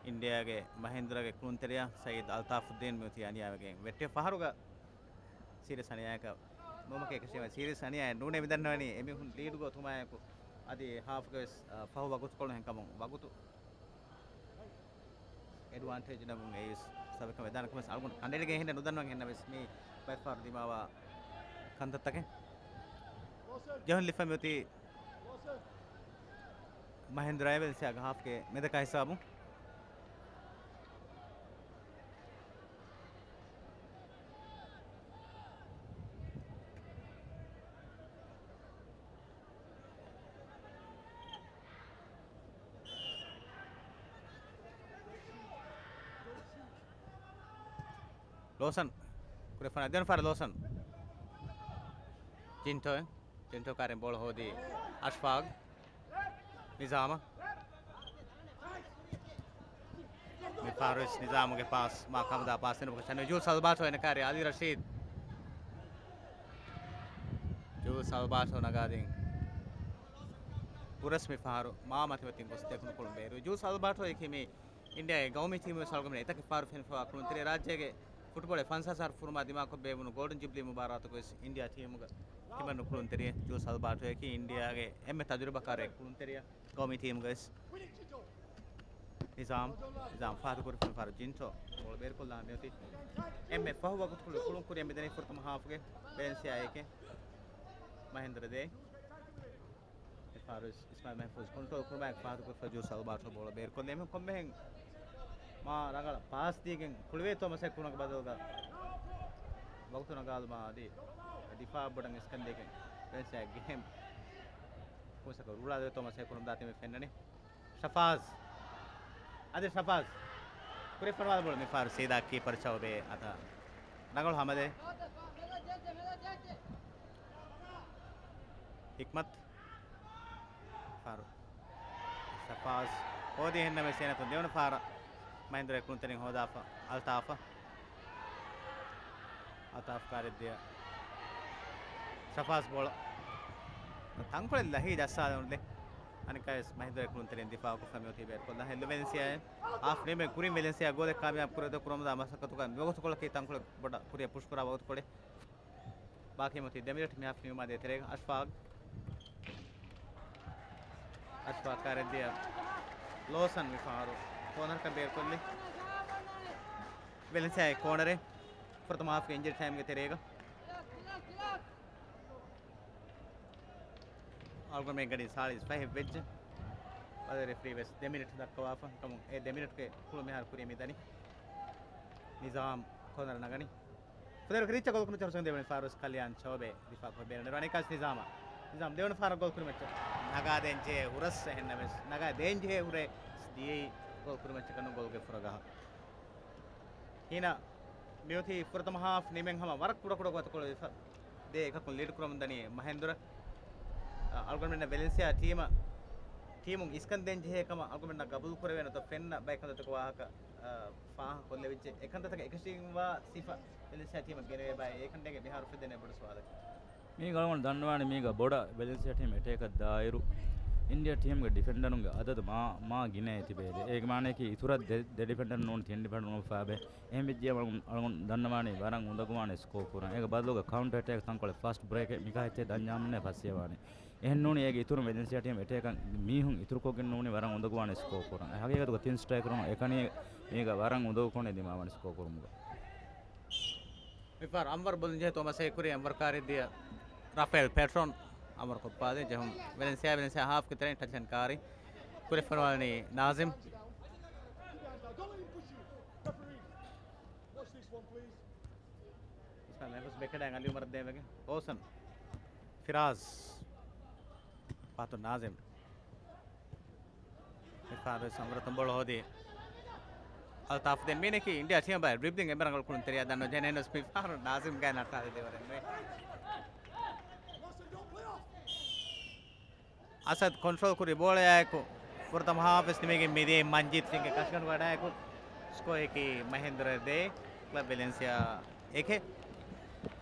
އިންޑިއާގެ މަހިންދުރާގެ ކުޅުންތެރިޔާ ސައީދް އަލްތާފުއްދީން މިއޮތީ އަނިޔާވެގެން ވެއްޓި ފަހަރުގަ ސީރިއަސް އަނިޔާއަކަށް ނޫމަކޭ ކަށީމަ ސީރިއަސް އަނިޔާއެއް ނޫނޭ މިދަންނަވަނީ އެމީހުން ލީޑުގަ އޮތުމާއެކު އަދި ހާފްގެ ވެސް، އަ، ފަހު ވަގުތުކޮޅު ހެންކަމުން ވަގުތު އެޑްވާންޓޭޖް ނަމުން އެއީސް ސަބަކަށް ވެދާނެ ކަމަސް އަޅުގަނޑު ކަނޑައެޅިގެން ހިންނަ ނުދަންނަވަން ހެންނަވެސް މީ ބައެއްފަހަރު ދިމާވާ ކަންތައްތަކެއް. ޖެހުން ލިފަ މިއޮތީ މަހިންދުރާ ވެލެންސިއާގެ ހާފްގެ މެދަކާ ހިސާބު. ލޯސަން. ކުރެފަނަ ދެން ފާރ ލޯސަން. ޖިންޓޯ. ޖިންޓޯ ކާރިން ބޯޅަ ހޯދީ އަޝްފާގް. ނިޒާމަށް. މި ފާރިސް ނިޒާމުގެ ޕާސް މާ ކަމުދާ ޕާސް ނުބުކަށް ޗަންވެ ޖޫލްސް އަލްބާޓޯ އެނެ ކާރި އަލީ ރަޝީދް. ޖޫލްސް އަލްބާޓޯ ނަގާދިން. ބުރަސް މި ފަހަރު މާ މަތިމަތިން ގޮސް ދެކުނު ކުޅުން ބޭރު. ޖޫލްސް އަލްބާޓޯ އެކި މި އިންޑިއާގެ ގައުމީ ޓީމު ވެސް އަޅުގަނޑު އެތަކެއް ފާރު ފެނިފަވާ ކުޅުންތެރި ރާއްޖޭގެ ފުޓްބޯޅަ ފަންސާސް އަހަރު ފުރުމާ ދިމާކޮށް ބޭއްވުނު ގޯލްޑަން ޖުބްލީ މުބާރާތަކު ވެސް އިންޑިއާ ޓީމުގަ ތިމަންނު ކުޅުންތެރިއެއް ޖޫލްސް އަލްބާޓޯއަކީ އިންޑިއާގެ އެންމެ ތަޖުރިބަކާރެއް ކުޅުންތެރިޔާ ގައުމީ ޓީމުގަ ވެސް. ނިޒާމް، ނިޒާމް ފާތު ކުރި ފަރު ޖިންޓޯ ބޯޅަ ބޭރުކޮށްލާ މިއޮތީ. އެންމެ ފަހު ވަގުތުކޮޅު ކުޅުން ކުރި މިދަނީ ފުރަތަމަ ހާފުގެ ވެލެންސިއާއެކޭ. މަހިންދުރަ ދޭ. އެ ފާރު އިސްމާއިލް މަހްފޫޒް ކޮންޓްރޯލް ކުރުމާއެކު ފާތު ކުރިފަ ޖޫލްސް އަލްބާޓޯ ބޯޅަ ބޭރުކޮށްލީމަ ކޮންމެހެން މާ ރަނގަޅަށް ޕާސް ދީގެން ކުޅެވޭތޯ މަސައްކަތް ކުރުމަކަށް ބަދަލުގަ ވަގުތު ނަގާލުމާ އަދި ދިފާއަށް ބޮޑަށް އިސްކަންދީގެން ވެލެންސިއާ ގެހެމް ކުންސަކަށް ރޫޅާދެވޭތޯ މަސައްކަތް ކުރުން ދާތީ މި ފެންނަނީ. ޝަފާޒް. އަދި ޝަފާޒް. ކުރިފަންވާލި ބޯޅަ މިފަހަރު ސީދާ ކީޕަރ ޗައުބޭ އަތާ ރަނގަޅު ހަމަލެއް. ހިކްމަތް. ފަހަރު ޝަފާޒް ހޯދި އެހެންނަމެސް އޭނަތުން ދެވަނަ ފަހަރަށް މަހިންދުރެ ކުޅުންތެރިން ހޯދާފަ އަލްތާފަށް. އަލްތާފް ކާރެއްދިޔަ ޝަފާޒް ބޯޅަ ތަންކޮޅެއް ލަހީ ޖައްސާލަން އުޅެ. އަނެއްކާވެސް މަހިންދުރެ ކުޅުންތެރިން ދިފާއުކޮށްފަ މިއޮތީ ބޭރުކޮށްލާ ހެއްލު ވެލެންސިއާއެއް. ހާފް ނިމެ ކުރިން ވެލެންސިއާ ގޯލެއް ކާމިޔާބު ކުރެވޭތޯ ކުރަމުންދާ މަސައްކަތުގަ މިވަގުތުކޮޅަކީ ތަންކޮޅެއް ބޮޑަށް ކުރިއަށް ޕުޝްކުރާ ވަގުތުކޮޅެއް. ބާކީ މޮތީ ދެ މިނެޓް މި ހާފް ނިމުމާ ދޭތެރޭގަ. އަޝްފާގް. އަޝްފާގް ކާރެއްދިޔަ ލޯސަން މިފަހަރު ކޯނަރަކަށް ބޭރުކޮށްލި. ވެލެންސިއާގެ ކޯނަރެއް. ފުރަތަމަ ހާފްގެ އިންޖަރީ ޓައިމްގެ ތެރޭގަ. އަޅުގަނޑުމެން ގަޑި ސާޅީސް ފަހެއް ވެއްޖެ. ބަދަލު ރެފްރީ ވެސް ދެ މިނެޓް ދައްކަވާފަ ކަމުން އެ ދެ މިނެޓްގެ ކުޅު މިހާރު ކުރިއަށް މިދަނީ. ނިޒާމް ކޯނަރ ނަގަނީ. ފުދޭވަރުގެ ރީއްޗަށް ގޯލް ކުރިމައްޗަށް ދެވަނީ ފާރުވެސް ކަލްޔާން ޗައުބޭ ދިފާއުކޮށް ބޭނުން ނެރުވާނެ ކާސް ނިޒާމާ. ނިޒާމް ދެވަނަ ފާރަށް ގޯލް ކުރިމައްޗަށް ނަގާދޭން ޖެހޭ ހުރަސް އެހެންނަމެސް ނަގާ ދޭން ޖެހޭ ހުރެސް ދިޔައީ ގޯލް ކުރިމައްޗަކަށް ނޫން ގޯލްގެ ފުރަގަހަށް. ހީނަ މިއޮތީ ފުރަތަމަ ހާފް ނިމެން ހަމަ ވަރަށް ކުޑަކުޑަ ގޮތަކޮޅު ވެފަ. ދޭ އެކަކުން ލީޑް ކުރަމުން ދަނީ މަހެންދުރަ. އަ، އަޅުގަނޑުމެންނަށް ވެލެންސިއާ ޓީމަށް، ޓީމުން އިސްކަން ދޭން ޖެހޭ ކަމަށް އަޅުގަނޑުމެންނަށް ގަބޫލު ކުރެވޭނެ އޮތަ ފެންނަ ބައެއް ކަންތައްތަކު ވާހަކަ، އަ، ފާހަގަ ކޮށްލެވިއްޖެ. އެ ކަންތައްތަކަށް އެކަށީގެންވާ ސިފަ ވެލެންސިއާ ޓީމަށް ގެނެވޭ ބައެއް އެކަންޑޭގެ މިހާރު ފެދޭނެ ބޮޑު ސުވާލެއް. މީގަ އަޅުގަނޑު ދަންނަވާނީ މީގަ ބޮޑަށް ވެލެންސިއާ ޓީމް އެޓޭކަށް ދާއިރު، އިންޑިއާ ޓީމްގެ ޑިފެންޑަރުންގެ އަދަދު މާ، މާ ގިނައޭ ތިބޭ. އޭގެ މާނަޔަކީ އިތުރަށް ދެ، ދެ ޑިފެންޑަރު ނޫން ތިން ޑިފެންޑަރު ނުވެފައިބެ. އެހެން ވެއްޖެ އަޅުގަނޑު، އަޅުގަނޑު ދަންނަވާނީ ވަރަށް އުނދަގޫވާނެ ސްކޯ ކުރަން. އޭގެ ބަދަލުގަ ކައުންޓަރ އެޓޭކް ތަންކޮޅެއް ފާސްޓް ބްރޭކެއް މިކާ ހިތޭ ދަންޏާމުންނޭ ފަސްވެވާނެ. އެހެން ނޫނީ އޭގެ އިތުރުން ވެލެންސިއާ ޓީމް އެޓޭކަށް މީހުން އިތުރުކޮށްގެން ނޫނީ ވަރަށް އުނދަގޫވާނެ ސްކޯ ކުރަން. އެ ހަގީގަތުގަ ތިން ސްޓްރައިކަރުން އެކަނި މީގަ ވަރަށް އުނދަގޫކޮށް ދިމާވާނެ ސްކޯ ކުރުމުގަ. މިފަހަރު އަންވަރު ބޮލުން ޖެހޭ ތޯމަސް އެކުރި އަންވަރު ކާރިއްދިޔަ ރާފައިލް ޕެޓްރޯން އަންވަރު ކޮށްޕާލި ޖެހުން ވެލެންސިއާ، ވެލެންސިއާ ހާފްގެ ތެރެއިން ޓަޗްލައިން ކާރި ކުރިފަންވާނީ ނާޒިމް. މެހްފުޒް ބެކެޑާއި އަލި އުމަރަށް ދޭވެގެ ހޯސަން ފިރާޒް ފާތު ނާޒިމް. މިފަހަރު ސަމްރަތުން ބޯޅަ ހޯދީ އަލްތާފް ދެން މީނަކީ އިންޑިއާ ޓީމް ބައި ޑްރިބްލިން އެންމެ ރަނގަޅު ކުޅުންތެރިޔާ ދަންނަ ޖެނެންވެސް މިފަހަރު ނާޒިމް ގާތް ނައްޓާލެވޭ ވަރެއް ނުވޭ. އަސަދް ކޮންޓްރޯލް ކުރި ބޯޅަޔާއެކު ފުރަތަމަ ހާފް ވެސް ނިމިގެން މިދިޔައީ މަންޖީތް ސިންގެ ކަށިގަނޑު ގަޑާއެކު. ސްކޯއަކީ މަހެންދުރަ ދޭ، ކްލަބް ވެލެންސިއާ އެކެއް.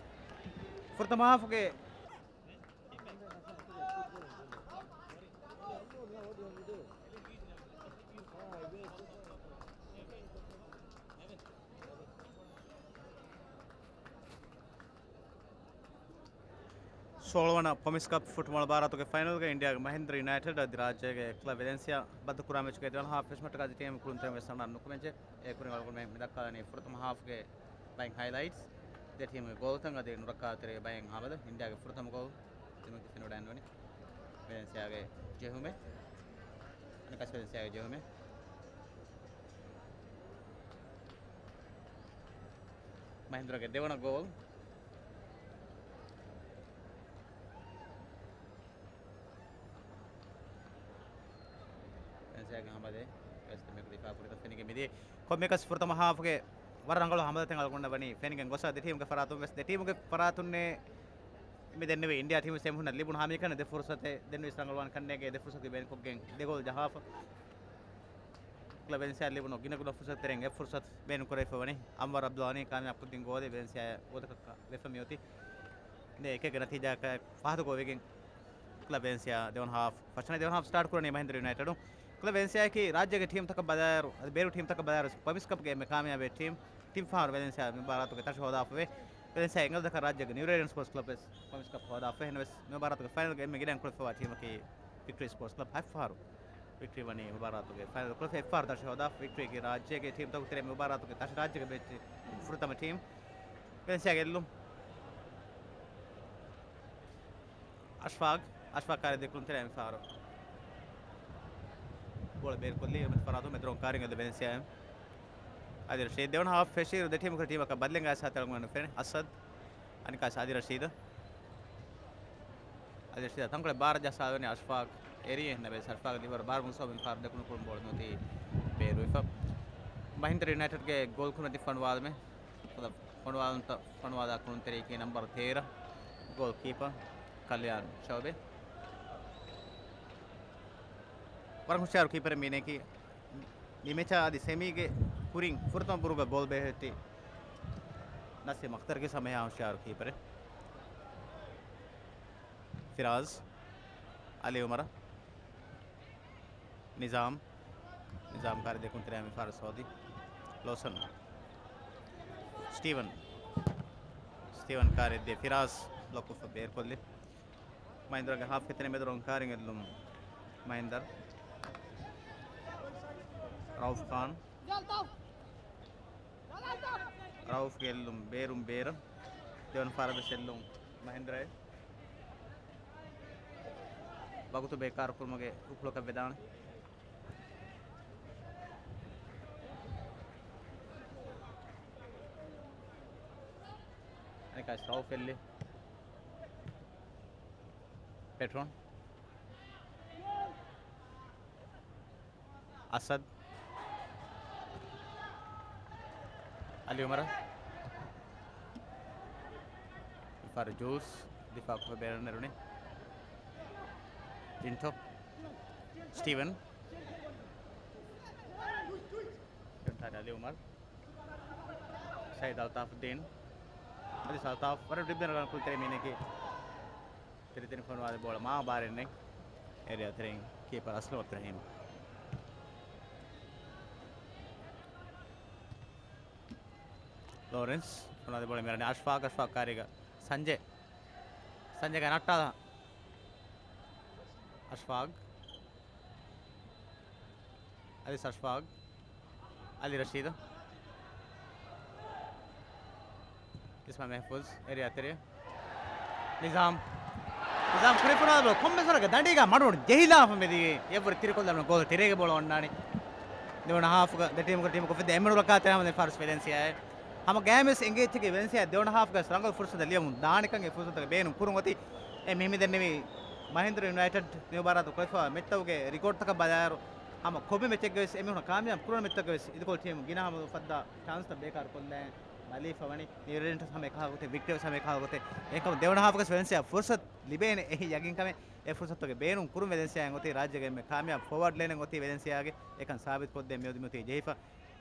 ފުރަތަމަ ހާފްގެ ސޯޅަ ވަނަ ޕްރޮމިސް ކަޕް ފުޓްބޯޅަ މުބާރާތުގެ ފައިނަލްގަ އިންޑިއާގެ މަހިންދްރަ ޔުނައިޓެޑް އަދި ރާއްޖޭގެ ކްލަބް ވެލެންސިއާ ބައްދަލުކުރާ މެޗުގެ ދެވަނަ ހާފް ފެށުމަށްޓަކާ ދެ ޓީމް ކުޅުންތެރިން ވެސް އަންނަން ނުކުމެޖެ. އެ ކުރިން އަޅުގަނޑުމެން މި ދައްކާލަނީ ފުރަތަމަ ހާފްގެ ބައެއް ހައިލައިޓްސް. ދެ ޓީމުގެ ގޯލްތައް އަދި ނުރައްކާތެރި ބައެއް ހާމަލަ. އިންޑިއާގެ ފުރަތަމަ ގޯލް ދިމަކި ފެނިވަޑައިގަންނަވަނީ ވެލެންސިއާގެ ޖެހުމެއް. އަނެއްކާސް ވެލެންސިއާގެ ޖެހުމެއް. މަހިންދުރަގެ ދެވަނަ ގޯލް. ވެލެންސިއާގެ ހަމަލެއް ވެސް ދެމެކު ދިފާ ކުރިތަ ފެނިގެން މިދިޔަ. ކޮންމެއަކަސް ފުރަތަމަ ހާފްގެ ވަރަށް ރަނގަޅު ހަމަލަތެއް އަޅުގަނޑަށް ވަނީ ފެނިގެން ގޮސް ދެ ޓީމުގެ ފަރާތުން ވެސް، ދެ ޓީމުގެ ފަރާތުންނޭ މި ދެންނެވި އިންޑިއާ ޓީމު ސެމިހުންނަށް ލިބުނު ހާމީކަން ދެ ފުރުސަތެއް ދެން ވެސް ރަނގަޅުވާން ކަންނޭގެ ދެ ފުރުސަތުގެ ބޭނުންކޮށްގެން ދެ ގޯލް ޖަހާފަ. ކްލަބް ވެލެންސިއާ ލިބުނު ގިނަ ގުނަ ފުރުސަތު ތެރެއިން އެއް ފުރުސަތު ބޭނުން ކުރެވިފަ ވަނީ. އަންވަރު އަބްދުލް ޣަނީ ކާމިޔާބު ކޮށްދިން ގޯލެއް ވެލެންސިއާ ގޯލަކަށް ވެފަ މިއޮތީ. ދެ އެކެއްގެ ނަތީޖާއަކަށް ފަހަތު ގޯލެއްގެން ކްލަބް ވެލެންސިއާ ދެވަނަ ހާފް ފަށަނަ ދެވަނަ ހާފް ސްޓާޓް ކުރަނީ މަހިންދުރ ޔުނައިޓެޑު. ކްލަބް ވެލެންސިއާއަކީ ރާއްޖޭގެ ޓީމްތަކަށް ބަލާއިރު، އަދި ބޭރު ޓީމްތަކަށް ބަލާއިރު ޕްރޮމިސް ކަޕްގެ އެންމެ ކާމިޔާބު ޓީމް. ޓީމް ފަހަރު ވެލެންސިއާ މި މުބާރާތުގެ ތަށި ހޯދާފަވޭ. ވެލެންސިއާ އެނގަލުތަކަށް ރާއްޖޭގެ ނިއުރޭޑިއަން ސްޕޯޓްސް ކްލަބް ވެސް ޕްރޮމިސް ކަޕް ހޯދާފަ. އެހެންވެސް މި މުބާރާތުގެ ފައިނަލްގެ އެންމެ ގިނަ ކުޅެފަވާ ޓީމަކީ ވިކްޓަރީ ސްޕޯޓްސް ކްލަބް. ހަތް ފަހަރު ވިކްޓަރީ ވަނީ މުބާރާތުގެ ފައިނަލް ކުޅެފަ. އެއްފަހަރު ތަށި ހޯދާފަ ވިކްޓަރީގެ ރާއްޖޭގެ ޓީމްތަކުގެ ތެރޭ މުބާރާތުގެ ތަށި ރާއްޖޭގެ ބެއްޗި ފުރަތަމަ ޓީމް. ވެލެންސިއާ ގެއްލުން. އަޝްފާގް، އަޝްފާގް ކާރިއްދިޔަ ކުޅުންތެރެއިން މިފަހަރު ބޯޅަ ބޭރުކޮށްލީ އެމެދު ފަރާތުން މެދުރޮން ކާރިން އެދު ވެލެންސިއާއިން. އަދި ރަޝީދު ދެވަނަ ހާފް ފެށިއިރު ދެ ޓީމުގެ ޓީމަކަށް ބަދަލެއް ގާސް ހަތަރު ގޮނޑު ފެނި. އަސަދް، އަނެއްކާސް އަދި ރަޝީދު. އަދި ރަޝީދު ތަންކޮޅެއް ބާރަށް ޖައްސާލަވަނީ އަޝްފާގް އެރީ އެހެންނަމަވެސް އަޝްފާގް ލިވަރު ބާރު މުސޯބިން ފާރު ދެކުނު ކުޅުން ބޯޅަ ނުވަތީ ބޭރުވެފަ. މަހިންދަރ ޔުނައިޓެޑްގެ ގޯލް ކުރިމަތި ފޮނުވާލުމެއް. ފޮނުވާލުންތައް ފޮނުވާލާ ކުޅުންތެރިޔަކީ ނަމްބަރު ތޭރަ ގޯލް ކީޕަރ ކަލްޔާން ޗައުބެ. ވަރަށް ހުޝިޔާރު ކީޕަރެއް މީނަކީ. މި މެޗާ އަދި ސެމީގެ ކުރިން ފުރަތަމަ ބުރުގަ ގޯލް ބޭހެއްޓި ނަސީމް އަޚްތަރުގެ ހަމަ އެހާ ހުޝިޔާރު ކީޕަރެއް. ފިރާޒް، އަލީ އުމަރަށް، ނިޒާމް، ނިޒާމް ކާރި ދެކުންތެރެއާ މި ފާރު ސޯދި، ލޯސަން، ސްޓީވަން، ސްޓީވަން ކާރި ދޭ ފިރާޒް ބްލޮކް ކޮށްފަ ބޭރުކޮށްލި. މަހިންދަރގެ ހާފް ކެތެން މެދު ރޮން ކާރިން އެއްލުމުން މަހިންދަރު. ރައުފް ޚާން. ރައުފްގެ އެއްލުން ބޭރުން ބޭރަށް. ދެވަނަ ފަހަރަށް ވެސް އެއްލުން މަހިންދަރަށް. ވަގުތު ބޭކާރު ކުރުމުގެ އުކުޅަކަށް ވެދާނެ. އަނެކާ ރައުފް އެއްލި. ޕެޓްރޯން. އަސަދް. އަލި އުމަރަށް. ފަރު ޖޫސް. ދިފާއުކޮށް ބޭރަށް ނެރުނީ. ޖިންތޯ. ސްޓީވަން. އަލި އުމަރު. ސައީދު އަލްތާފުއްދީން. އަލި އަލްތާފް ވަރަށް ޑްރިބްލިން ރަން ކުޅުންތެރި މީނަކީ. ތިރި ތިނި ފޮނުވާލި ބޯޅަ މާ ބާރެއް ނެތް. އޭރިއާ ތެރެއިން ކީޕަރ އަސްލަމް އަބްދުރަހީމް. ލޯރެންސް ފޮނުވާލި ބޯޅަ މިރަނީ އަޝްފާޤް، އަޝްފާޤް ކާރީގަ ސަންޖޭ. ސަންޖޭގެ ނައްޓާލާ. އަޝްފާޤް. އަލި އަޝްފާޤް. އަލި ރަޝީދު. އިސްމާ މެހްފޫޒް އޭރިއާ ތެރެއަށް. ނިޒާމް. ނިޒާމް ކުރިފުނާލު ކޮންމެސް ވަރަކަށް ދަނޑީގަ މަޑުމަޑުން ޖެހިލާފަ މެދިޔޭ. އެއްވަރު ތިރިކޮށްލާނު ގޯލް ތެރޭގެ ބޯޅަ އޮންނާނީ. ދެވަނަ ހާފުގަ ދެ ޓީމުގެ ޓީމު ކޮފެއް ދެ އެމެނު ރަކާތެރި ހަމަ ދެ ފާރުސް ވެލެންސިއާއެ. ހަމަ ގޭމް ވެސް އެނގޭތީގެ ވެލެންސިއާ ދެވަނަ ހާފުގަ ރަނގަޅު ފުރުސަތެއް ލިޔަމުން ދާނެކަން އެ ފުރުސަތުގެ ބޭނުން ކުރުން އޮތީ. އެ މި މި ދެންނެވި މަހިންދަރު ޔުނައިޓެޑް މި މުބާރާތު ކޮށްފަ މެޗްތަކުގެ ރިކޯޑްތަކަށް ބަލާއިރު ހަމަ ކޮންމެ މެޗެއްގެ ވެސް އެމީހުން ކާމިޔާބު ކުރުނު މެޗްތަކަށް ވެސް އިދިކޮޅު ޓީމު ގިނަ ހަމަ އުފައްދާ ޗާންސްތައް ބޭކާރު ކޮށްލައި ބަލީފަ ވަނީ. ނިއު ރޭޑިއަންޓްސް ހަމަ އެކަހަލަ ގޮތެއް، ވިކްޓޯރިއަސް ހަމަ އެކަހަލަ ގޮތެއް. އެކަމު ދެވަނަ ހާފުގަސް ވެލެންސިއާ ފުރުސަތު ލިބޭނެ އެހި ޔަގީންކަމެއް އެ ފުރުސަތުގެ ބޭނުން ކުރުން ވެލެންސިއާއިން އޮތީ ރާއްޖޭގެ އެންމެ ކާމިޔާބު ފޯވާޑް ލޭނެއް އޮތީ ވެލެންސިއާގެ. އެކަން ސާބިތު ކޮށްދޭން މިއޮދުމަތީ ޖެހިފަ.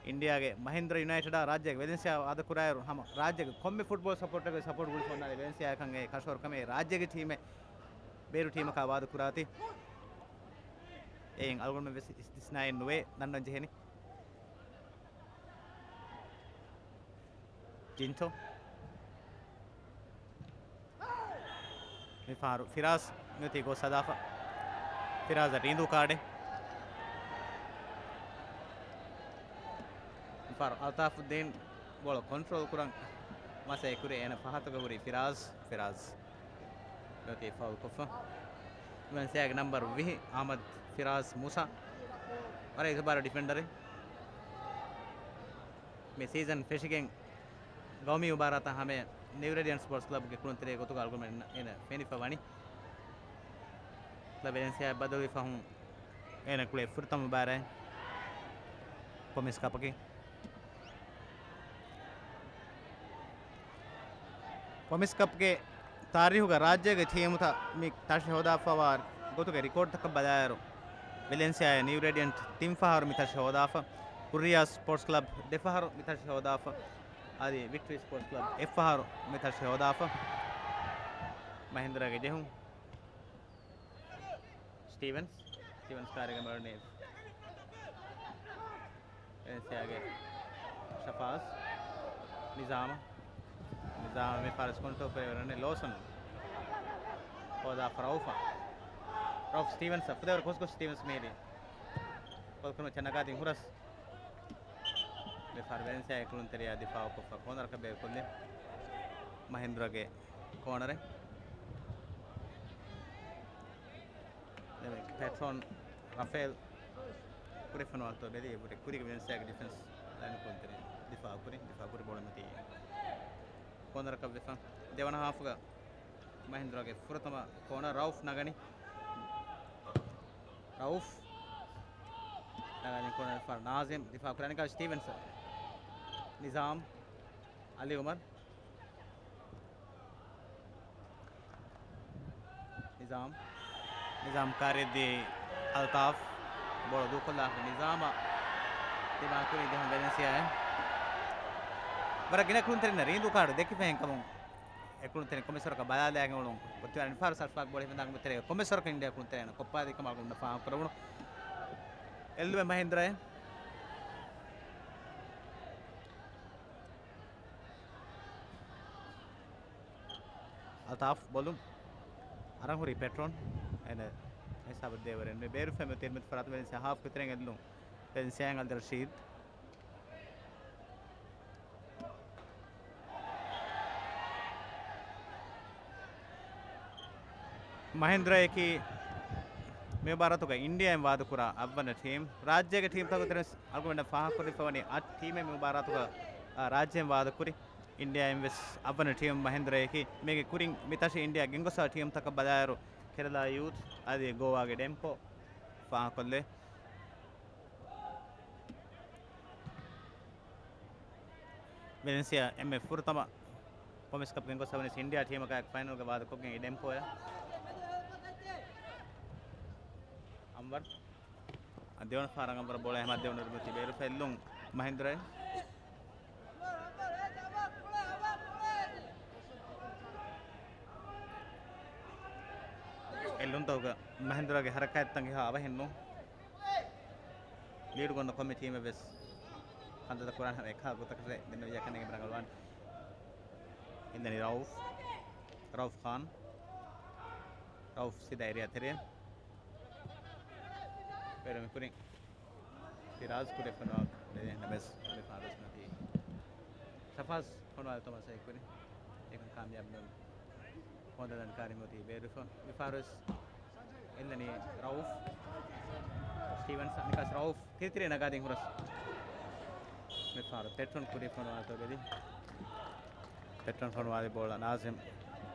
އިންޑިއާގެ މަހިންދަރ ޔުނައިޓެޑާ ރާއްޖޭގެ ވެލެންސިއާ ވާދަކުރާއިރު ހަމަ ރާއްޖޭގެ ކޮންމެ ފުޓްބޯލް ސަޕޯޓަރުގެ ސަޕޯޓް ގުޅިފަ އޮންނާނެ ވެލެންސިއާއަކަށް އެ ކަށަވަރު ކަމެއް ރާއްޖޭގެ ޓީމެއް ބޭރު ޓީމަކާ ވާދަކުރާތީ. އެއިން އަޅުގަނޑުމެން ވެސް އިސްތިސްނާއެއް ނުވޭ ދަންނަން ޖެހެނީ. ޖިންތޯ. މިފަހަރު ފިރާޒް މިއޮތީ ގޯސް ހަދާފަ. ފިރާޒަށް ރީނދޫ ކާޑެއް. މިފަހަރު އަލްތާފުއްދީން ބޯޅަ ކޮންޓްރޯލް ކުރަން މަސައްކަތް ކުރި އޭނަ ފަހަތުގަ ހުރި ފިރާޒް. ފިރާޒް މިއޮތީ ފައުލް ކޮށްފަ. ވެލެންސިއާގެ ނަމްބަރު ވިހި އަހްމަދު ފިރާޒް މޫސާ. ވަރަށް އިތުބާރު ޑިފެންޑަރެއް. މި ސީޒަން ފެށިގެން ގައުމީ މުބާރާތާ ހަމަޔަށް ނިއު ރޭޑިއަންޓް ސްޕޯޓްސް ކްލަބްގެ ކުޅުންތެރިޔާ ގޮތުގަ އަޅުގަނޑުމެން އޭނަ ފެނިފަ ވަނީ. ކްލަބް ވެލެންސިއާއަށް ބަދަލުވި ފަހުން އޭނަ ކުޅޭ ފުރަތަމަ މުބާރާތް ޕްރޮމިސް ކަޕަކީ. ޕްރޮމިސް ކަޕްގެ ތާރީހުގަ ރާއްޖޭގެ ޓީމުތައް މި ތަށި ހޯދާފަވާ ގޮތުގެ ރިކޯޑްތަކަށް ބަލާއިރު، ވެލެންސިއާއާ ނިއު ރޭޑިއަންޓް ތިން ފަހަރު މި ތަށި ހޯދާފަ، ހުއްރިއްޔާ ސްޕޯޓްސް ކްލަބް ދެ ފަހަރު މި ތަށި ހޯދާފަ، އަދި ވިކްޓްރީ ސްޕޯޓްސް ކްލަބް އެއް ފަހަރު މި ތަށި ހޯދާފަ. މަހިންދަރާގެ ޖެހުން. ސްޓީވަންސް، ސްޓީވަންސް ކާރިގަ މެޅުނީ. ވެލެންސިއާގެ ޝަފާޒް. ނިޒާމް. ނިޒާމް މި ފާރު ކޮންޓްރޯލް ކުރެވި ވަނީ ލޯސަން. ހޯދާފަ ރައުފަށް. ރައުފް ސްޓީވަންސަށް. ފުދޭވަރު ގޮސްގޮސް ސްޓީވަންސް މިހިރީ. ގޯލް ކުރިމައްޗަށް ނަގާދިން ހުރަސް. މި ފާރު ވެލެންސިއާގެ ކުޅުންތެރިޔާ ދިފާއުކޮށްފަ ކޯނަރަކަށް ބޭރުކޮށްލި. މަހިންދަރާގެ ކޯނަރެއް. ދެން ޕެޓްރޯން ރަފޭލް ކުރިފަން ވާތޯ ބެލި އެބުރި ކުރީގެ ވެލެންސިއާގެ ޑިފެންސް ލައިން ކުޅުންތެރި ދިފާއު ކުރި، ދިފާއު ކުރި ބޯޅަ މިތީ ކޯނަރަކަށް ވެފަ. ދެވަނަ ހާފުގަ މަހިންދަރާގެ ފުރަތަމަ ކޯނަރ ރައުފް ނަގަނީ. ރައުފް. ނާޒިމް ދިފާ ކުރާނެ ކާ ސްޓީވަންސަ. ނިޒާމް. އަލީ އުމަރު. ނިޒާމް. ނިޒާމް ކާރިއަށްދީ އަލްތާފް. ބޯޅަ ދޫކޮށްލާފަ ނިޒާމަށް ދިމާކުރީ ދެހަން ވެލެންސިއާއެއް. ވަރަށް ގިނަ ކުޅުންތެރިންނަށް ރީނދޫ ކާޑު ދެއްކިފަ ހެން ކަމުން އެ ކުޅުންތެރިން ކޮމިސަރަކަށް ބަލާލާގެން އުޅުން ގޮތިވާ ނިފާރު ސަރްފާގް ބޯޅަ ހިފަންދާން ގޮތެރޭ ކޮމިސަރަކަށް އިންޑިއާ ކުޅުންތެރިން ކޮއްޕާދީ ކަމާގުން ފާހަގަކުރެވުނު. އެއްލުމެއް މަހިންދްރައެއް. އަލްތާފް ބޮލުން އަރަން ހުރީ ޕެޓްރޯން. އޭނަ ހިސާބަށް ދޭވަރެން ބޭރުފެމެ ތިރިމެތި ފަރާތު ވެލެންސިއާ ހާފްގެ ތެރެއިން އެއްލުން. ވެލެންސިއާއިން އަލްދަރަޝީދް. މަހިންދްރައަކީ މި މުބާރާތުގަ އިންޑިއާއިން ވާދަކުރާ އަށްވަނަ ޓީމް. ރާއްޖޭގެ ޓީމްތަކުގެ ތެރެއިން އަޅުގަނޑަށް ފާހަގަކުރެވިފަވަނީ އަށް ޓީމެއް މި މުބާރާތުގަ، އާ، ރާއްޖޭން ވާދަކުރި. އިންޑިއާއިން ވެސް އަށްވަނަ ޓީމް މަހިންދްރައަކީ. މީގެ ކުރިން މި ތަށި އިންޑިއާ ގެންގޮސްފަ ޓީމްތަކަށް ބަލާއިރު، ކެރަލާ ޔޫތް އަދި ގޯވާގެ ޑެމްކޯ ފާހަގަކޮށްލޭ. ވެލެންސިއާ އެންމެ ފުރަތަމަ ކޮމެސް ކަޕް ގެންގޮސްފަވަނީ އިންޑިއާ ޓީމަކާއެކު ފައިނަލްގަ ވާދަކޮށްގެން އި ޑެމްކޯއަށް. އަންވަރު. އަ، ދެވަނަ ފަހަރަށް އަންވަރު ބޯޅަ ހަމަ ދެވަނަ ރިމުތި ބޭރުފަ އެއްލުން މަހިންދްރައެއް. އެއްލުންތަކުގަ މަހިންދްރަގެ ހަރަކާތްތައް އެހާ އަވަހެއް ނޫން. ލީޑު ގޮންނަ ކޮންމެ ޓީމެއް ވެސް ކަންތައްތައް ކުރާނެ ހަމަ އެކާ ގޮތަކަށް ދެންނެވިޔާ ކަންނޭނގެ ރަނގަޅުވާނެ. އިންދަނީ ރައުފް. ރައުފް ޚާން. ރައުފް ސީދާ އެރިޔާ ތެރެއަށް. ބޭރު މި ކުރިން ފިރާޒް ކުރި ފޮނުވާ ދެން ނަމެސް މި ފާދަސް ނަތީ. ޝަފާޒް ފޮނުވާލި ތޮމަސް އެކުރި. އެކަން ކާމިޔާބު ނޫން. ހޯދަލަން ކާރި މޮތީ ބޭރުފަ. މި ފާރުވެސް އެންދަނީ ރައުފް. ސްޓީވަންސް އަނިކާސް ރައުފް ތިރިތިރޭ ނަގާދިން ހުރަސް. މި ފާރު ޕެޓްރޮން ކުރި ފޮނުވާތޯ ބެލި. ޕެޓްރޮން ފޮނުވާލި ބޯޅަ ނާޒިމް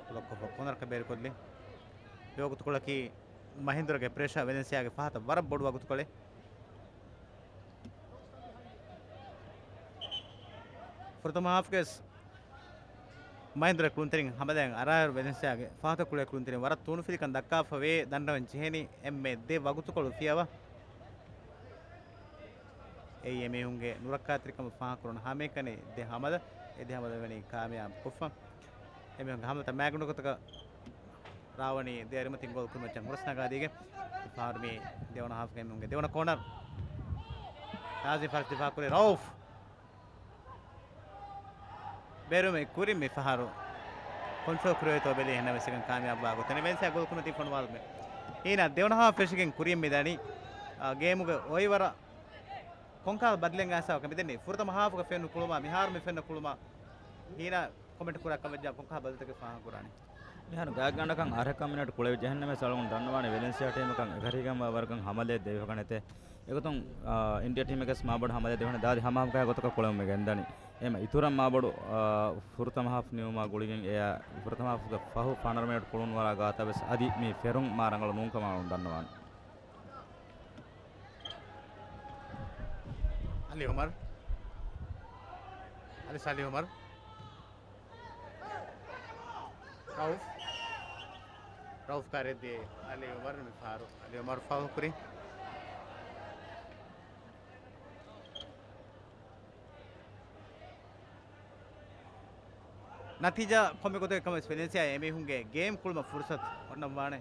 ބްލޮކްކޮށްފަ ކޯނަރަކަށް ބޭރުކޮށްލި. މި ވަގުތުކޮޅަކީ މަހިންދުރގެ ޕްރެޝާ ވެލެންސިއާގެ ފަހަތަށް ވަރަށް ބޮޑު ވަގުތުކޮޅެއް. ފުރަތަމަ ހާފްގެ މަހިންދުރ ކުޅުންތެރިން ހަމަލައިން އަރާއިރު ވެލެންސިއާގެ ފަހަތަށް ކުޅޭ ކުޅުންތެރިން ވަރަށް ތޫނުފިލިކަން ދައްކާފަ ވޭ ދަންނަވަން ޖެހެނީ އެންމެ ދެ ވަގުތުކޮޅު ފިޔަވަ. އެއީ އެމީހުންގެ ނުރައްކާތެރިކަމަށް ފާހަގަކުރުން ހަމައެކަނި ދެ ހަމަލަ، އެ ދެ ހަމަލަ ވަނީ ކާމިޔާބު ކޮށްފަ. އެމީހުންގެ ހަމަލަތައް މާގުނޑު ގޮތަކަށް ރާވަނީ ދެ އަރިމަތިން ގޯލް ކުރިމައްޗަށް ހުރަސް ނަގާދީގެ. ފަހަރު މީ ދެވަނަ ހާފްގެ އެމީހުންގެ ދެވަނަ ކޯނަރު. ނާޒިމް ފަރަސް ދިފާ ކުރި ރައުފް. ބޭރުމެއް ކުރިން މި ފަހަރު ކޮންޓްރޯލް ކުރެވޭތޯ ބެލީ ހެންނަމެސް އެކަން ކާމިޔާބުވާ ގޮތެއް ނެތް. ވެލެންސިއާ ގޯލް ކުރިމަތީ ފޮނުވާލުމެއް. ހީނަ ދެވަނަ ހާފް ފެށިގެން ކުރިން މި ދަނީ، އާ، ގޭމުގެ އޮއިވަރަށް ކޮންކަހަލަ ބަދަލެއް އައިސްފަ ކަމެއް ދެންނެވި. ފުރަތަމަ ހާފުގަ ފެންނު ކުޅުމާ، މިހާރު މި ފެންނަ ކުޅުމާ، ހީނަ ކޮމެންޓް ކުރާ ކަމަށްޖާ ކޮންކަހަލަ ބަދަލުތަކެއް ފާހަގަކުރާނީ؟ މިހާރު ގާތްގަނޑަކަށް އަށެއްކަން މިނެޓް ކުޅެވިއްޖެ ހެންނަމެސް އަޅުގަނޑު ދަންނަވާނެ ވެލެންސިއާ ޓީމަކަށް އެކަށީގެންވާ ވަރަކަށް ހަމަލައެއް ދެވިފަކަނެތޭ. އެގޮތުން، އާ، އިންޑިއާ ޓީމެއްގެ ވެސް މާބޮޑު ހަމަލައެއް ދެވިފަކަނެ ދާދި ހަމަހަމަކާ ގޮތަކަށް ކުޅެވުމެއް ގެންދަނީ. އެހެން އިތުރަށް މާބޮޑު، އާ، ފުރަތަމަ ހާފް ނިމުމާ ގުޅިގެން އެއާ ފުރަތަމަ ހާފްގެ ފަހު ފަނަރަ މިނެޓް ކުޅުނުވަރާ ގާތަށް ވެސް އަދި މި ފެރުން މާ ރަނގަޅު ނޫންކަމަށް އަޅުގަނޑު ދަންނަވާނެ. އަލީ އުމަރު. އަލީ ސާލިހް އުމަރު. ރައުފް. ރައުފް ކާރެއްދިޔަ އަލީ އުމަރު މި ފަހަރު. އަލީ އުމަރު ފައުލް ކުރި. ނަތީޖާ ކޮންމެ ގޮތެއް ކަމަށް ވެސް ވެލެންސިއާ އެމީހުންގެ ގޭމް ކުޅުމަށް ފުރުސަތު އޮންނަން ވާނެ.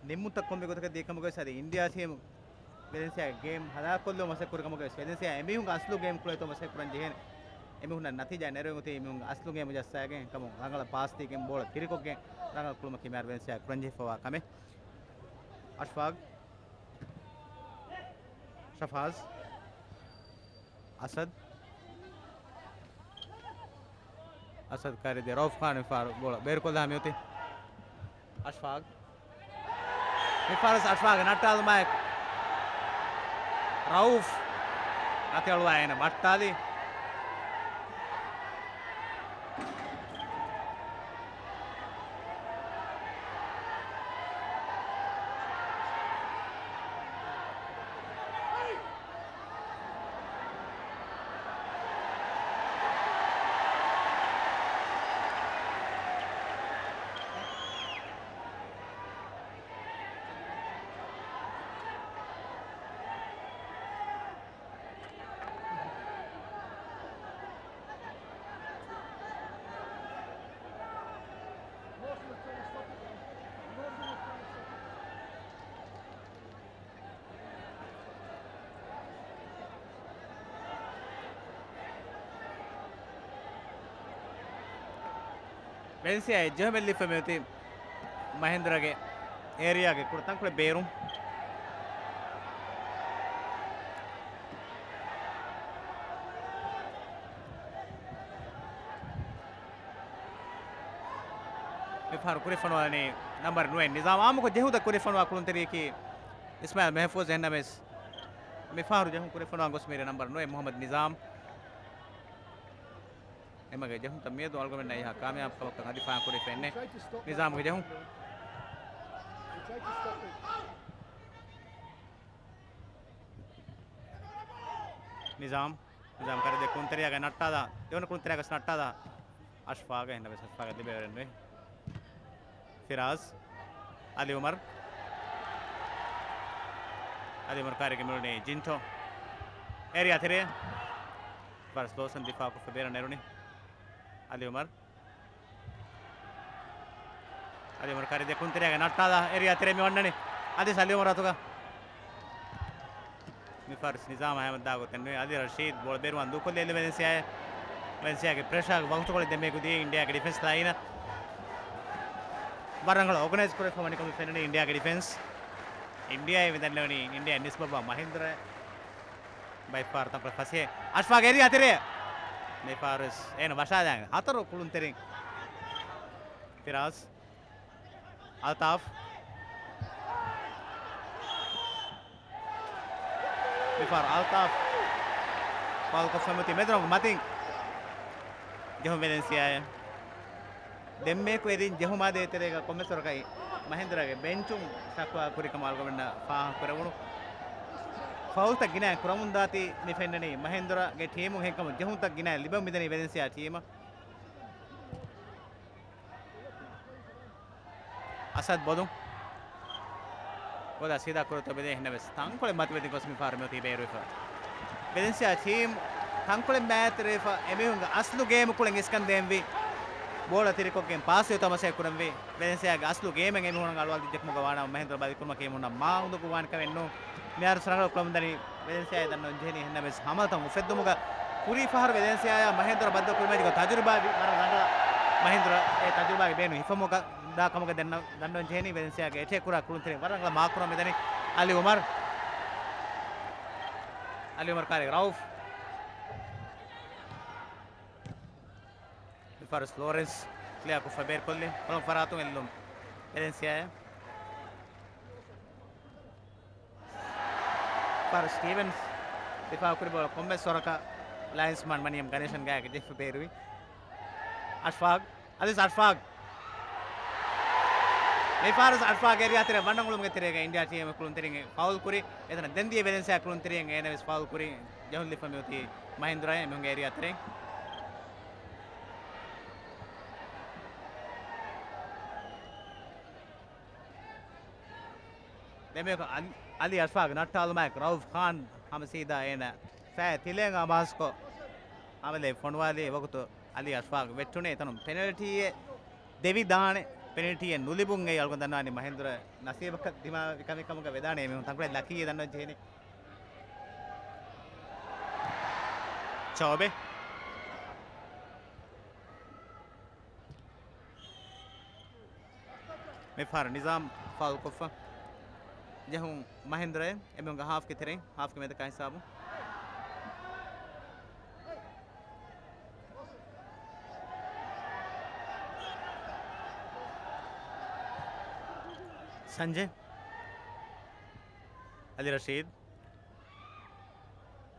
ނިންމުންތައް ކޮންމެ ގޮތަކަށް ދިޔަ ކަމުގައި ވެސް އަދި އިންޑިއާ ޓީމް ވެލެންސިއާ ގޭމް ހަލާކޮށްލުމަށް މަސައްކަތް ކުރި ކަމުގައި ވެސް ވެލެންސިއާ އެމީހުންގެ އަސްލު ގޭމް ކުޅޭތޯ މަސައްކަތް ކުރަން ޖެހޭނެ. އެމީހުންނަށް ނަތީޖާ ނެރެވެން އޮތީ އެމީހުންގެ އަސްލު ގޭމް ޖައްސާގެން ކަމުން ރަނގަޅަށް ޕާސް ދީގެން ބޯޅަ ކިރިކޮށްގެން ރަނގަޅަށް ކުޅުމަކީ މިހާރު ވެލެންސިއާ ކުރަން ޖެހިފަވާ ކަމެއް. އަޝްފާގް. ޝަފާޒް. އަސަދް. އަސަދް ކާރިދި ރައުފް ޚާން މިފަހަރު ބޯޅަ ބޭރުކޮށްލާ މިއޮތީ. އަޝްފާގް. މިފަހަރު އަޝްފާގް ނައްޓާލުމާއެކު ރައުފް ރަތިއަޅުވާ އޭނަ ވައްޓާލި. އެންސީއާއި ޖެހުމެއްލިފަ މިއޮތީ މަހޭންދުރާގެ އޭރިއާގެ ކުޑަ ތަންކޮޅެއް ބޭރުން. މިފަހަރު ކުރިފަނުވާލަނީ ނަމްބަރު ނުވެ ނިޒާމް. އާއްމުކޮށް ޖެހުންތައް ކުރިފަނުވާ ކުޅުންތެރިޔަކީ އިސްމާއިލް މެހެފޫޒް. އެހެންނަމަވެސް، މިފަހަރު ޖެހުން ކުރިފަނުވާ ގޮސް މިރޭ ނަމްބަރު ނުވެ މުހައްމަދު ނިޒާމް. އެމަގެ ޖެހުންތައް މިއަދު އަޅުގަނޑުމެންނަށް އެހާ ކާމިޔާބު ކަމަކަށް އަދި ފާހަގަ ކުރެވިފައެއް ނެތް. ނިޒާމްގެ ޖެހުން. ނިޒާމް. ނިޒާމް ކަރިދެ ކުންތެރިޔާގެ ނައްޓާލާ، ދެވަނަ ކުންތެރިޔާގެ ނައްޓާލާ އަޝްފާގެ ހިންނަވެސް އަޝްފާގެ ލިބޭވެރެއް ނުވޭ. ފިރާޒް. އަލި އުމަރު. އަލި އުމަރު ކާރިގެ މިއުޅުނީ ޖިންޓޯ. އޭރިއާ ތެރޭ. ފަރަސް ލޯސަން ދިފާކޮށްފަ ބޭރަށް ނެރުނީ. އަލި އުމަރު. އަލި އުމަރު ކާރިދެ ކުންތެރިޔާގެ ނައްޓާލާ އޭރިއާ ތެރޭ މި ވަންނަނީ. އަދިސް އަލި އުމަރު އަތުގަ. މި ފާރިސް ނިޒާމް ހަމަ ދާ ގޮތެއް ނުވޭ. އަލީ ރަޝީދު ބޯޅަ ބޭރުވާން ދޫކޮށްލި އެއްލު ވެލެންސިއާއަށް. ވެލެންސިއާގެ ޕްރެޝާގެ ވަގުތުކޮޅެއް ދެންމެ ކުދީ އިންޑިއާގެ ޑިފެންސް ލައިނަށް. ވަރަށް ރަނގަޅަށް އޯގަނައިޒް ކުރެފަ ވަނިކަމެއް ފެންނަނީ އިންޑިއާގެ ޑިފެންސް. އިންޑިއާއި މި ދަންނަވަނީ އިންޑިއާ ނިސްބަތްވާ މަހިންދުރަ. ބައެއްފަހަރު ތަންކޮޅެއް ފަސޭހަ. އަޝްފާގެ އޭރިއާ ތެރޭ. މި ފާރިސް އޭނަ ވަށާލާން ހަތަރު ކުޅުންތެރިން. ފިރާޒް. އަލްތާފް. މިފަހަރު އަލްތާފް ފައުލްކޮށްފަ މިއޮތީ މެދުރަނގަޅު މަތިން. ޖެހުން ވެލެންސިއާއަށް. ދެންމެ ކުއިރިން ޖެހުމާ ދޭތެރޭގަ ކޮންމެސް ވަރަކަށް މަހިންދުރާގެ ބެންޗުން ޝަކުވާ ކުރި ކަމަށް އަޅުގަނޑުމެންނަށް ފާހަގަ ކުރެވުނު. ފައުލްތައް ގިނައިން ކުރަމުންދާތީ މި ފެންނަނީ މަހިންދުރާގެ ޓީމުން ހެންކަމުން ޖެހުންތައް ގިނައިން ލިބެމުން މިދަނީ ވެލެންސިއާ ޓީމަށް. އަސަދް ބޮލުން. ބޮލާ ސީދާ ކުރަތޮ ބެލޭ ހިނަވެސް ތަންކޮޅެއް މަތިވެދި ގޮސް މި ފާރު މިއޮތީ ބޭރުވެފަ. ވެލެންސިއާ ޓީމް ތަންކޮޅެއް މާތެރޭފަ އެމީހުންގެ އަސްލު ގޭމު ކުޅެން އިސްކަން ދޭންވީ. ބޯޅަ ތިރިކޮށްގެން ޕާސް ދިޔުމަށް މަސައްކަތް ކުރަންވީ. ވެލެންސިއާގެ އަސްލު ގޭމެއް އެމީހުން އަޅުވާލި ދިއްޖެކަމުގަ ވާނަމަ މަހިންދުރަ ބަލިކުރުމަކީ މުންނަ މާ އުނދަގޫ ވާނެ ކަމެއް ނޫން. މިހާރު ސަރަހަޅު ކުޅަމުންދަނީ ވެލެންސިއާއޭ ދަންނަވަން ޖެހެނީ ހެންނަމެސް ހަމަލަތައް އުފެއްދުމުގަ ކުރީ ފަހަރު ވެލެންސިއާއާ މަހިންދުރަ ބައްދަލު ކުރިމަޖިކޮށް ތަޖުރިބާ ވި-، ވަރަށް ރަނގަޅަށް މަހިންދުރަ އެ ތަޖުރިބާގެ ބޭނުން ހިފަމުގަ ދާ ކަމުގަ ދެންނަ-، ދަންނަވަން ޖެހެނީ ވެލެންސިއާގެ އެޓޭކް ކުރާ ކުޅުންތެރިން ވަރަށް ރަނގަޅަށް މާކް ކުރަމުން މިދަނީ އަލި އުމަރު. އަލި އުމަރު ކާރި ރައުފް. މިފަހަރު ލޯރެންސް ކްލިއާކޮށްފަ ބޭރުކޮށްލި ކޮޅުން ފަރާތުން އެއްލުން ވެލެންސިއާއަށް. ފަރު ސްޓީވަންސް ދިފާއުކުރި ބޯޅަ ކޮންމެސް ވަރަކަށް ލައިންސްމަން މަނިޔަމް ގަނޭޝަން ގާތްގަ ޖެހިފަ ބޭރުވި. އަޝްފާގް، އަޒީޒް އަޝްފާގް. މި ފާރު އަޝްފާގް އޭރިއާ ތެރޭ ވަންނަ ގުޅުމުގެ ތެރޭގަ އިންޑިއާ ޓީމް ކުޅުންތެރިން ފައުލް ކުރި. އެތަނަށް ދެން ދިޔަ ވެލެންސިއާ ކުޅުންތެރިން އޭނަ ވެސް ފައުލް ކުރި. ޖެހުން ލިފަ މިއޮތީ މަހިންދުރާ އެމީހުންގެ އޭރިއާ ތެރެއިން. ދެމޭކު އަލް-، އަލީ އަޝްފާގް ނައްޓާލުމާއެކު ރައުފް ޚާން ހަމަ ސީދާ އޭނަ ފައި ތިލޭނގާ މާސްކޮށް ހަމަލޭ ފޮނުވާލީ. ވަގުތު އަލީ އަޝްފާގް ވެއްޓުނޭ. އެތަނުން ޕެނަލްޓީއެއް ދެވިދާނެ. ޕެނަލްޓީއެއް ނުލިބުން އެއީ އަޅުގަނޑު ދަންނަވާނީ މަހިންދުރަށް ނަސީބަކަށް ދިމާވި ކަމެއް ކަމުގަ ވެދާނެ. އެމީހުން ތަންކޮޅެއް ލަކީއޭ ދަންނަވަން ޖެހެނީ. ޗޯބެ. މިފަހަރު ނިޒާމް ފައުލްކޮށްފަ ޖެހުން މަހިންދުރައެއް އެމީހުންގެ ހާފްގެ ތެރެއިން، ހާފްގެ މެދަކާ ހިސާބު. ސަންޖެ. އަލި ރަޝީދު.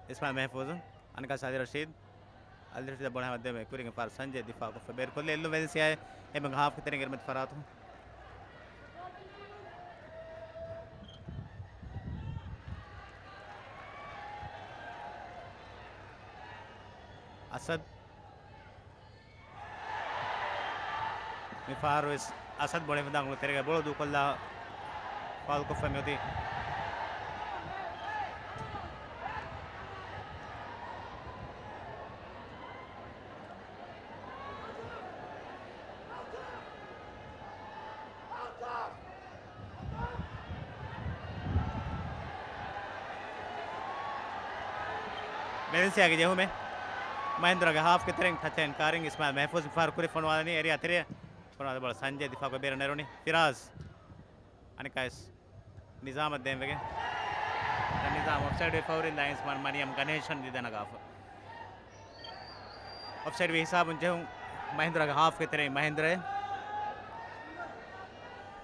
އިސްމާއިލް މެހްފޫޒު. އަނެއްކާ އަލި ރަޝީދު. އަލި ރަޝީދަށް ބޯޅަ ހަމަ ދެވޭ ކުރިން ފާރު ސަންޖެ ދިފާއުކޮށްފަ ބޭރުކޮށްލި އެއްލުން ވެލެންސިއާއަށް އެމީހުންގެ ހާފްގެ ތެރެއިން އިރުމަތި ފަރާތުން. އަސަދް. މި ފަހަރު ވެސް އަސަދް ބޯޅަ ހިފަންދާ އަނގުޅު ތެރޭގަ ބޯޅަ ދޫކޮށްލާ ފައުލްކޮށްފަ މިއޮތީ. ވެލެންސިއާގެ ޖެހުމެއް. މަހިންދުރާގެ ހާފްގެ ތެރެއިން ޓަޗް އެންޑް ކާރިން އިސްމާއިލް މެހްފޫޒް މިފަހަރު ކުރި ފޮނުވާލަނީ އޭރިއާ ތެރެއަށް. ފުރާދަ ބޯޅަ ސަންޖޭ ދިފާކޮށް ބޭރަށް ނެރުނީ. ފިރާޒް. އަނެއްކާވެސް ނިޒާމަށް ދޭންވެގެން. ނިޒާމް އޮފްސައިޑް ވެ ފައުރިން ލައިންސްމަން މަނިޔަމް ގަނޭޝަން ދިދަ ނަގާފަ. އޮފްސައިޑް ވި ހިސާބުން ޖެހުން މަހިންދުރާގެ ހާފްގެ ތެރެއިން މަހިންދުރާ.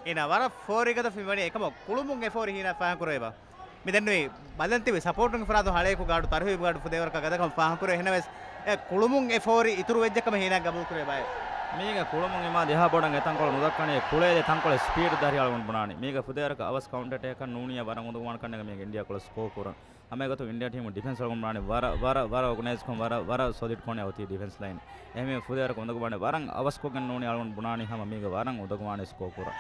އޭނާ ވަރަށް ފޯރިގަދަ ފި ވަނީ އެކަމަށް ކުޅުމުން އެ ފޯރި ހީނާ ފާހަގަކުރެވޭ ބާ. މި ދެންނެވީ ބަލަންތިބި ސަޕޯޓުން ފަރާތު ހަޅޭކު ގާޑު ތަރުހީބު ގާޑު ފުދޭވަރަކަށް ގަދަކަމަށް ފާހަގަކުރޭ. އެހެނަވެސް އެ ކުޅުމުން އެ ފޯރި އިތުރު ވެއްޖެކަމަށް ހީނާ ގަބޫލުކުރޭ ބާއެ. މީގަ ކުޅުމުން އިމާދު އެހާ ބޮޑަށް އެ ތަންކޮޅު ނުދައްކަނީ ކުޅޭ ދެ ތަންކޮޅެއް ސްޕީޑް ދަރި އަޅުގަނޑު ބުނާނީ. މީގަ ފުދޭވަރަކަށް އަވަސް ކައުންޓަރ އެޓޭކަށް ނޫނިއްޔާ ވަރަށް އުނދަގޫވާނެ ކަންނޭނގެ މީގެ އިންޑިޔާ ކޮޅަސް ސްކޯ ކުރަން. ހަމައެގޮތުން އިންޑިޔާ ޓީމު ޑިފެންސް އަޅުގަނޑު ބުނާނީ ވަރަށް، ވަރަށް، ވަރަށް އޯގަނައިޒްކޮށް ވަރަށް، ވަރަށް ސޮލިޑްކޮށް އޮތީ ޑިފެންސް ލައިން. އެހެންވީމަ ފުދޭވަރަކަށް އުނދަގޫވާނެ ވަރަށް އަވަސްކޮށްގެން ނޫނީ އަޅުގަނޑު ބުނާނީ ހަމަ މީގަ ވަރަށް އުނދަގޫވާނެ ސްކޯ ކުރަން.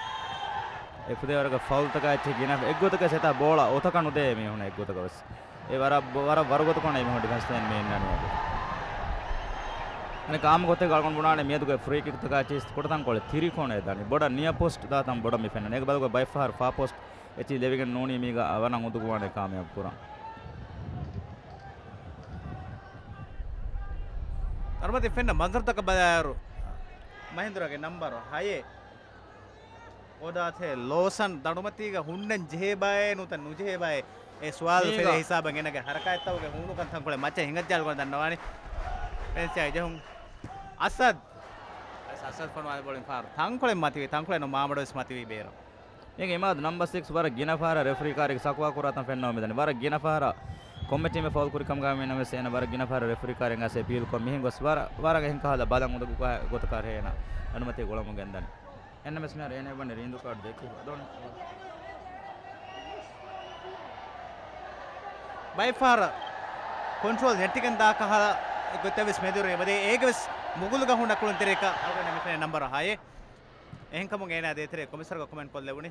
އެ ފުދޭވަރަކަށް ފައުލްތަކާ އެއްޗެއް ގިނަ އެއްގޮތަކަށް ސެތާ ބޯޅަ އޮތަކަށް ނުދޭ މީހުން އެއްގޮތަކަށް ވެސް. އެ ވަރަށް، ވަރަށް ވަރުގަދަކޮށް މީހުން ޑިފެންސް ލައިން މި އިންނަނީ އަދި. އަނެއް ކާމަ ގޮތެއް އަޅުގަނޑު ބުނާނެ މިއަދުގެ ފްރީ ކިކްތަކާ ޗީސް ކުޑަތަންކޮޅެއް ތިރިކޯނެއް ދާނީ. ބޮޑަށް ނިޔަ ޕޯސްޓް ދާތަން ބޮޑަށް މި ފެންނަނީ. އޭގެ ބަދަލުގަ ބައެއްފަހަރު ފާ ޕޯސްޓް އެޗި ލެވިގެން ނޫނީ މީގަ ވަރަށް އުނދަގޫވާނެ ކާމިޔާބު ކުރަން. ދަނޑުމަތީ ފެންނަ މަންޒަރުތަކަށް ބަލާއިރު، މަހިންދުރާގެ ނަންބަރު ހައެއް އޮޑާތެ ލޯސަން ދަނޑުމަތީގަ ހުންނަން ޖެހޭބާއޭ ނުވަތަ ނުޖެހޭބާއޭ؟ އެ ސުވާލު މީގަ ފެލޭ ހިސާބަށް އޭނަގެ ހަރަކާތްތަކުގެ ހޫނުކަން ތަންކޮޅެއް މައްޗަށް ހިނގައްޖާލުކަން ދަންނަވާނެ. ފެންސް ޖެހުން. އަސަދް. އަސަދް ފޮނުވާލި ބޯޅަ ފާރު. ތަންކޮޅެއް މަތިވި، ތަންކޮޅެއް ނޫން މާމަޑުވެސް މަތިވީ ބޭރަށް. މީގެ އިމާދު ނަމްބަ ސިކްސް ވަރަށް ގިނަ ފަހަރަށް ރެފްރީ ކާރިއަށް ޝަކުވާ ކުރާތަން ފެންނަވަން މިދަނީ. ވަރަށް ގިނަ ފަހަރަށް ކޮންމެ ޓީމެއް ފައުލް ކުރި ކަމުގައި މިނަމަވެސް އޭނަ ވަރަށް ގިނަ ފަހަރަށް ރެފްރީ ކާރިއަށް އައިސް އެޕީލް ކޮށް މިހެން ގޮސް ވަރަށް، ވަރަށް އެހެން ކަހަލަ ބަލަން އުނދަގޫ ގޮތަކަށް އޭނަ އަނުމަތީ ގުޅަމުން ގެންދަނީ. އެންނަމެސް މިހާރު އޭނަ ވަނީ ރީނދޫ ކާޑު ދެއްކި ދޯން. ބައެއްފަހަރަށް ކޮންޓްރޯލް ނެއްޓިގެން ދާ ކަހަލަ ގޮތެއް ވެސް މެދުވެރި އެބަދޭ. އޭގެ ވެސް މުގުލުގަ ހުންނަ ކުޅުންތެރިޔަކަށް އަޅުގަނޑަށް މިފެނޭ ނަންބަރު ހައެއް. އެހެންކަމުން އޭނާ ދޭތެރޭ ކޮމިސަރުގެ ކޮމެންޓް ކޮށްލެވުނީ.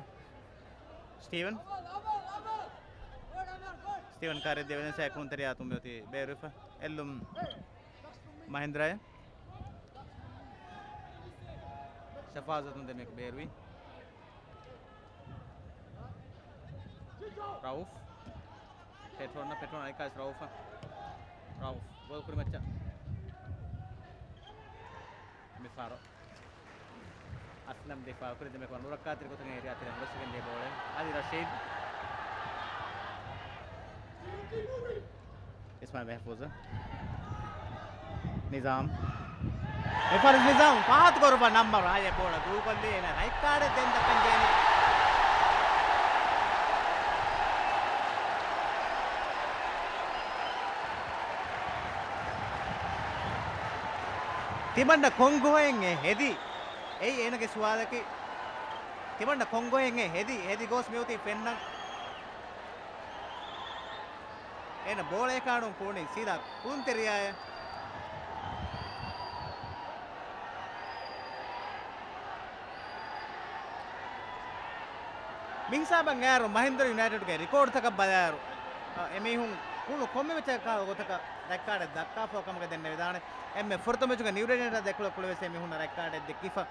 ސްޓީވަން. ސްޓީވަން ކާރިއަށް ދިޔަ ވެލެންސާ ކުޅުންތެރިޔާ ތުނބެ އޮތީ ބޭރުވެފަ. އެއްލުން މަހިންދްރާއަށް. ޝަފާޒަތުން ދެމެކު ބޭރުވި. ރައުފް. ޕެޓްރޯން، ޕެޓްރޯން އައިކާސް ރައުފަށް. ރައުފް. ގޯލް ކުރިމައްޗަށް. މިފާރު. އަސްލަމް ދިފާއު ކުރި ދެމެކު ނުރައްކާތެރި ގޮތުގެ އެރިއާ ތެރެއިން ގޮސްގެން ދިޔަ ބޯޅަ. އަދި ރަޝީދް. އިސްމާއިލް މެހްފޫޒަށް. ނިޒާމް. މިފަރިސް ނިޒާމް ފާހަތު ކުރުމަށް ނަންބަރު ހައެއް ބޯޅަ ދޫކޮށްލީ. އޭނަ ރައެއް ކާޑެއް ދެން ދައްކަން ޖެހެނީ. ތިމަންނަ ކޮން ގޮހެއް ހެދީ؟ އެއީ އޭނަގެ ސުވާލަކީ. ތިމަންނަ ކޮން ގޮހެއް ހެދީ؟ ހެދި ގޮސް މިއޮތީ ފެންނަން. އޭނަ ބޯޅައެއް ކާޑުން ކުޅުނީ ސީދާ ކުޅުންތެރިޔާއެއް. މިހިސާބަށް އައިރު މަހިންދަރު ޔުނައިޓެޑްގެ ރިކޯޑްތަކަށް ބަލާއިރު، އަ، އެމީހުން ކުޅު ކޮންމެ މެޗަކާ ގޮތަކަށް ރެޑް ކާޑެއް ދައްކާފަ ކަމަކަށް ދެންނެވިދާނެ. އެންމެ ފުރަތަމަ މެޗުގަ ނިއުރޭޑޭޓާ ދެކޮޅަށް ކުޅެވެސް އެމީހުންނަށް ރެޑް ކާޑެއް ދެއްކިފަ.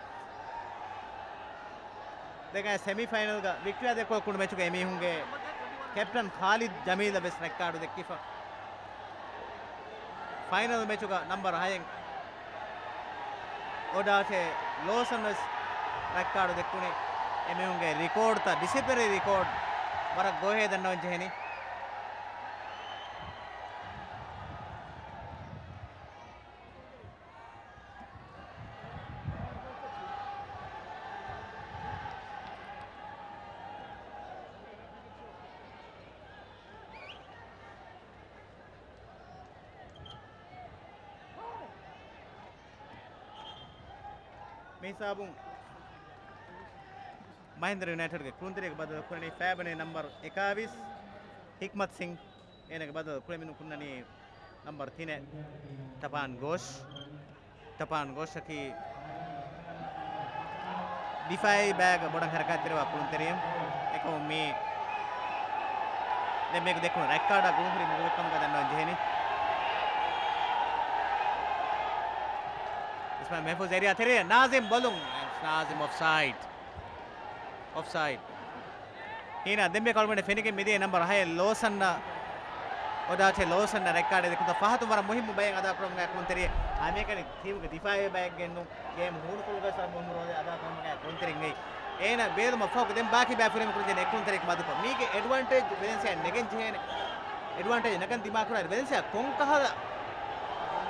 ދެން ސެމީ ފައިނަލްގަ ވިކްޓޯރިއާ ދެކޮޅަށް ކުޅު މެޗުގަ އެމީހުންގެ ކެޕްޓަން ޚާލިދް ޖަމީލަށް ވެސް ރެޑް ކާޑު ދެއްކިފަ. ފައިނަލް މެޗުގަ ނަންބަރު ހައެއް އޮޑާޓެ ލޯސަން ވެސް ރެޑް ކާޑު ދެއްކުނީ. އެމީހުންގެ ރިކޯޑްތައް، ޑިސިޕްލިނަރީ ރިކޯޑް ވަރަށް ގޮހޭ ދަންނަވަން ޖެހެނީ. މިހިސާބުން މަހިންދަރު ޔުނައިޓެޑްގެ ކުޅުންތެރިޔަކަށް ބަދަލު ކުރަނީ ފައިބަނީ ނަންބަރު އެކާވީސް ހިކްމަތް ސިން. އޭނަގެ ބަދަލު ކުޅެމިނު ކުންނަނީ ނަންބަރު ތިނެއް ތަޕާން ގޯޝް. ތަޕާން ގޯޝަކީ ޑިފާއީ ބައިގަ ބޮޑަށް ހަރަކާތްތެރިވާ ކުޅުންތެރިއެއް. އެކަމު މީ ދެން މީގެ ދެއްކުނު ރެޑް ކާޑާ ގުޅުންހުރި މުގުވެއްކަމުގަ ދަންނަވަން ޖެހެނީ. އިސްމާއިލް މެހްފޫޒް އެރިއާ ތެރެއަށް ނާޒިމް ބޮލުން. ނާޒިމް އޮފްސައިޑް. އޮފްސައިޑް. ހީނާ ދެންމެ ކަޅުގަނޑަށް ފެނިގެން މިދިޔަ ނަންބަރު ހައެއް ލޯސަންއަށް އޮޑާޗެ ލޯސަން ރެކް ކާޑެއް ދެކުންތަ ފަހަތުން ވަރަށް މުހިއްމު ބައެއް އަދާކުރަމުގައި ކުޅުންތެރި ހަމައެކަނި ޓީމުގެ ދިފާއީ ބައެއް ގެންނު ގޭމް ހޫނުކޮށްލުގަސް ވަރަށް މުހިއްމު ރޯލެއް އަދާކުރަމުގައި ކުޅުންތެރިން ވެއް. އޭނަ ބޭލުމަށް ފަހުގަ ދެން ބާކީ ބައި ފުރިހަމަ ކުރަންޖެހޭނެ އެއްކުޅުންތެރިއެއް މަދުކޮށް، މީގެ އެޑްވާންޓޭޖް ވެލެންސިއާ ނެގެން ޖެހޭނެ. އެޑްވާންޓޭޖް ނަގަން ދިމާކުރާ ވެލެންސިއާ ކޮންކަހަލަ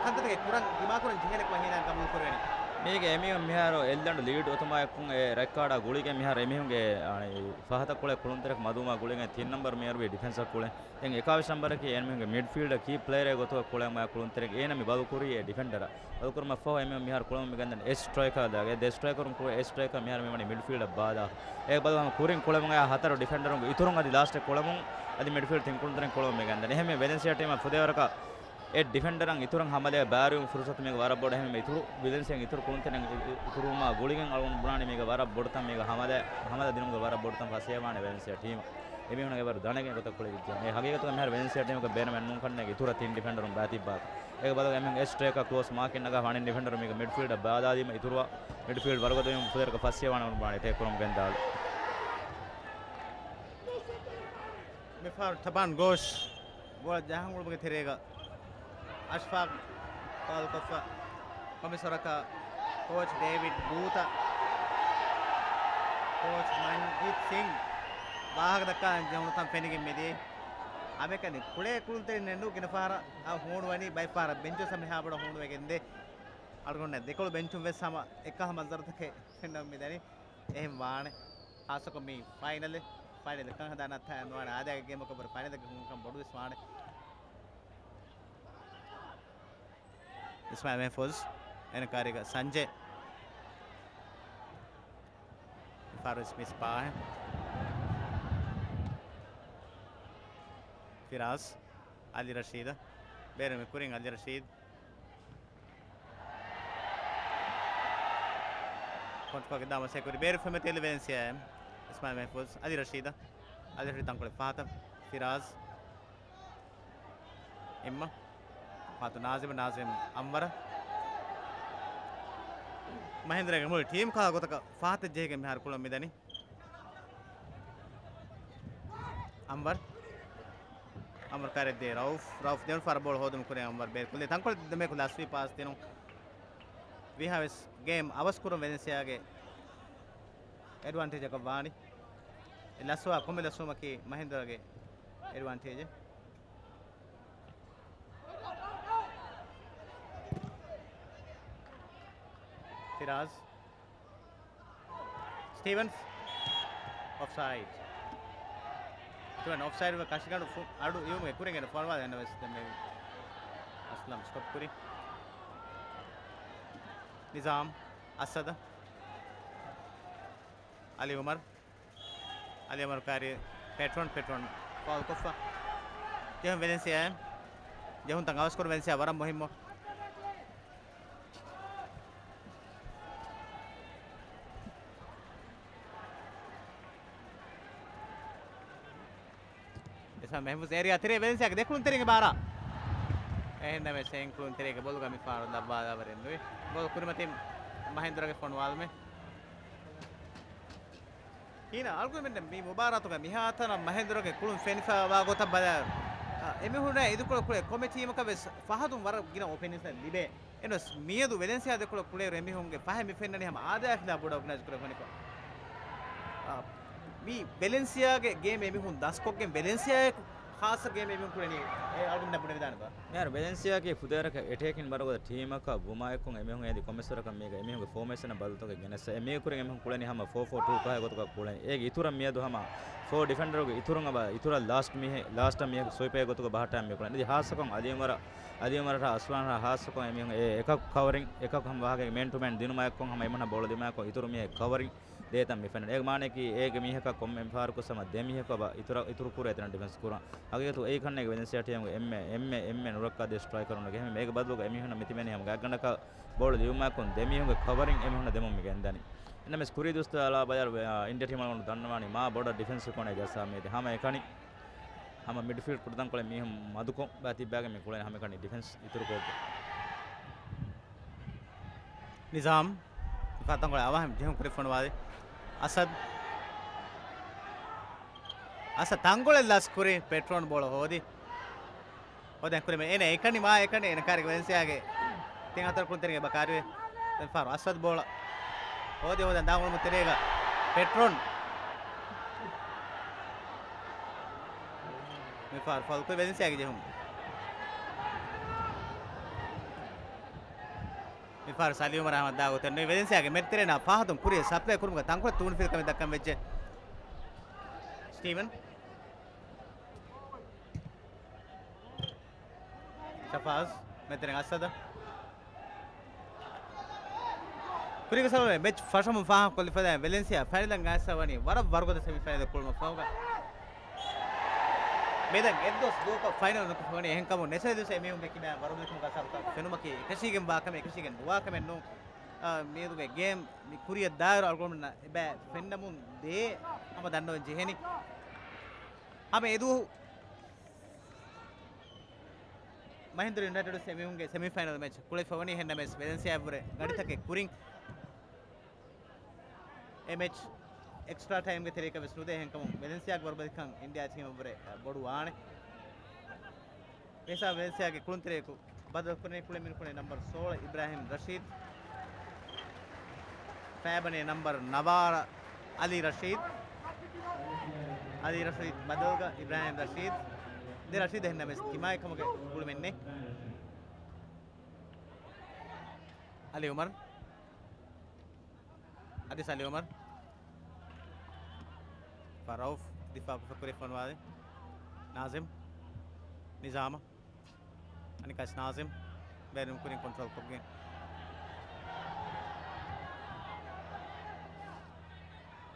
ކަންތައްތަކެއް ކުރަން ދިމާކުރަން ޖެހޭނެކަމަށް ހީނާ ގަބޫލު ކުރެވެނީ. މީގެ އެމީހުން މިހާރު އެއްލަނޑު ލީޑް އޮތުމާއެކު އެ ރެކް ކާޑާ ގުޅިގެން މިހާރު އެމީހުންގެ އަނެއް ފަހަތަށް ކުޅޭ ކުޅުންތެރިއަކަށް މަދުވުމާ ގުޅިގެން ތިން ނަމްބަރު މޭރުވީ ޑިފެންސަށް ކުޅެ. ދެން އެކާވީސް ނަމްބަރަކީ އެމީހުންގެ މިޑްފީލްޑަށް ކީ ޕްލޭޔަރެއް ގޮތުގަ ކުޅެމާ ކުޅުންތެރި އޭނަ މި ބަދަލު ކުރީ އެ ޑިފެންޑަރަށް. ބަދަލުކުރުމަށްފަހު އެމީހުން މިހާރު ކުޅެމުން މިގެންދަނީ އެ ސްޓްރައިކަރ ދާގެ. ދެ ސްޓްރައިކަރުން ކުޅެ އެ ސްޓްރައިކަރ މިހާރު މިވަނީ މިޑްފީލްޑަށް ބާދާ. އޭގެ ބަދަލު ހަމަ ކުރިން ކުޅެމުން އައި ހަތަރު ޑިފެންޑަރުންގެ އިތުރުން އަދި ލާސްޓެއް ކުޅެމުން އަދި މިޑްފީލްޑް ތިން ކުޅުންތެރިން ކުޅެމުން މިގެންދަނީ. އެހެންވެ ވެލެންސިއާ ޓީމަށް ފުދޭވަރަކަށް އެ ޑިފެންޑަރަށް އިތުރަށް ހަމަލާ ބާރުވުން ފުރުސަތު މީގަ ވަރަށް ބޮޑު. އެހެންވެ އިތުރު ވެލެންސިއާ އިތުރު ކުޅުންތެރިން އި-، އި-، އިތުރުވުމާ ގުޅިގެން އަޅުގަނޑު ބުނާނީ މީގަ ވަރަށް ބޮޑު ތަން މީގަ ހަމަލާ، ހަމަލާ ދިނުމުގެ ވަރަށް ބޮޑު ތަން ފަސޭހަވާނެ ވެލެންސިއާ ޓީމަށް. އެމީހުން އެވަރު ދަނެގެން ގޮތަށް ކުޅެވިއްޖެ. އެ ހަގީގަތުގަ މިހާރު ވެލެންސިއާ ޓީމަކަށް ބޭނުމެއް ނޫން ކަންނޭނގެ އިތުރަށް ތިން ޑިފެންޑަރުން ބާތިއްބާކަށް. އޭގެ ބަދަލު އެމީހުން އެ ސްޓްރައިކަރ ކްލޯސް މާކިން ނަގާފަ އަނެއް ޑިފެންޑަރު މީގަ މިޑްފީލްޑަށް ބާލާދީމަ އިތުރުވާ މިޑްފީލްޑް ވަރުގަދަވީމަ ފުދޭވަރަކަށް ފަސޭހަވާނެ ބުނާނެ ޓޭކް ކުރަމުން ގެންދާލު. މިފަހަރު ތަބާން ގޯޝް ބޯޅަ ޖަހަން އުޅުމުގެ ތެރޭގަ އަޝްފާޤް ފާލުކޮށްފަ ކޮންމެސް ވަރަކަށް ކޯޗް ޑޭވިޑް ބޫތަ، ކޯޗް މަންޖީތް ސިން ވާހަކަ ދައްކާ ޖެހުނު ތަން ފެނިގެން މިދިޔަ. ހަމައެކަނި ކުޅޭ ކުޅުންތެރިން ނެންޑޫ ގިނަ ފަހަރަށް އަށް ހޫނުވަނީ ބައެއް ފަހަރަށް ބެންޗު ސަމިހާ ބޮޑަށް ހޫނުވެގެންދޭ. އަޅުގަނޑު ދެކޮޅު ބެންޗުން ވެސް ހަމަ އެއްކަހަލަ މަންޒަރުތަކެއް ފެންނަމުން މިދަނީ. އެހެން ވާނެ. ޚާއްޞަކޮށް މި ފައިނަލެއް، ފައިނަލެއް ކަން ހަދާ ނައްތާ ނުވާނެ. އާދައިގެ ގޭމަކަށް ވުރެ ފައިނަލެއްގެ ހުންކަން ބޮޑުވެސް ވާނެ. އިސްމާއިލް މެހްފޫޒް އޭނަ ކާރީގަ ސަންޖޭ. ފާރިސް މިސް ބާހެ. ފިރާޒް. އަލި ރަޝީދަށް. ބޭރު މި ކުރިން އަލި ރަޝީދު. ކޮންޓްކޮގެ ދާމަ ސެކުރި ބޭރު ފެމެތެލި ވެލެންސިއާ. އިސްމާއިލް މެހްފޫޒް، އަލި ރަޝީދަށް. އަލި ރަޝީދު ތަންކޮޅެއް ފަހަތަށް. ފިރާޒް. އިއްމަ. ފާތު ނާޒިމް، ނާޒިމް އަންވަރަށް. މަހިންދުރާގެ މުޅި ޓީމް ކާ ގޮތަކަށް ފަހަތަށް ޖެހިގެން މިހާރު ކުޅަން މިދަނީ. އަންވަރު. އަންވަރު ކާރެއް ދޭ ރައުފް. ރައުފް ދެވަނަ ފަހަރަށް ބޯޅަ ހޯދުމަށް ކުރި އަންވަރު ބޭރު ކޮށްލީ. ތަންކޮޅެއް ދެމެކު ލަސްވީ ޕާސް ދިނުން. ވީހާވެސް ގޭމް އަވަސް ކުރުން ވެލެންސިއާގެ އެޑްވާންޓޭޖަކަށް ވާނީ. އެ ލަސްވާ ކޮންމެ ލަސްވުމަކީ މަހިންދުރާގެ އެޑްވާންޓޭޖެއް. ފިރާޒް. ސްޓީވަންސް. އޮފްސައިޑް. ސްޓީވަން އޮފްސައިޑް ވެ ކަށިގަނޑު ފު-، އަޑު އިވުމުގެ ކުރިން އެން ފޮރވާދަ އެން ވެސް ދެން މެ އަސްލަމް ސްޓޮޕް ކުރި. ނިޒާމް. އަސަދަ. އަލި އުމަރު. އަލި އުމަރު ކާރި ޕެޓްރޯން، ޕެޓްރޯން ފައުލް ކޮށްފަ. ޖެހުން ވެލެންސިއާ. ޖެހުންތައް އަވަސްކުރުން ވެލެންސިއާ ވަރަށް މުހިއްމު. އިސާ މެހްފޫޒް އޭރިއާ ތެރޭ ވެލެންސިއާގެ ދެކުޅުންތެރިންގެ ބާރާ. އެހެންނަމެސް އެހެން ކުޅުންތެރިއެއްގެ ބޮލުގަ މި ފާރު ލައްވާލާވަރެއް ނުވި. ބޮލު ކުރިމަތިން މަހިންދުރާގެ ފޮނުވާލުމެއް. ހީނަ އަޅުގަނޑުމެންނަށް މި މުބާރާތުގަ މިހާތަނަށް މަހިންދުރާގެ ކުޅުން ފެނިފައިވާ ގޮތަށް ބަލާ، އަ، އެމީހުންނާ އިދިކޮޅަށް ކުޅޭ ކޮމެ ޓީމަކަށް ވެސް ފަހަތުން ވަރަށް ގިނަ އޮޕެނިއަންސް ލިބޭ. އެންވެސް މިއަދު ވެލެންސިއާ ދެކޮޅަށް ކުޅޭ އެމީހުންގެ ފަހެއް މި ފެންނަނީ ހަމަ އާދަޔާ ފިލާ ބޮޑަށް އޮގަނައިޒް ކުރެވެނިކޮށް. އާ، މި ވެލެންސިއާގެ ގޭމް އެމީހުން ދަސްކޮށްގެން ވެލެންސިއާއެކު ޚާއްޞަ ގޭމް އެމީހުން ކުޅެނީ އެ އަޅުގަނޑަށް ބުނެވިދާނެބާ؟ މިހާރު ވެލެންސިއާގެ ފުދޭވަރަކަށް އެޓޭކިން ވަރުގަދަ ޓީމަކަށް ވުމާއެކު އެމީހުން އެދި ކޮމެސްވަރަކަށް މީގަ އެމީހުންގެ ފޯމޭޝަނަށް ބަދަލުތަކެއް ގެނެއްސަ. އެ މީގެ ކުރިން އެމީހުން ކުޅެނީ ހަމަ ފޯ ފޯ ޓޫ ކަހަލަ ގޮތަކަށް ކުޅެނީ. އޭގެ އިތުރަށް މިއަދު ހަމަ ފޯ ޑިފެންޑަރުގެ އިތުރުން އަބަ އިތުރަށް ލާސްޓް މީހެއް، ލާސްޓަށް މީހަކު ސުވިޕޭ ގޮތުގަ ބަހައްޓާ މި ކުޅެނީ. އަދި ހާއްސަކޮށް އަލީ އުމަރަށް އަލީ އުމަރަށާ އަސްވާނަށާ ހާއްސަކޮށް އެމީހުން އެ އެކަކު ކަވަރިން، އެކަކު ހަމަ ވާހަކައިގެ މޭން ޓު މޭން ދިނުމާއެކު ހަމަ އެމީހުންނަށް ބޯޅަ ދިމާއެކު އިތުރު މީހެއް ކަވަރިން ދޭތަން މި ފެންނަނީ. އޭގެ މާނައަކީ އޭގެ މީހަކަށް ކޮންމެ ފަހަރަކު ހަމަ ދެ މީހަކު އަބަ އިތުރަށް، އިތުރު ކުރޭ އެތަނަށް ޑިފެންސް ކުރަން. ހަގީގަތުގަ އެއީ ކަންނޭނގެ ވެލެންސިއާ ޓީމުގެ އެންމެ، އެންމެ، އެންމެ ނުރައްކާ ދެ ސްޓްރައިކަރުން އެހެންވެ އޭގެ ބަދަލުގަ އެމީހުންނަށް މިތިބެނީ ހަމަ ގާތްގަނޑަކަށް ބޯޅަ ލިޔުމާއެކު ދެ މީހުންގެ ކަވަރިން އެމީހުންނަށް ދެމުން މި ގެންދަނީ. އެންނަމެސް ކުރީ ދުވަސްތައް އަޅާ ބަޔާރު، އާ، އިންޑިއާ ޓީމު އަޅުގަނޑު ދަންނަވާނީ މާ ބޮޑަށް ޑިފެންސް ކޯނެ ޖައްސާ މީތި ހަމަ އެކަނި. ހަމަ މިޑްފީލްޑް ކުޑަތަންކޮޅެއް މީހުން މަދުކޮށް ބައި ތިއްބާގެ މި ކުޅެން ހަމައެކަނި ޑިފެންސް އިތުރުކޮށްގެން. ނިޒާމް ތަންކޮޅެއް އަވަހަށް ޖެހުން ކުރި ފޮނުވާލި. އަސަދް. އަސަދް ތަންކޮޅެއް ލަސް ކުރި ޕެޓްރޯން ބޯޅަ ހޯދި. ހޯދަން ކުރީމަ އޭނަ އެކަނި މާ އެކަނި އޭނަ ކާރިގެ ވެލެންސިއާގެ ތިން ހަތަރު ކުޅުންތެރިންގެ ބަކާރިވެ. ދެން ފާރު އަސްވަދު ބޯޅަ. ހޯދި ހޯދަން ދާން އުޅުމު ތެރޭގަ ޕެޓްރޮން. މި ފާރު ފައުލް ކުރި ވެލެންސިއާގެ ޖެހުން. މި ފާރު ސަލީމް އަހްމަދާ ގޮތެއް ނުވި ވެލެންސިއާގެ މެދުތެރޭނާ ފާހަތުން ކުރިޔަށް ސަޕްލައި ކުރުމުގަ ތަންކޮޅެއް ތޫނުފިލި ކަމެއް ދައްކަން ވެއްޖެ. ސްޓީވަން. ޝަފާޒް މެދުތެރެއިން އަސްއަދަށް. ކުރީގެ ސަބަބުން މެޗް ފަށަމުން ފާހަގަކޮށްލިފަދައިން ވެލެންސިއާ ފައިނަލަށް އައިސްފަ ވަނީ ވަރަށް ވަރުގަދަ ސެމިފައިނަލެއް ކުޅުމަށްފަހުގަ މިދަން އެއްދުވަސް ދުވަހަކަށް ފައިނަލް ނުކުތްފަ ވަނީ. އެހެންކަމުން ނެސަނެ ދުވަސް އެމީހުންގެ ކިބައިން ވަރުގަދަކަމުގަ ސަބުތައް ފެނުމަކީ އެކަށީގެން ވާ ކަމެއް، އެކަށީގެން ނުވާ ކަމެއް ނޫން. އާ، މިއަދުގެ ގޭމް މި ކުރިއަށް ދާއިރު އަޅުގަނޑުމެންނަށް އެބަ ފެންނަމުން ދޭ ހަމަ ދަންނަވަން ޖެހެނީ. ހަމަ އެދުވަހު މަހިންދުރު ޔުނައިޓެޑް ވެސް އެމީހުންގެ ސެމިފައިނަލް މެޗް ކުޅެފަ ވަނީ. އެހެންނަމަވެސް ވެލެންސިއާއަށްވުރެ ގަޑިތަކެއް ކުރިން އެ މެޗް އެކްސްޓްރާ ޓައިމްގެ ތެރޭގަ ވެސް ނުދޭ. އެހެންކަމުން ވެލެންސިއާގެ ވަރުގަދަކަން އިންޑިއާ ޓީމަށްވުރެ ބޮޑު ވާނެ. މިސާ ވެލެންސިއާގެ ކުޅުންތެރިޔަކު ބަދަލު ކުރަނީ ކުޅެ މިނިކުޅެ ނަމްބަރު ސޯޅަ އިބްރާހިމް ރަޝީދު. ފައިބަނީ ނަމްބަރު ނަވާރަ އަލީ ރަޝީދު. އަލީ ރަޝީދު ބަދަލުގަ އިބްރާހިމް ރަޝީދު. ދެ ރަޝީދު އެހެންނަމަވެސް ތިމާގެ ކަމުގެ ގުޅުމެއް ނެތް. އަލީ އުމަރު. އަދި ސަލީމް އުމަރު. ފަ ރައުފް ދިފާއު ކޮށްފަ ކުރިއަށް ފޮނުވާލި. ނާޒިމް. ނިޒާމަށް. އަނިކާސް ނާޒިމް. ބޭރުން ކުރިން ކޮންޓްރޯލް ކޮށްގެން.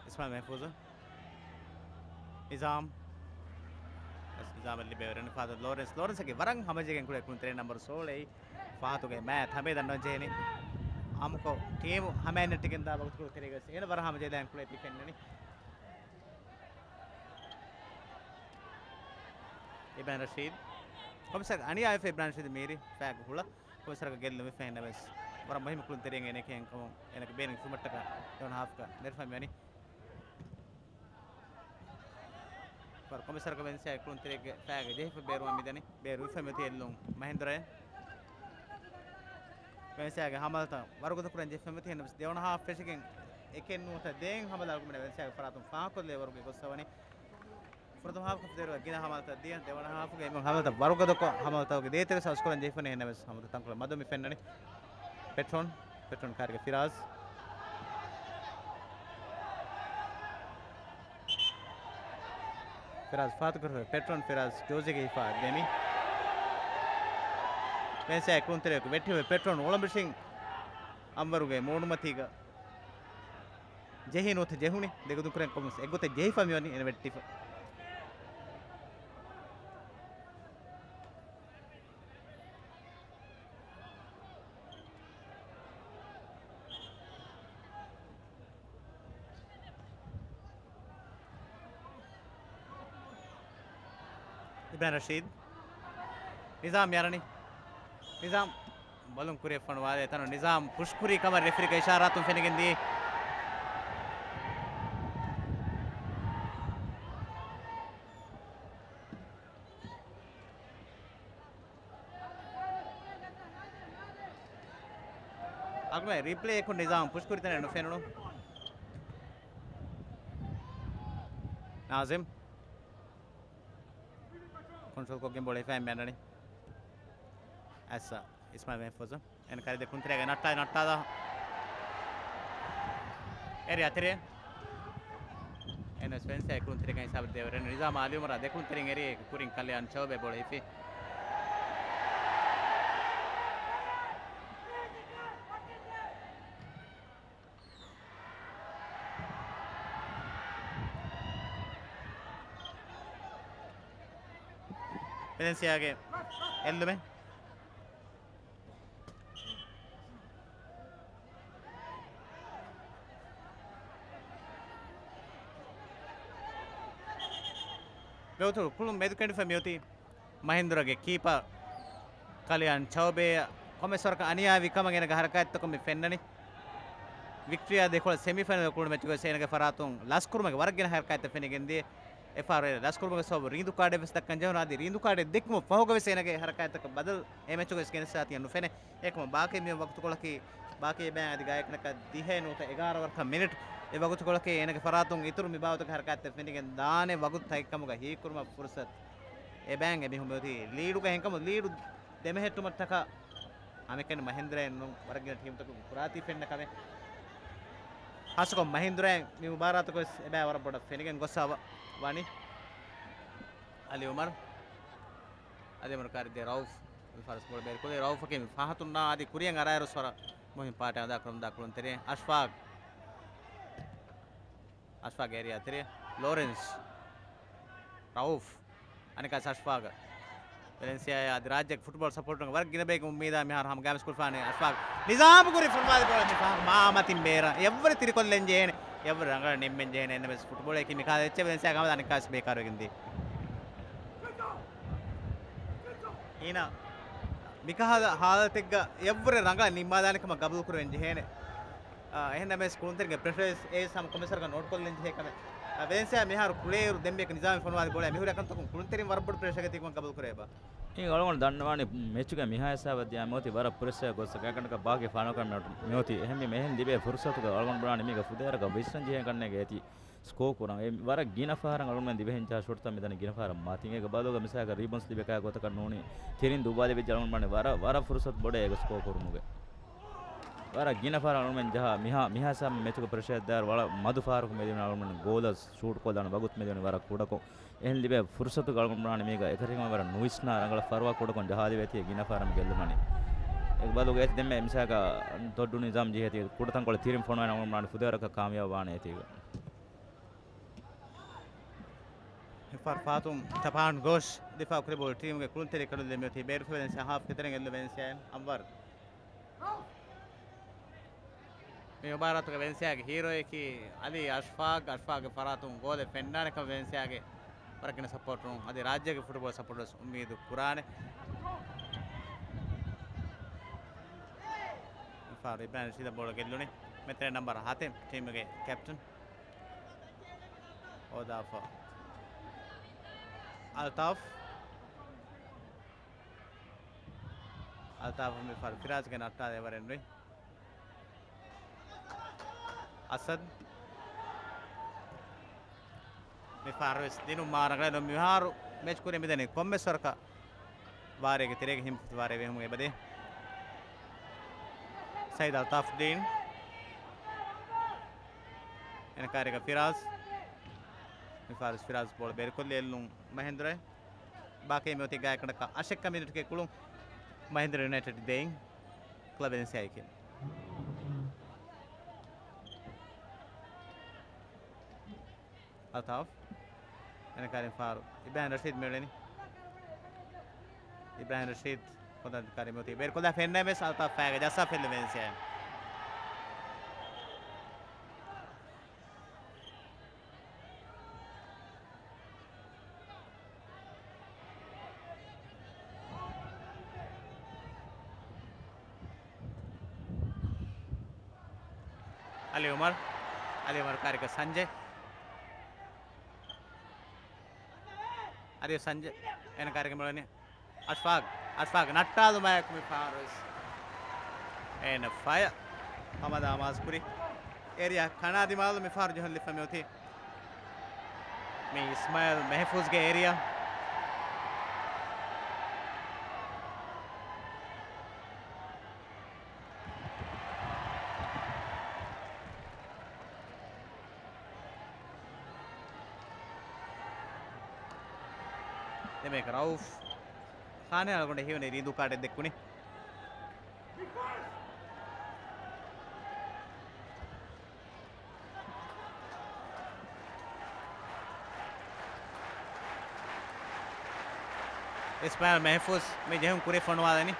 އިސްމާއިލް މެހްފޫޒު. ނިޒާމް. އަސް ނިޒާމަށް ލިބޭ ވެރިން ފާދަ ލޯރެންސް. ލޯރެންސް އަކީ ވަރަށް ހަމަޖެހިގެން ކުޅޭ ކުޅުންތެރި ނަމްބަރު ސޯޅަ އެއީ. ފާހަތުގެ މާ ތަމޭ ދަންނަވަން ޖެހެނީ. އާއްމުކޮށް ޓީމު ހަމައެއް ނެއްޓިގެން ދާ ވަގުތުކޮޅު ތެރޭގަސް އޭނަ ވަރަށް ހަމަޖެހިލާން ކުޅޭތީ ފެންނަނީ. އިބްރާހިމް ރަޝީދު. ކޮމިސަރ އަނިޔާވެފަ އިބްރާހިމް ރަޝީދު މީރި ފައިގު ހުޅަ. ކޮމިސަރގެ ގެއްލުން ވެފަ އެހެންނަމަވެސް ވަރަށް މުހިއްމު ކުޅުންތެރިއެއް އޭނަ ކެހެންކަމުން އޭނަގެ ބޭނުން ފުމަށްޓަކާ ދެވަނަ ހާފްގަ ނެރެފަ މިވަނީ. ވަރަށް ކޮމިސަރގެ ވެންސާއި ކުޅުންތެރިއެއްގެ ފައިގަ ޖެހިފަ ބޭރުވަން މިދަނީ. ބޭރު ވެފަ މިއޮތީ އެއްލުން މަހިންދުރައޭ. ވެންސާގެ ހަމަލަތައް ވަރުގަދަ ކުރަން ޖެހިފަ މިއޮތީ އެހެންނަމަވެސް ދެވަނަ ހާފް ފެށިގެން އެކެއް ނުވަތަ ދެއެއް ހަމަލާ އަޅުގަނޑުމެން ވެންސާގެ ފަރާތުން ފާހަގަކޮށްލޭ ވަރުގެ ގޮއްސަވަނީ. ފުރަތަމަ ހާފް ކޮށްފަ ދޭރުގަ ގިނަ ހަމަލަތައް ދިޔަ، ދެވަނަ ހާފުގައި އެމީހުން ހަމަލަތައް ވަރުގަދަކޮށް ހަމަލަތަކުގެ ދޭތެރެ ސަސް ކުރަން ޖެހިފަނީ އެހެންނަމަވެސް ހަމަލަތައް ތަންކޮޅެއް މަދު މި ފެންނަނީ. ޕެޓްރޯން، ޕެޓްރޯން ކާރިގަ ފިރާޒް. ފިރާޒް ފާތުކުރެފަ ޕެޓްރޯން ފިރާޒް ޖޯޒީގެ ހިފާ ދެމި. ވެންސާއި ކުންތެރެއަކު ވެއްޓިފަ ޕެޓްރޯން އޮޅަނބުށިން އަންވަރުގެ މޫނުމަތީގަ ޖެހި ނުވަތަ ޖެހުނީ ދެގޮތުން ކުރެން ކޮމުސް އެއްގޮތަށް ޖެހިފަ މިވަނީ އޭނަ ވެއްޓިފަ. އިބްރާހިމް ރަޝީދު. ނިޒާމް ޔަރަނި. ނިޒާމް ބޮލުން ކުރިއަށް ފޮނުވާލެވޭ ތަނު ނިޒާމް ޕުޝް ކުރި ކަމަށް ރެފްރީގެ އިޝާރާތުން ފެނިގެންދިޔަ. އަޅުގަނޑު ރީޕްލޭއަކުން ނިޒާމް ޕުޝް ކުރި ތަނެއް ނުފެނުނު. ނާޒިމް. ކޮންޓްރޯލް ކޮށްގެން ބޯޅަ ހިފައި މިއަންނަނީ. އައްސަ އިސްމާއިލް މެހްފޫޒު. އެން ކަރި ދެ ކުންތެރޭގަ ނައްޓާ، ނައްޓާލާ. އެރި އަތެރޭ. އެން އެސް ފެންސް އެ ކުންތެރޭގަ ހިސާބަށް ދޭވަރެއް ނިޒާމް އަލި އުމަރާ ދެ ކުންތެރިން އެރި ކުރިން ކަލެއާން ޗައުބޭ ބޯޅަ ހިފި. ވެލެންސިއާގެ އެއްލުމެއް. ގައުތު ކުޅުން މެދުކެނޑިފަ މިއޮތީ. މަހިންދުރަގެ ކީޕަރ ކަލިއާން ޗައުބޭއަށް ކޮމެސް ވަރަކަށް އަނިޔާވި ކަމަށް އޭނަގެ ހަރަކާތްތަކުން މި ފެންނަނީ. ވިކްޓޯރިއާ ދެކޮޅަށް ސެމިފައިނަލް ކުޅު މެޗުގައި އޭނަގެ ފަރާތުން ލަސްކުރުމުގެ ވަރަށް ގިނަ ހަރަކާތްތައް ފެނިގެންދިޔަ. އެފްއާރް ލަސްކުރުމުގެ ސަބަބުން ރީނދު ކާޑެއް ވެސް ދައްކަން ޖެހުނު. އަދި ރީނދު ކާޑެއް ދެއްކުމަށް ފަހުގަ ވެސް އޭނަގެ ހަރަކާތްތަކަށް ބަދަލު އެ މެޗުގަ ވެސް ގެނެސްދާތީ ނުފެނޭ. އެކަމަށް ބާކީ މި ވަގުތުކޮޅަކީ ބާކީ އެބައިން އަދި ގާތްގަނޑަކަށް ދިހައެއް ނުވަތަ އެގާރަ ވަރަކަށް މިނިޓް. އެ ވަގުތުކޮޅަކީ އޭނަގެ ފަރާތުން އިތުރު މި ބާވަތުގެ ހަރަކާތްތައް ފެނިގެން ދާނެ ވަގުތު ތަކެއްކަމުގަ ހީކުރުމަށް ފުރުސަތު އެބައިން އެމީހުން މިއޮތީ ލީޑުގަ. އެހެންކަމުން ލީޑު ދެމެހެއްޓުމަށްޓަކާ އަނެކަނި މަހިންދުރައިން ނޫން ވަރަށް ގިނަ ޓީމްތަކުން ކުރާތީ ފެންނަ ކަމެއް. ހާއްސަކޮށް މަހިންދުރައިން މި މުބާރާތަކު ވެސް އެބައި ވަރަށް ބޮޑަށް ފެނިގެން ގޮސް އަވަ ވަނީ. އަލީ އުމަރު. އަލީ އުމަރު ކާރި ދޭ ރައުފް. މި ފާރު ވެސް ބޯޅަ ބޭރުކޮށްލީ. ރައުފް އަކީ މި ފަހަތުންނާ އަދި ކުރިއަށް އަރާއިރު ވަރަށް މުހިން ޕާޓެއް އަދާކުރަމުންދާ ކުޅުންތެރި އަޝްފާގް. އަޝްފާގް އޭރިއާ ތެރެއަށް ލޯރެންސް. ރައުފް. އަނެކާ އަޝްފާގް. ވެލެންސިއާއާ އަދި ރާއްޖޭގެ ފުޓްބޯޅަ ސަޕޯޓުން ވަރަށް ގިނަ ބަޔަކު އުއްމީދާ މިހާރު ހަމަ ގައިމުވެސް ކުރިފާނެ އަޝްފާގް. ނިޒާމް ކުރި ފޮނުވާލި ބޯޅަ މި ފަހަރު މާ މަތިން ބޭރަށް. އެއްވަރެ ތިރިކޮށްލަން ޖެހޭނެ. އެއްވަރެ ރަނގަޅަށް ނިންމެން ޖެހޭނެ. އެންއެމްއެސް ފުޓްބޯޅައަކީ މިކަހަލަ އެއްޗެއް. ވެލެންސިއާ ހަމަ އަނެކާ ވެސް ބޭކާރުވެގެން ދިޔަ. އީނާ މިކަހަލަ ހާލަތެއްގަ އެއްވަރެ ރަނގަޅަށް ނިންމާލާނެ ކަމަށް ގަބޫލު ކުރެވެން ޖެހޭނެ. އާ، އެހެންނަމަވެސް ކުޅުންތެރިންގެ ޕްރެޝަރ އެއް ހަމަ ކޮންމެސް ވަރަކަށް ނޯޓްކޮށްލަން ޖެހޭ ކަމެއް. އާ، ވެލެންސިއާ މިހާރު ކުޅޭއިރު ދެން މިއަކަ ނިޒާމީ ފޮނުވާލި ބޯޅަ މިހުރި އަކަންތަކުން ކުޅުންތެރިން ވަރަށް ބޮޑު ޕްރެޝަރގަ ތިބުމަށް ގަބޫލު ކުރެވޭ ބާ. އެ އަޅުގަނޑު ދަންނަވާނީ މެޗުގެ މިހާ ހިސާބަށް ދިޔާ މިއޮތީ ވަރަށް ޕްރެޝަރ ގޮސް ގާތްގަނޑަކަށް ބާކީ ފާނަކަށް މިއޮތީ. އެހެންވީމަ އެހެން ލިބޭ ފުރުސަތުގަ އަޅުގަނޑު ބުނާނީ މީގަ ފުދޭވަރަކަށް ވިސްނަން ޖެހޭ ކަންނޭނގެ އޭތި ސްކޯ ކުރަން. އެ ވަރަށް ގިނަ ފަހަރަށް އަޅުގަނޑުމެން ދިވެހިން ޖަހާ ޝޮޓްތައް މިދަނީ ގިނަ ފަހަރަށް މަތިން. އޭގެ ބަދަލުގަ މިސާލަކަށް ރީބައުންޑްސް ލިބޭ ކަހަލަ ގޮތަކަށް ނޫނީ. ތިރިން ދުއްވާލެވިއްޖެ އަޅުގަނޑުމެން ވަރަށް، ވަރަށް ފުރުސަތު ބޮޑޭ އޭގެ ސްކޯ ކުރުމުގެ. ވަރަށް ގިނަ ފަހަރަށް އަޅުގަނޑުމެން ޖަހާ މިހާ، މިހާ ހިސާބަށް މެޗުގެ ޕްރެޝަރ ދާއިރު ވަރަށް މަދު ފަހަރަކު މި ލިބުނީ އަޅުގަނޑުމެން ގޯލަށް ޝޫޓް ކޮށްލާނެ ވަގުތު މި ލިބުނީ ވަރަށް ކުޑަކޮށް. އެހެން ލިބޭ ފުރުސަތުގަ އަޅުގަނޑު ބުނާނީ މީގަ އެކަށީގެން ވަރަށް ނުވިސްނާ ރަނގަޅަށް ފަރުވާ ކުޑަކޮށް ޖަހާލެވޭތީ ގިނަ ފަހަރަށް މި ގެއްލުމަނީ. އޭގެ ބަދަލުގަ އޭތި ދެންމެ މިސާލަކަށް ދޮއްޑު ނިޒާމް ޖެހޭތީ ކުޑަތަންކޮޅެއް ތިރިން ފޮނުވާނެ އަޅުގަނޑު ބުނާނީ ފުދޭވަރަކަށް ކާމިޔާބު ވާނެ އޭތީގަ. މިފަހަރު ފާތުން ތަޕާން ގޯޝް ދިފާއު ކުރި ބޯޅަ ޓީމުގެ ކުޅުންތެރި ކަނޑު ލެމިއޮތީ ބޭރުފަ ވެލެންސިއާ ހާފްގެ ތެރެއިން އެއްލު ވެލެންސިއާ އެމް އަންވަރު. މި މުބާރާތުގެ ވެލެންސިއާގެ ހީރޯއަކީ އަލީ އަޝްފާގް. އަޝްފާގްގެ ފަރާތުން ގޯލެއް ފެންނާނެ ކަމަށް ވެލެންސިއާގެ ވަރަށް ގިނަ ސަޕޯޓުން އަދި ރާއްޖޭގެ ފުޓްބޯޅަ ސަޕޯޓަރު ވެސް އުއްމީދު ކުރާނެ. މިފަހަރު އިބްރާހިމް ރަޝީދަށް ބޯޅަ ގެއްލުނީ. މެތެރެ ނަންބަރު ހަތެއް ޓީމުގެ ކެޕްޓަން. ހޯދާފަ އަލްތާފް. އަލްތާފް މިފަހަރު ފިރާޒްގެ ނައްޓާލެވަރެއް ނުވި. އަސަދް. މިފަހަރު ވެސް ދިނުމާ ރަނގަޅެއް ނޫން. މިފަހަރު މެޗް ކުރި މިދަނީ ކޮންމެސް ވަރަކަށް ވާރޭގެ ތެރޭގަ ހިންފުތު ވާރޭ ވެހުމުގެ އެބަދޭ. ސައީދު އަލްތާފް ދީން. އޭނަ ކާރިގަ ފިރާޒް. މިފަހަރު ވެސް ފިރާޒް ބޯޅަ ބޭރުކޮށްލި އެއްލުން މަހިންދުރައި. ބާކީ މިއޮތީ ގާތްގަނޑަކަށް އަށެއްކަ މިނިޓުގެ ކުޅުން. މަހިންދުރަ ޔުނައިޓެޑް ދެއިން ކްލަބް އެންސީއައިކެން. އަލްތާފް. އޭނަ ކާރިން ފާރު. އިބްރާހިމް ރަޝީދު މިއުޅެނީ. އިބްރާހިމް ރަޝީދު ކޮންތަން ކާރި މިއޮތީ ބޭރުކޮށްލާ ފެންނަ މެސް އަލްތާފް ފައިގަ ޖައްސާ ފެއްލު ވެންސިއާ. އަލީ އުމަރު. އަލީ އުމަރު ކާރިގަ ސަންޖެ. އަލީ ސަންޖެ. އޭނަ ކާރިގަ މިއުޅެނީ. އަޝްފާގް، އަޝްފާގް ނައްޓާލުމާއެކު މި ފާރުވެސް އޭނަ ފަޔަށް ހަމަ ދާމާސް ކުރި. އޭރިއާ ކަނާ ދިމާލު މި ފާރު ޖެހުން ލިފަ މިއޮތީ. މި އިސްމާއިލް މެހެފޫޒްގެ އޭރިއާ. ދެމޭކަ ރައުފް ޚާނެ އަޅުގަނޑަށް ހީވަނީ ރީނދޫ ކާޑެއް ދެއްކުނީ. އިސްމާއިލް މެހެފޫޒް މި ޖެހުން ކުރި ފޮނުވާލަނީ.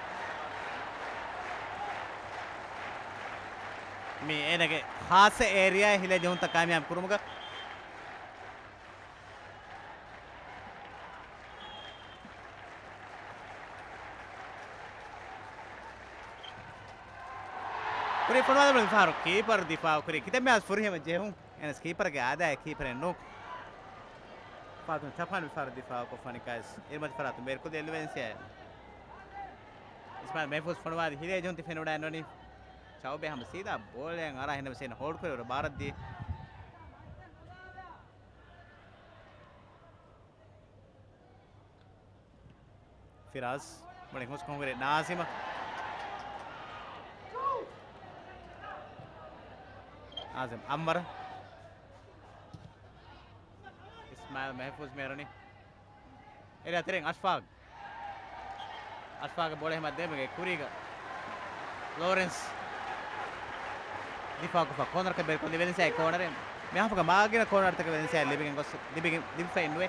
މި އޭނަގެ ޚާއްޞަ އޭރިއާއެއް ހިލޭ ޖެހުންތައް ކާމިޔާބު ކުރުމުގަ. ކުރި ފޮނުވާލެވުނު ފަހަރު ކީޕަރު ދިފާއު ކުރި. ކިތަންމެ އަސް ފުރިހަމަ ޖެހުން. އެނަސް ކީޕަރގެ އާދައި ކީޕަރެއް ނޫން. ފާތުން ޗަޕާން ވިފާރު ދިފާއުކޮށްފަނިކަސް އިރުމަތި ފަރާތުން ބޭރުކުރި އެލްވެންސިއާ. އިސްމާއިލް މެހްފޫޒް ފޮނުވާލި ހިލޭ ޖުންތި ފެނުނާ ނުނި. ޗައުބެ ހަމަ ސީދާ ބޯޅައަށް އަރާ ހެންނަމަސް ހޯލްޑް ކުރި ވަރަށް ބާރަށްދިޔަ. ފިރާޒް މުޅި ހުސްކޮށް ހުރި ނާޒިމަށް. ނާޒިމް އަންވަރަށް. އިސްމާއިލް މެހްފޫޒް މޭރުނި. އެރިއާ ތެރެއިން އަޝްފާގް. އަޝްފާގް ބޯޅަ ހިމަ ދޭމެގެ ކުރީގަ. ލޯރެންސް. ދިފާއުކޮށްފަ ކޯނަރަކަށް ބޭރުކޮށްލި ވެލެންސިއާގެ ކޯނަރެއް. މިހާފުގަ މާގިނަ ކޯނަރތަކެއް ވެލެންސިއާ ލިބިގެން ގޮސް، ލިބިގެން، ލިބިފައެއް ނުވޭ.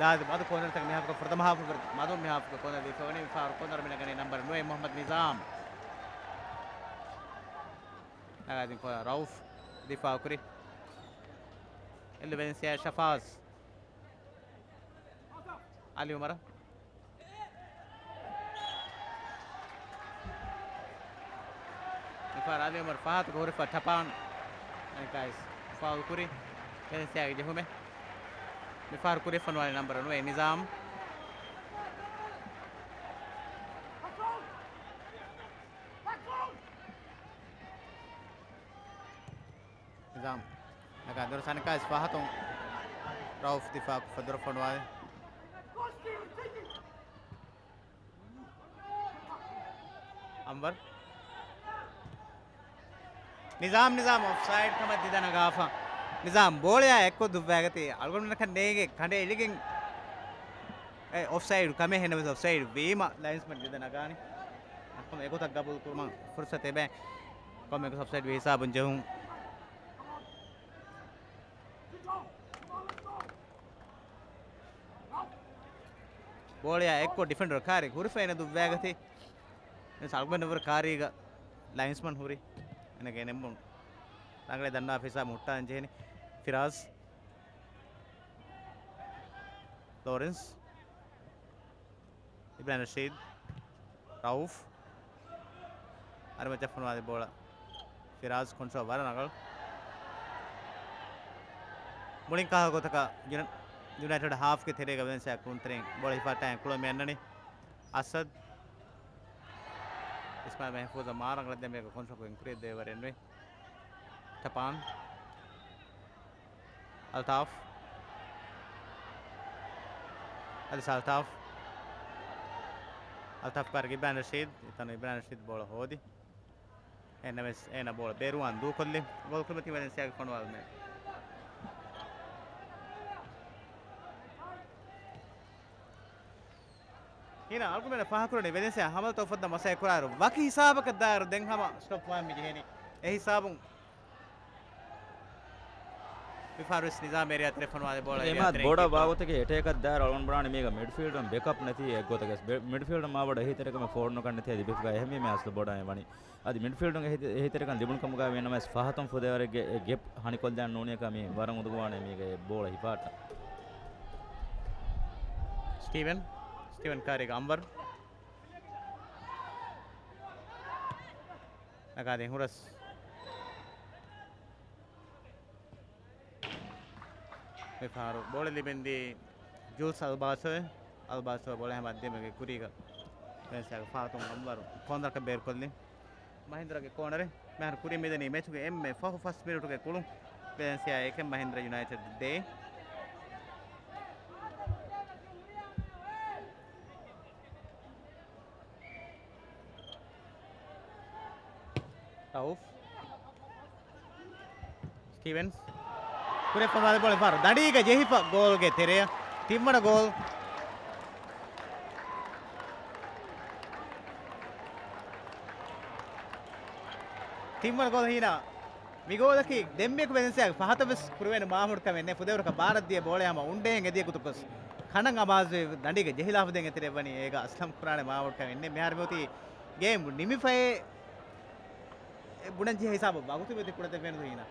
ދާދި މަދު ކޯނަރތަކެއް މިހާފުގަ ފުރަތަމަ ހާފު މަދުން މިހާފުގަ ކޯނަރ ދީފަވަނީ ފާރު ކޯނަރ މިނަގަނީ ނަންބަރު ނުވެ މުހައްމަދު ނިޒާމް. ނަގާދިން ކޯނަރ ރައުފް ދިފާއުކުރި. އެއްލު ވެލެންސިއާ ޝަފާޒް. އަލި އުމަރަށް. މިފަހަރު އަލި އުމަރު ފަހަތުގަ ހުރެފަ ޓަޕާން. އަނެކާވެސް ފައުލް ކުރި. ވެލެންސިއާގެ ޖެހުމެއް. މިފަހަރު ކުރި ފޮނުވާލި ނަންބަރު ނުވެ ނިޒާމް. ނިޒާމް. ނަގާ ދުރު ސަނިކާސް ފަހަތުން ރައުފް ދިފާއުކޮށްފަ ދުރަށް ފޮނުވާލި. އަންވަރު. ނިޒާމް، ނިޒާމް އޮފްސައިޑް ކަމަށް ދިދަ ނަގާފަ. ނިޒާމް ބޯޅަޔާ އެއްކޮށް ދުއްވާގަތީ އަޅުގަނޑުމެންނަކަށް ނޭނގެ ކަނޑައެޅިގެން. އެ އޮފްސައިޑް ކަމެއް ހެންނަމަސް އޮފްސައިޑް ވީމަ ލައިންސްމަން ދިދަ ނަގާނެ. އަކަމަ އެގޮތަށް ގަބޫލު ކުރުމަށް ފުރުސަތެއް ބޭ. ކޮންމެ އޮފްސައިޑް ވި ހިސާބުން ޖެހުން. ބޯޅަޔާ އެއްކޮށް ޑިފެންޑަރ ކާރި ހުރިފައިން ދުއްވާގަތީ. އަޅުގަނޑު ކާރީގަ ލައިންސްމަން ހުރި. އޭނަގެ ނެންބުން ރަނގަޅަށް ދަންނާ ފިސާ ހުއްޓާން ޖެހެނީ. ފިރާޒް. ލޯރެންސް. އިބްރާހިމް ރަޝީދް. ރައުފް. އަރިމައްޗަށް ފޮނުވާލި ބޯޅަ. ފިރާޒް ކޮންޓްރޯލް ވަރަށް ރަނގަޅު. މުޅިން ކާހަ ގޮތަކަށް ޔުނަ-، ޔުނައިޓެޑް ހާފްގެ ތެރޭގަ ވެލެންސިއާ ކުޅުންތެރިން ބޯޅަ ހިފާއްޓާ ކުޅަމި އަންނަނީ. އަސަދް. އިސްމާއިލް މެހްފޫޒަށް މާ ރަނގަޅަށް ދެމޭގަ ކޮންޓްރޯލް ކުރިއަށް ދޭވަރެއް ނުވޭ. ޓަޕާން. އަލްތާފް. އަލިސް އަލްތާފް. އަލްތާފް ކާރި އިބްރާހިމް ރަޝީދް. އެތަނު އިބްރާހިމް ރަޝީދް ބޯޅަ ހޯދި. އެހެންނަމަވެސް އޭނަ ބޯޅަ ބޭރުވާން ދޫކޮށްލި. ގޯލް ކުރިމަތީ ވެލެންސިއާގެ ފޮނުވާލުމެއް. ހީނަ އަޅުގަނޑުމެން ފާހަގަކުރަނީ ވެލެންސިއާ ހަމަލަތައް އުފައްދަން މަސައްކަތް ކުރާއިރު، ވަކި ހިސާބަކަށް ދާއިރު ދެން ހަމަ ސްޓޮޕް ވާން މި ޖެހެނީ. އެ ހިސާބުން މިފަހަރުވެސް ނިޒާމް އެރިއާ ތެރެ ފޮނުވާލި ބޯޅަ އެރިއާ އެމާ ތެރެ ބޮޑަށް ކިއްކޮށް. ބާވަތަކީ އެޓޭކަށް ދާއިރު އަޅުގަނޑު ބުނާނީ މީގަ މިޑްފީލްޑަރުން ބެކަޕް ނެތީ އެއްގޮތަކަސް. ބެ-، މިޑްފީލްޑަރު މާ ބޮޑަށް އެހީތެރިކަމެއް ފޯރުނުކަން ނެތޭ ލިބިފަ އެހެންވީމަ އަސްލު ބޮޑަށް އެ ވަނީ. އަދި މިޑްފީލްޑުން އެހި-، އެހީތެރިކަން ލިބުނު ކަމުގަ ވީނަމަވެސް ފަހަތުން ފުދޭވަރެއްގެ އެ ގެޕް ހަނިކޮށްލަން ނޫނިއަކަ މި ވަރަށް އުނދަގޫވާނެ މީގަ އެ ބޯޅަ ހިފާއްޓަން. ސްޓީވެން، ސްޓީވެން ކާރީގަ އަންވަރު. ނަގާދިން ހުރަސް. މިފަހަރު ބޯޅަ ލިބެންދީ ޖޫލްސް އަލްބާސޯ. އަލްބާސޯ ބޯޅަ ހަމަ ދެމެގެ ކުރީގަ ވެލެންސިއާގެ ފަހަތުން އަންވަރު ކޯނަރަކަށް ބޭރުކޮށްލި. މަހިންދްރާގެ ކޯނަރެއް. މިހާރު ކުރިން މިދަނީ މެޗުގެ އެންމެ ފަހު ފަސް މިނިޓުގެ ކުޅުން. ވެލެންސިއާ އެކެއް މަހިންދްރާ ޔުނައިޓެޑް ދޭއް. ރައުފް. ސްޓީވެންސް. ކުރެ ފޮނުވާލި ބޯޅަ ފާރު. ދަނޑީގަ ޖެހިފަ ގޯލްގެ ތެރެއަށް. ތިންވަނަ ގޯލް. ތިންވަނަ ގޯލް ހީނާ. މި ގޯލަކީ ދެންމެކު ވެލެންސިއާގެ ފަހަތަށް ވެސް ކުރެވޭނެ މާމޫނު ކަމެއް ނެތް. ފުދޭވަރަކަށް ބާރަށް ދިޔަ ބޯޅަ ހަމަ އުނޑޭހެން އެދިޔަ ގޮތަކަސް ކަނޑަށް އަމާޒުވެ ދަނޑީގަ ޖެހިލާފަ ދޭން އެތެރެއަށް ވަނީ އޭގަ އަސްލަމް ކުރާނެ މާމޫނު ކަމެއް ނެތް. މިހާރު މިއޮތީ ގޭމް ނިމިފައޭ ބުނަން ޖެހޭ ހިސާބަށް ވަގުތު މިއޮތީ ކުޑަ ދެ މިނެޓު ހީނާ.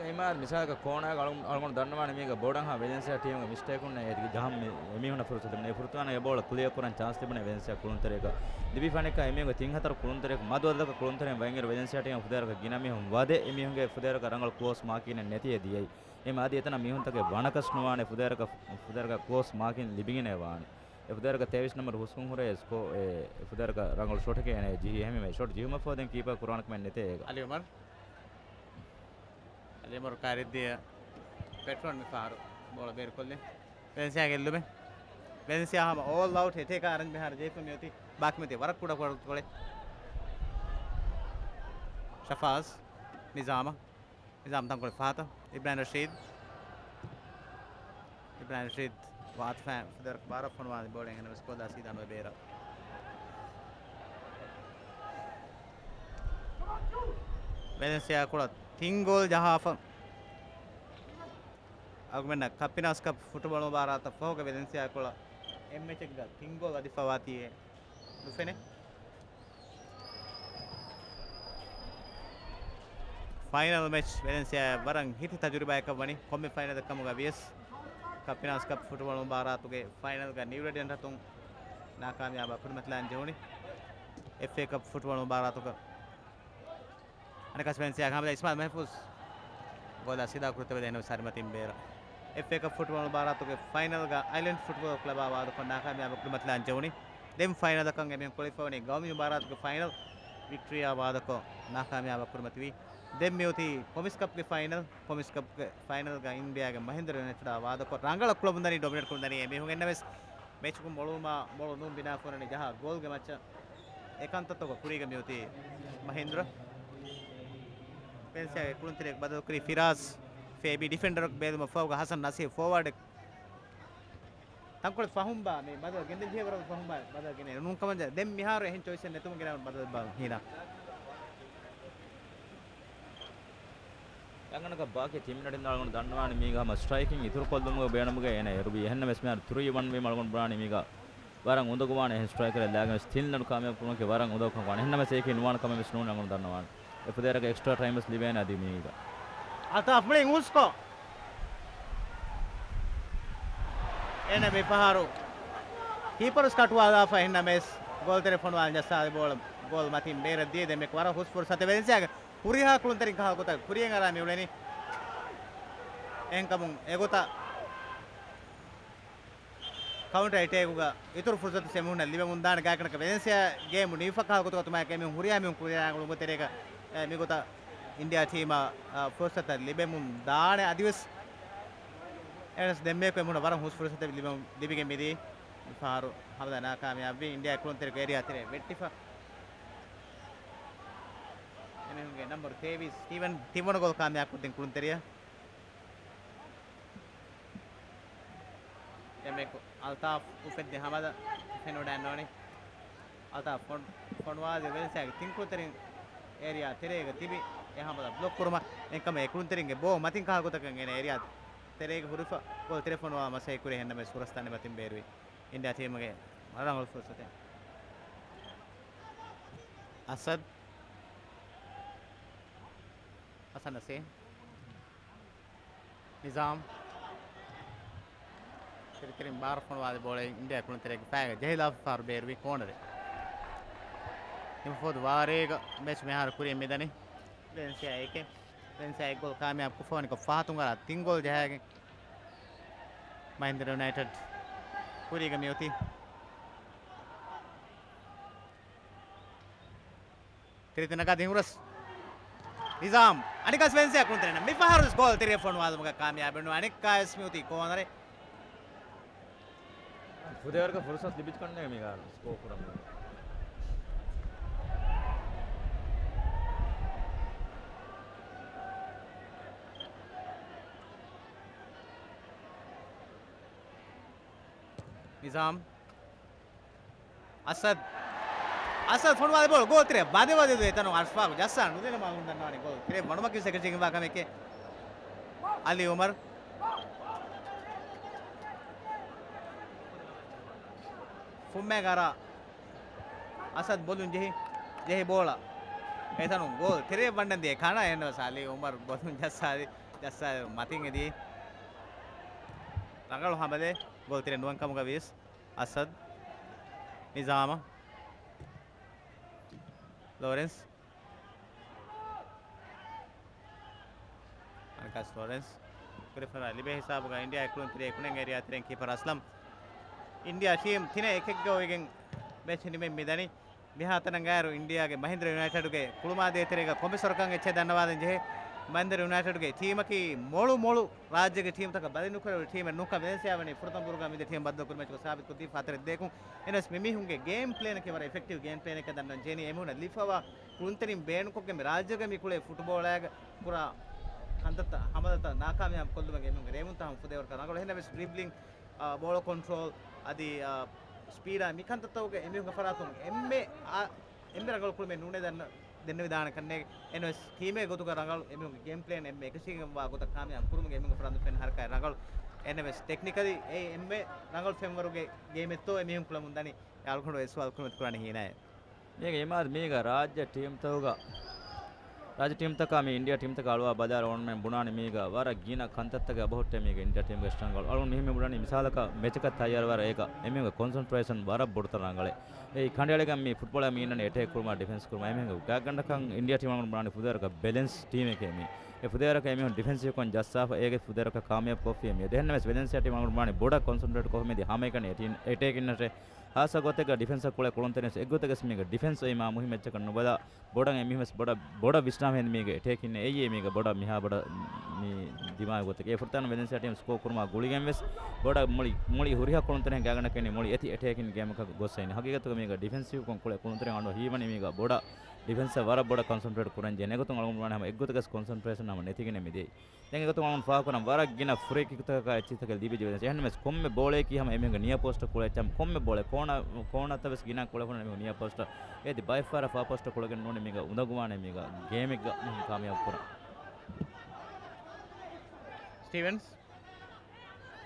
އެމާރ މިސާލަކަށް ކޯނާގަ އަޅު-، އަޅުގަނޑު ދަންނަވާނެ މީގަ ބޯޑަންހާ ވެލެންސިއާ ޓީމުގެ މިސްޓޭކުންނޭ އޭތި ޖަހަން މި-، އެމީހުންނަށް ފުރުސަތު ދެން އެ ފުރަތަމަ އެ ބޯޅަ ކްލިއަރ ކުރަން ޗާންސް ލިބުނެ ވެލެންސިއާ ކުޅުންތެރިޔަކަށް. ލިބިފަނެކަ އެމީހުންގެ ތިން ހަތަރު ކުޅުންތެރިޔަކު މަދު އަދަދަކަށް ކުޅުންތެރިން ވައިންގިރު ވެލެންސިއާ ޓީމަށް ފުދޭވަރަކަށް ގިނަ މީހުން ވަދެ އެމީހުންގެ ފުދޭވަރަކަށް ރަނގަޅު ކްލޯސް މާކިން ނެތިއޭ ދިޔައީ. އެމް އަދި އެތަނަށް މީހުންތަކެއް ވަނަކަސް ނުވާނެ ފުދޭވަރަކަށް، ފުދޭވަރަކަށް ކްލޯސް މާކިން ލިބިގެނޭ ވާނެ. އެ ފުދޭވަރަކަށް ތޭވީސް ނަމްބަރު ހުސްވުން ހުރޭ ސްކޯ-، އެ ފުދޭވަރަކަށް ރަނގަޅު ޝޮޓެކޭ އޭނަ ޖެހީ. އެހެންވީމަ ޝޮޓް ޖެހުމަށްފަހު ދެން ކީޕަރ ކުރާނެ ކަމެއް ނެތޭ އޭގަ. އަލީ އުމަރު. އަލީ އުމަރު ކާރިއްދީ ޕެޓްރޯން މި ފަހަރު ބޯޅަ ބޭރުކޮށްލި. ވެލެންސިއާ ގެއްލުމެއް. ވެލެންސިއާ ހަމަ އޯލް އައުޓް އެޓޭކާ އަރަން މިހާރު ޖެހިފަ މިއޮތީ ބާކީ މިއޮތީ ވަރަށް ކުޑަ ކުޑަ ގޮޅެއް. ޝަފާޒް. ނިޒާމަށް. ނިޒާމް ތަންކޮޅެއް ފަހަތަށް. އިބްރާހިމް ރަޝީދް. އިބްރާހިމް ރަޝީދް ވާތުފައިން ފުދޭވަރަކަށް ބާރަށް ފޮނުވާލި ބޯޅަ އެހެންވެސް ކޯދާ ސީދާނުވެ ބޭރަށް. ވެލެންސިއާ ކުޅަ ތިން ގޯލް ޖަހާފަ. އަޅުގަނޑަށް ކަޕިނާސް ކަޕް ފުޓުބޯޅަ މުބާރާތަށް ފަހުގަ ވެލެންސިއާ ކުޅަ އެއް މެޗެއްގަ ތިން ގޯލް އަދި ފަވާތީއޭ ނުފެނޭ. ފައިނަލް މެޗް ވެލެންސިއާ ވަރަށް ހިތި ތަޖުރިބާއަކަށް ވަނީ ކޮންމެ ފައިނަލެއް ކަމުގަ ވިޔަސް، ކަޕިނާސް ކަޕް ފުޓުބޯޅަ މުބާރާތުގެ ފައިނަލްގަ ނިއު ރެޑިއަންޓް ހަތުން ނާކާމިޔާބަށް ކުރިމަތިލާން ޖެހުނީ. އެފްއޭ ކަޕް ފުޓުބޯޅަ މުބާރާތުގަ އަނެއްކާސް ވެލެންސިއާގެ ހަމަލާ އިސްމާއިލް މަހްފޫޒް ގޯލާ ސީދާ ކުރިތަވެދޭ ހެންނަމަ ސަރިމަތިން ބޭރަށް. އެފްއޭ ކަޕް ފުޓްބޯޅަ މުބާރާތުގެ ފައިނަލްގަ އައިލެންޑް ފުޓްބޯޅަ ކްލަބާ ވާދަކޮށް ނާކާމިޔާބަށް ކުރިމަތިލާން ޖެހުނީ. ދެން ފައިނަލަކަށް އެމީހުން ކުޅެފަވަނީ ގައުމީ މުބާރާތުގެ ފައިނަލް ވިކްޓްރީއާ ވާދަކޮށް ނާކާމިޔާބަށް ކުރިމަތިވީ. ދެން މިއޮތީ ޕްރޮމިސް ކަޕްގެ ފައިނަލް. ޕްރޮމިސް ކަޕްގެ ފައިނަލްގަ އިންޑިއާގެ މަހިންދްރަ ޔުނައިޓެޑާ ވާދަކޮށް ރަނގަޅަށް ކުޅަބުންދަނީ ޑޮމިނޭޓް ކުޅުންދަނީ އެމީހުން އެންނަމެސް މެޗުގެ މޮޅުވުމާ މޮޅު ނޫން ބިނާ ކުރަނީ ޖަހާ ގޯލްގެ މައްޗަށް. އެކަންތައްތަކުގެ ކުރީގަ މިއޮތީ މަހިންދްރަ. ވެލެންސިއާގެ ކުޅުންތެރިޔަކު ބަދަލުކުރީ ފިރާޒް ފޭބީ. ޑިފެންޑަރަކު ބޭލުމަށް ފަހުގަ ހަސަން ނަސީރު ފޯވާޑެއް. ތަންކޮޅެއް ފަހުން ބާ މި ބަދަލު ގެންދެން ޖެހޭ ވަރަށް ފަހުން ބާ ބަދަލު ގެނޭ. ނޫންކަމަށް ދެން މިހާރު އެހެން ޗޮއިސްއެއް ނެތުމުން ގެނައުން ބަދަލު ބާ ހީނާ. އަނގަނަކަށް ބާކީ ތިން މިނެޓުން އަޅުގަނޑު ދަންނަވާނެ މީގަ ހަމަ ސްޓްރައިކިން އިތުރުކޮށްލުމުގެ ބޭނުމުގަ އޭނަ އެރުވީ. އެހެންނަމަވެސް މިހާރު ތުރީ ވަން ވީމަ އަޅުގަނޑު ބުނާނީ މީގަ ވަރަށް އުނދަގޫވާނެ އެހެން ސްޓްރައިކަރެއް ލާގެން ވެސް ތިން ރަން ކާމިޔާބު ކުރުމަކީ ވަރަށް އުނދަގޫކަމަކު ވާނެ. އެހެންނަމަވެސް އެއީކީ ނުވާނެ ކަމެއް ވެސް ނޫން އަޅުގަނޑު ދަންނަވާނެ. އެ ފުދޭވަރަކަށް އެކްސްޓްރާ ޓައިމް ވެސް ލިބޭނެ އަދި މީގަ. އަލްތާފް މުޅިން ހުސްކޮށް އޭނަ މި ފަހަރު ކީޕަރު ވެސް ކަޓުވާލާފަ. އެހެންނަމަވެސް ގޯލްތެރެ ފޮނުވާލަން ޖައްސާލި ބޯޅަ ގޯލް މަތިން ބޭރަށް ދިޔަ. ދެންމެ ވަރަށް ހުސް ފުރުސަތެއް ވެލެންސިއާގެ ހުރިހާ ކުޅުންތެރިން ކަހަލަ ގޮތަށް ކުރިޔަށް އަރާ މި އުޅެނީ. އެހެންކަމުން އެގޮތަށް ކައުންޓަރ އެޓޭކުގަ އިތުރު ފުރުސަތު އެމީހުންނަށް ލިބެމުން ދާނެ. ގާތްގަނޑަކަށް ވެލެންސިއާ ގޭމު ނިމިފަ ކަހަލަ ގޮތުގަ ތިމާ އެމީހުން ހުރިހާ މީހުން ކުރިއަރާ އުޅުމުގެ ތެރޭގަ، އެ، މިގޮތަށް އިންޑިއާ ޓީމަށް، އަ، ފުރުސަތަށް ލިބެމުން ދާނެ. އަދިވެސް އެނަސް ދެންމެއަކު އެމީހުންނަށް ވަރަށް ހުސް ފުރުސަތެއް ލިބެމު-، ލިބިގެން މިދީ. މިފަހަރު ހަމަލާ ނާކާމިޔާބުވި. އިންޑިއާ ކުޅުންތެރިކޮށް އޭރިއާ ތެރޭ ވެއްޓިފަ. އެމީހުންގެ ނަމްބަރު ތޭވީސް ސްޓީވަން ތިންވަނަ ގޯލް ކާމިޔާބު ކޮށްދިން ކުޅުންތެރިޔާ. އެމެކު އަލްތާފް އުފެއްދި ހަމަލަ ފެނުވަޑައިންނޯނި. އަލްތާފް ފޮން-، ފޮނުވާލި ވެލެންސިއާގެ ތިން ކުޅުންތެރިން އޭރިއާ ތެރޭގަ ތިބި އެ ހަމަލަ ބްލޮކް ކުރުމަށް. އެކަމަށް އެ ކުޅުންތެރިންގެ ބޯ މަތިން ކަހަލަ ގޮތަކަށް އޭނަ އޭރިއާ ތެރޭގަ ހުރިފަ ގޯލް ތެރެ ފޮނުވާ މަސައްކަތް ކުރި. އެހެންނަމަވެސް ފުރަސްތައް މަތިން ބޭރުވި އިންޑިއާ ޓީމުގެ ރަނގަޅު ފުރުސަތެއް. އަސަދް. ހަސަން ނަސީރު. ނިޒާމް. ތިރިތިރިން ބާރަށް ފޮނުވާލި ބޯޅަ އިންޑިއާ ކުޅުންތެރިޔާގެ ފައިގަ ޖެހިލާފަ ފަހަރު ބޭރުވި ކޯނަރެއް. ނިމިފަހު ވާރޭގަ މެޗް މިހާރު ކުރިއަށް މިދަނީ. ވެލެންސިއާ އެކެއް. ވެލެންސިއާ އެއް ގޯލް ކާމިޔާބު ކޮށްފަވަނިކޮށް ފަހަތުން އަރާ ތިން ގޯލް ޖަހައިގެން މަހިންދަރ ޔުނައިޓެޑް ކުރީގަ މިއޮތީ. ތިރިތި ނަގާ ދިން ހުރަސް. ނިޒާމް. އަނެއްކާސް ވެލެންސިއާ ކުޅުންތެރިން މިފަހަރު ގޯލް ތެރެ ފޮނުވާލުމުގަ ކާމިޔާބު ވެން. އަނެއްކާވެސް މިއޮތީ ކޯނަރެއް. ފުދޭވަރަކަށް ފުރުސަތު ލިބިއްޖެ ކަންނޭނގެ މި ސްކޯ ކުރަމުން. ނިޒާމް. އަސަދް. އަސަދް ފޮނުވާލި ބޯޅަ ގޯލް ތެރެ ވަދެ ވަދެ ދުވެ އެތަނުން އަޝްފާގު ޖައްސާ ނުދޭނަމަ އަޅުގަނޑު ދަންނަވާނެ ގޯލް ތެރެ ވަނުމަކީ ސެކަންޑް އިނިންސްގެ ވާ ކަމެކޭ. އަލީ އުމަރު. ފުއްމޭގަ އަރާ އަސަދް ބޮލުން ޖެހި، ޖެހި ބޯޅަ. އެތަނުން ގޯލް ތެރެއަށް ވަންނަން ދިޔަ ކާނާ އެހެންނަމަވެސް އަލީ އުމަރު ބޮލުން ޖައްސާލި، ޖައްސާލި މަތިން އެދި. ރަނގަޅު ހަމަލެއް ގޯލް ތެރެއަށް ނުވަން ކަމުގަ ވިޔަސް އަސަދް، ނިޒާމަށް، ލޯރެންސް. އަނަކާސް ލޯރެންސް ކުރިފަރާ ލިބޭ ހިސާބުގަ އިންޑިއާ ކުޅުންތެރިޔާ ކުނިން އޭރިއާ ތެރެއިން ކީޕަރ އަސްލަމް. އިންޑިއާ ޓީމް ތިނެއް އެކެއްގަ އޮވެގެން މެޗް ނިމެން މިދަނީ. މިހާތަނަށް ގާތް އިންޑިއާގެ މަހިންދްރަ ޔުނައިޓެޑުގެ ކުޅުމާ ދޭތެރޭގަ ކޮންމެސް ވަރަކަށް އެއްޗެއް ދަންނަވާލަން ޖެހޭ. މަހިންދްރަ ޔުނައިޓެޑުގެ ޓީމަކީ މޮޅު މޮޅު ރާއްޖޭގެ ޓީމްތަކަށް ބަލި ނުކުރެވޭ ޓީމެއް ނޫންކަން ވެލެންސިއާ ވަނީ ފުރަތަމަ ބުރުގަ މިދެ ޓީމް ބައްދަލު ކުރި މެޗުގަ ސާބިތުކޮށްދީފަ ހަތަރެއް ދޭކުން. އެހެނަސް މިމީހުންގެ ގޭމް ޕްލޭނަކީ ވަރަށް އިފެކްޓިވް ގޭމް ޕްލޭނެއް ދަންނަވަން ޖެހެނީ. އެމީހުންނަށް ލިބިފަވާ ކުޅުންތެރިން ބޭނުންކޮށްގެން މި ރާއްޖޭގަ މި ކުޅޭ ފުޓުބޯޅައިގަ ކުރާ ކަންތައްތައް ހަމަލަތައް ނާކާމިޔާބު ކޮށްލުމުގެ އެމީހުންގެ ރޭވުންތައް ހަމަ ފުދޭވަރަކަށް ރަނގަޅު. އެހެންނަމަވެސް ޑްރިބްލިން، އާ، ބޯޅަ ކޮންޓްރޯލް އަދި، އާ، ސްޕީޑާ މިކަންތައްތަކުގެ އެމީހުންގެ ފަރާތުން އެންމެ، އާ، އެންމެ ރަނގަޅު ކުޅުމެއް ނޫނޭ ދަންނަ، ދެންނެވިދާނެ ކަންނޭގެ. އެހެނަސް ޓީމެއް ގޮތުގަ ރަނގަޅު އެމީހުންގެ ގޭމް ޕްލޭން އެންމެ އެކަށީގެންވާ ގޮތަށް ކާމިޔާބު ކުރުމުގެ އެމީހުންގެ ފަރާތުން ފެން ހަރަކާތް ރަނގަޅު. އެހެނަމެސް ޓެކްނިކަލީ އެ އެންމެ ރަނގަޅު ފެންވަރުގެ ގޭމެއްތޯ އެމީހުން ކުޅަމުންދަނީ. އަޅުގަނޑު އެ ސުވާލު ކުރިމަތި ކުރާނީ ހީނާއޭ. މީގެ އިމާދު މީގަ ރާއްޖެ ޓީމްތަކުގަ، ރާއްޖެ ޓީމްތަކާ މި އިންޑިއާ ޓީމްތަކާ އަޅުވާ ބަލާލަ އޮންމެން ބުނާނެ މީގަ ވަރަށް ގިނަ ކަންތައްތަކެއް އެބަހުއްޓޭ މީގެ އިންޑިއާ ޓީމްގެ ސްޓްރެންގް. އަޅު، އަޅު މިހެން މި ބުނާނީ މިސާލަކަށް މެޗަކަށް ތައްޔާރުވާ އޭގަ އެމީހުންގެ ކޮންސަންޓްރޭޝަން ވަރަށް ބޮޑުތަ ރަނގަޅޭ. އެއީ ކަނޑައެޅިގެން މި ފުޓްބޯޅަ މީނަން އެޓޭކް ކުރުމާ ޑިފެންސް ކުރުމާ އެމީހުންގެ ގާތްގަނޑަކަށް އިންޑިއާ ޓީމް އަޅުގަނޑު ބުނާނީ ފުދޭވަރަކަށް ބެލެންސް ޓީމެކޭ މީ. އެ ފުދޭވަރަކަށް އެމީހުން ޑިފެންސިވްކޮށް ޖައްސާފަ އޭގެ ފުދޭވަރަކަށް ކާމިޔާބު ކޮށްފިޔޭ މީ. އެހެންނަމަވެސް ވެލެންސިއާ ޓީމް އަޅުގަނޑު ބުނާނީ ބޮޑަށް ކޮންސަންޓްރޭޓް ކޮށްފަ މިދި ހަމައެކަނި އެޓީ، އެޓޭކިން އެޓޭ ހާއްސަ ގޮތެއްގަ ޑިފެންސަށް ކުޅޭ ކުޅުންތެރިން އެއްގޮތަކަސް މީގެ ޑިފެންސް އޮތް މާ މުހިންމު އެއްޗަކަށް ނުބަލާ، ބޮޑަށް އެމީހުންވެސް ބޮޑަށް، ބޮޑަށް ވިސްނާ ހެން މީގެ އެޓޭކިން އެއީ މީގެ ބޮޑަށް މިހާ ބޮޑަށް މި ދިމާވި ގޮތެއް. އެ ފުރަތަމަ ވެލެންސިއާ ޓީމް ސްކޯ ކުރުމާ ގުޅިގެން ވެސް ބޮޑަށް މުޅި، މުޅި ހުރިހާ ކުޅުންތެރިން ގާތްގަނޑަކަށް މުޅި އެތި އެޓޭކިން ގޭމަކަށް ގޮސް އައިން. ހަގީގަތުގަ މީގަ ޑިފެންސިވްކޮށް ކުޅެ ކުޅުންތެރިން އަންނަ ހީވަނީ މީގަ ބޮޑަށް ޑިފެންސަށް ވަރަށް ބޮޑަށް ކޮންސަންޓްރޭޓް ކުރަން ޖެހޭ. އެގޮތުން އަޅުގަނޑު ވާނެ ހަމަ އެއްގޮތަކަސް ކޮންސަންޓްރޭޝަން ހަމަ ނެތިގެން މިދިޔައީ. ދެން އެގޮތުން އަޅުގަނޑު ފާހަގަކުރަން ވަރަށް ގިނަ ފުރީ ކިކުތަކަކާ އެއްޗިތަކެއް ލިބިއްޖެ ވެސް. އެހެންނަމަވެސް ކޮންމެ ބޯޅަޔަކީ ހަމަ އެމީހުންގެ ނިޔަ ޕޯސްޓަށް ކުޅެ އެއްޗެއް، ކޮންމެ ބޯޅަ ކޯނަ، ކޯނަތައް ވެސް ގިނަ ކުޅެފުން އެމީހުން ނިޔަ ޕޯސްޓަށް. އޭތި ބައެއް ފަހަރަށް ފާ ޕޯސްޓަށް ކުޅެގެން ނޫނީ މީގަ އުނދަގޫވާނެ މީގަ ގޭމެއްގަ މީހުން ކާމިޔާބު ކުރަން. ސްޓީވެންސް.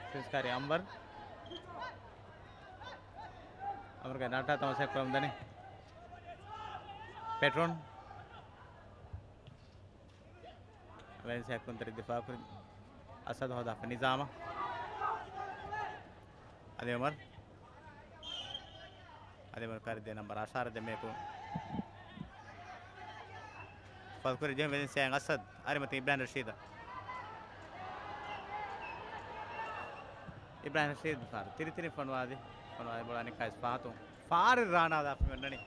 ސްޓީވެންސް ކާރި އަންވަރު. އަންވަރުގެ ނައްޓާ ތަމާސާ ކުރަމުން ދަނީ. ޕެޓްރޯން. ވެލެންސިއާ ކުންތެރި ދިފާއުކުރި އަސަދު ހޯދާފަ ނިޒާމަށް. އަލީ އުމަރު. އަލީ އުމަރު ކާރި ދޭ ނަންބަރު އަށާރަ ދެމޭކު. ފަލްކުރި ޖެހުން ވެލެންސިއާ އަސަދު. އަރިމަތި އިބްރާހިމް ރަޝީދަށް. އިބްރާހިމް ރަޝީދު ފާރު ތިރިތިރި ފޮނުވާދި. ފޮނުވާދި ބޯޅަ ނިކާސް ފަހަތުން. ފާރި ރާނާ ލާފަ މި އޮންނަނީ.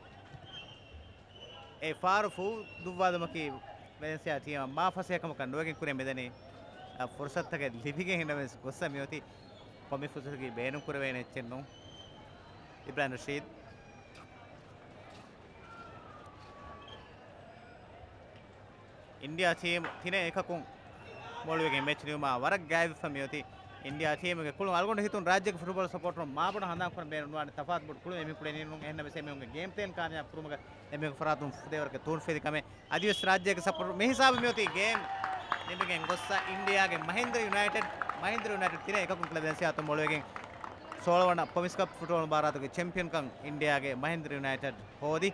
އެ ފާރު ފޫ ދުއްވާލުމަކީ ވެލެންސިއާ ޓީމަށް މާ ފަސޭހަކަމަކަށް ނުވެގެން ކުރިއަށް މިދަނީ. އަ، ފުރުސަތުތަކެއް ލިބިގެން ހިނަވެސް ގޮއްސަ މިއޮތީ. ކޮންމެ ފުރުސަތަކީ ބޭނުން ކުރެވޭނެ އެއްޗެއް ނޫން. އިބްރާހިމް ރަޝީދު. އިންޑިއާ ޓީމް ތިނެއް އެކަކުން މޮޅުވެގެން މެޗް ނިމުމާ ވަރަށް ގާތްވެފަ މިއޮތީ. އިންޑިއާ ޓީމުގެ ކުޅުން އަޅުގަނޑު ހިތުން ރާއްޖޭގެ ފުޓްބޯޅަ ސަޕޯޓަރުން މާބޮޑަށް ހަނދާން ކުރަން ބޭނުންވާނެ ތަފާތު ބޮޑު ކުޅުން އެމީހުން ކުޅެނީ ނޫން. އެހެންނަމަވެސް އެމީހުންގެ ގޭމް ޕްލޭން ކާމިޔާބު ކުރުމުގަ އެމީހުންގެ ފަރާތުން ފުދޭވަރަކަށް ތޫނުފެދި ކަމެއް. އަދިވެސް ރާއްޖޭގެ ސަޕޯޓަރު މިހިސާބު މިއޮތީ ގޭމް ނިމިގެން ގޮއްސަ އިންޑިއާގެ މަހިންދްރަ ޔުނައިޓެޑް، މަހިންދްރަ ޔުނައިޓެޑް ތިނެއް އެކަކުން ކްލަބް ވެލެންސިއާ އަތުން މޮޅުވެގެން ސޯޅަ ވަނަ ޕޮމިސް ކަޕް ފުޓްބޯޅަ މުބާރާތުގެ ޗެމްޕިއަންކަން އިންޑިއާގެ މަހިންދްރަ ޔުނައިޓެޑް ހޯދި.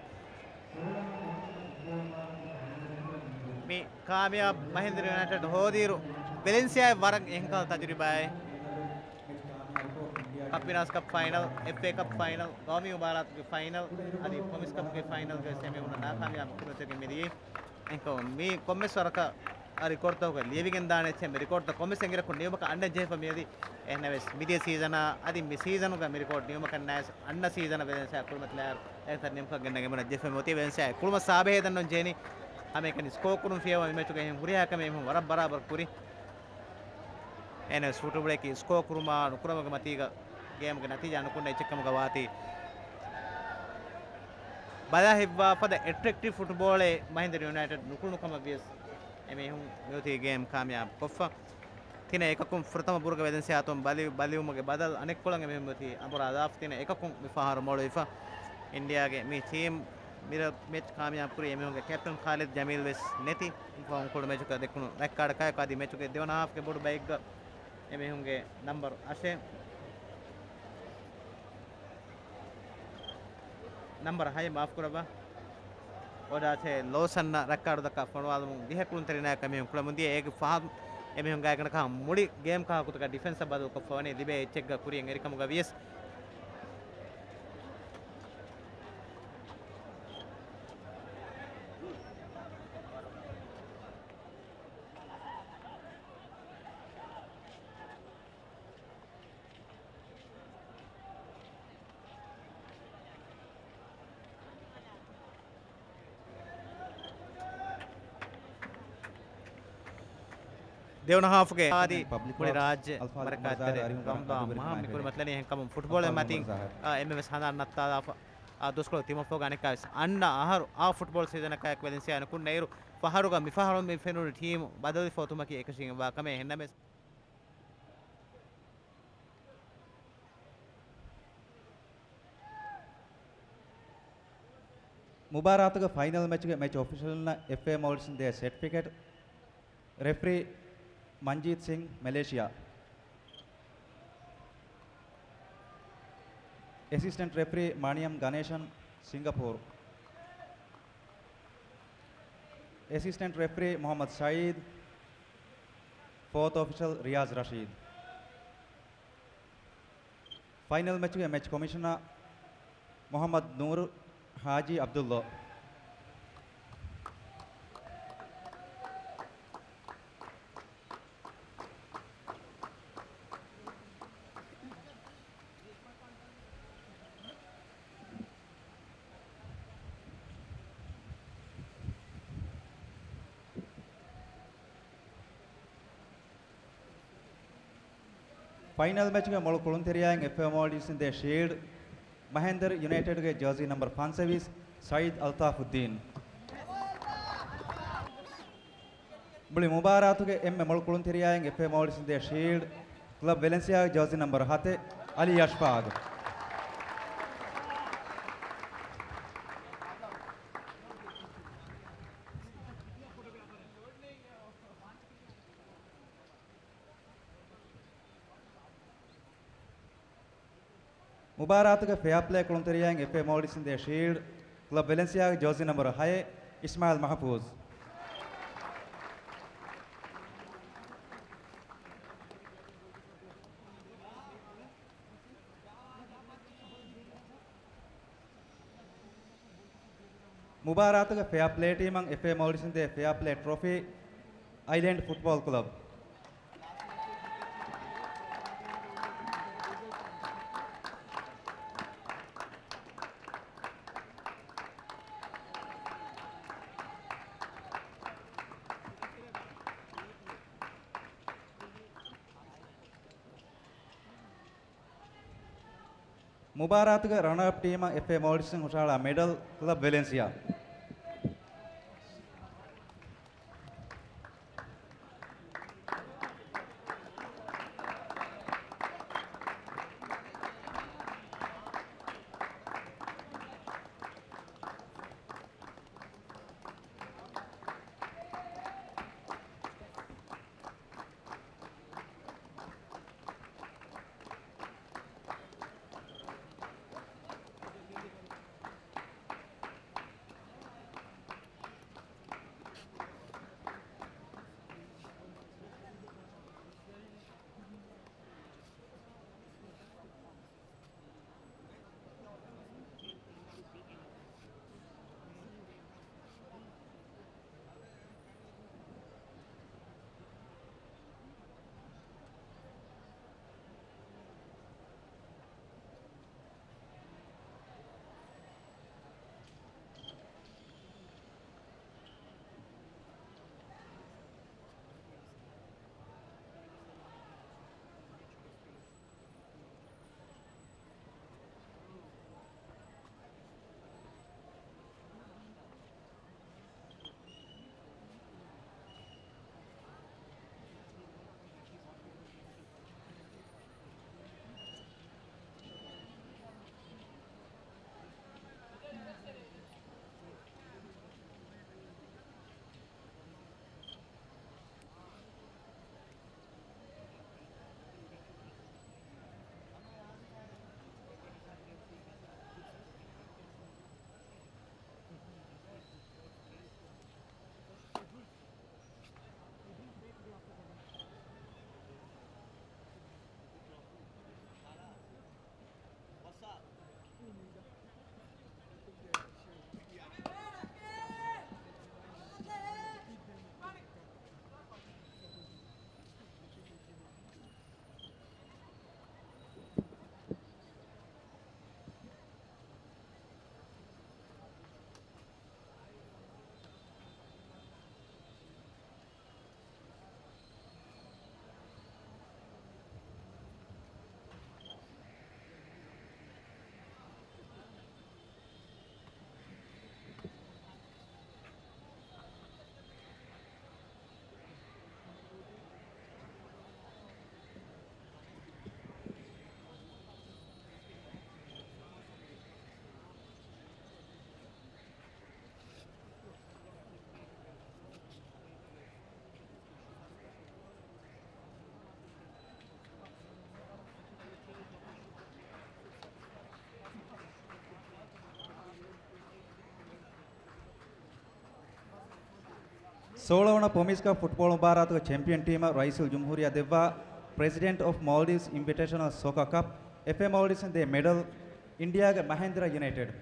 މި ކާމިޔާބު މަހިންދްރަ ޔުނައިޓެޑް ހޯދިއިރު، ވެލެންސިއާއަށް ވަރަށް އެހެންކަހަލަ ތަޖުރިބާއެއް. ކަޕް ވިނާސް ކަޕް ފައިނަލް، އެފްއޭ ކަޕް ފައިނަލް، ގައުމީ މުބާރާތުގެ ފައިނަލް، އަދި ޕޮމިސް ކަޕްގެ ފައިނަލްގެ ސެމީހުންނަށް ނާކާމިޔާބު ކުރިމަތިވެގެން މިދިޔައީ. އެހެންކަމުން މި ކޮންމެސް ވަރަކަށް ރިކޯޑްތަކުގަ ލިޔެވިގެން ދާނެ އެއްޗެއް މި ރިކޯޑްތައް ކޮންމެސް އެނގިރަކުން ނިމުމަކަށް އަންނަން ޖެހިފަ މިއަދި. އެހެންނަމަވެސް މިދިޔަ ސީޒަނާ އަދި މި ސީޒަނުގަ މި ރިކޯޑް ނިމުމަކަށް ނައިސް އަންނަ ސީޒަނަށް ވެލެންސިއާ ކުޅުމަތިލާއިރު އެތައް ނިމުމަކަށް ގެންނަ ގެމުނަށް ޖެހިފަ މިއޮތީ. ވެލެންސިއާ ކުޅުމަށް ސާބެހޭ ދަންނަން ޖެހެނީ ހަމައެކަނި ސްކޯ ކުރުން ފިޔަވާ މި މެޗުގަ އެހެން ހުރިހާ ކަމެއް އެމީހުން ވަރަށް ބަރާބަރު ކުރި. އެހެނަސް ފުޓުބޯޅައަކީ ސްކޯ ކުރުމާ ނުކުރުމުގެ މަތީގަ ގޭމުގެ ނަތީޖާ ނުކުންނަ އެއްޗެއްކަމުގަ ވާތީ. ބަލާ ހިއްވާ ފަދަ އެޓްރެކްޓިވް ފުޓުބޯޅައެއް މަހިންދްރަ ޔުނައިޓެޑް ނުކުޅުނު ކަމަށް ވިޔަސް އެމީހުން މިއޮތީ ގޭމް ކާމިޔާބު ކޮށްފަ. ތިނެއް އެކަކުން ފުރަތަމަ ބުރުގަ ވެލެންސިއާ އަތުން ބަލި، ބަލިވުމުގެ ބަދަލު އަނެއްކޮޅަށް އެމީހުން މިއޮތީ އަނބުރާ ލާފަ ތިނެއް އެކަކުން މި ފަހަރު މޮޅުވިފަ. އިންޑިއާގެ މި ޓީމް މިރަށް މެޗް ކާމިޔާބު ކުރީ އެމީހުންގެ ކެޕްޓަން ޚާލިދު ޖަމީލް ވެސް ނެތި ފަހުން ކުޅު މެޗުގަ ދެކުނު ރެޑް ކާޑަކާއެކު އަދި މެޗުގެ ދެވަނަ ހާފްގެ ބޮޑު ބައެއްގަ އެމީހުންގެ ނަންބަރު އަށެއް، ނަންބަރު ހައެއް މާފުކުރައްވާ. އޯޑާތެ ލޯސަންނަށް ރައްކާ އަޑުދައްކާ ފޮނުވާލުމުން ދިހަ ކުޅުންތެރިންނާއެކު އެމީހުން ކުޅަމުންދިޔަ. އޭގެ ފަހަރު އެމީހުން ގާތްގަނޑަކަށް މުޅި ގޭމް ކާކުތަކަށް ޑިފެންސަށް ބަދަލުކޮށްފަވަނީ ލިބޭ އެއްޗެއްގަ ކުރިޔަށް އެރިކަމުގަ ވިޔަސް. ދެވަނަ ހާފުގެ އާދި މުޅި ރާއްޖެ މަރަކާތްތެރޭ ރަމްޟާން މަހަށް މި ކުރިމަތިލަނީ. އެހެންކަމުން ފުޓްބޯޅަ މަތިން އެންމެ ވެސް ހަނދާން ނައްތާލާފަ ދުވަސްކޮޅު ތިމަފޯގަ އަނެއްކާވެސް އަންނަ އަހަރު އާ ފުޓްބޯޅަ ސީޒަނަކާއެކު ވެލެންސިއާ ނުކުންނައިރު، ފަހަރުގަ މިފަހަރު މި ފެނުނު ޓީމު ބަދަލުވެފަ އޮތުމަކީ އެކަށީގެންވާ ކަމެއް. އެހެންނަމަވެސް، މުބާރާތުގެ ފައިނަލް މެޗުގެ މެޗް އޮފިޝަލުންނަށް އެފްއޭ މޯލްޑިވްސް ދޭ ސެޓްފިކެޓް. ރެފްރީ މަންޖީތް ސިން، މެލޭޝިއާ. އެސިސްޓެންޓް ރެފްރީ މާނިޔަމް ގަނޭޝަން، ސިންގަޕޫރު. އެސިސްޓެންޓް ރެފްރީ މުހައްމަދު ސައީދު، ފޯތު އޮފިޝަލް ރިޔާޒް ރަޝީދު. ފައިނަލް މެޗުގެ މެޗް ކޮމިޝަނަރ މުހައްމަދު ނޫރު ހާޖީ އަބްދުﷲ. ފައިނަލް މެޗުގެ މޮޅު ކުޅުންތެރިޔާއިން އެފްއޭ މޯލްޑިވްސް ދޭ ޝީލްޑް، މަހެންދަރު ޔުނައިޓެޑްގެ ޖާޒީ ނަމްބަރު ފަންސަވީސް، ސައީދް އަލްޠާފުއްދީން. މުޅި މުބާރާތުގެ އެންމެ މޮޅު ކުޅުންތެރިޔާއިން އެފްއޭ މޯލްޑިވްސް ދޭ ޝީލްޑް، ކްލަބް ވެލެންސިއާގެ ޖާޒީ ނަމްބަރު ހަތެއް، އަލީ އަޝްފާގު. މުބާރާތުގެ ފެއާޕްލޭ ކުޅުންތެރިޔާއިން އެފްއޭ މޯލްޑިވްސް ދޭ ޝީލްޑް، ކްލަބް ވެލެންސިއާގެ ޖާޒީ ނަމްބަރު ހައެއް، އިސްމާއިލް މަހަފޫޒް. މުބާރާތުގެ ފެއާޕްލޭ ޓީމަށް އެފްއޭ މޯލްޑިވްސް ދޭ ފެއާޕްލޭ ޓްރޮފީ، އައިލެންޑް ފުޓްބޯލް ކްލަބް. މުބާރާތުގެ ރަނަރަޕް ޓީމަށް އެފްއޭ މޯލްޑިވްސް ހުށަހަޅާ މެޑަލް، ކްލަބް ވެލެންސިއާ. ސޯޅަ ވަނަ ޕޮމިސް ކަޕް ފުޓްބޯޅަ މުބާރާތުގެ ޗެމްޕިއަން ޓީމަށް ރައީސުލް ޖުމްހޫރިއްޔާ ދެއްވާ ޕްރެޒިޑެންޓް އޮފް މޯލްޑިވްސް އިންވިޓޭޝަނަލް ސޮކާ ކަޕް، އެފްއޭ މޯލްޑިވްސް އިން ދޭ މެޑަލް، އިންޑިއާގެ މަހޭންދިރަ ޔުނައިޓެޑް.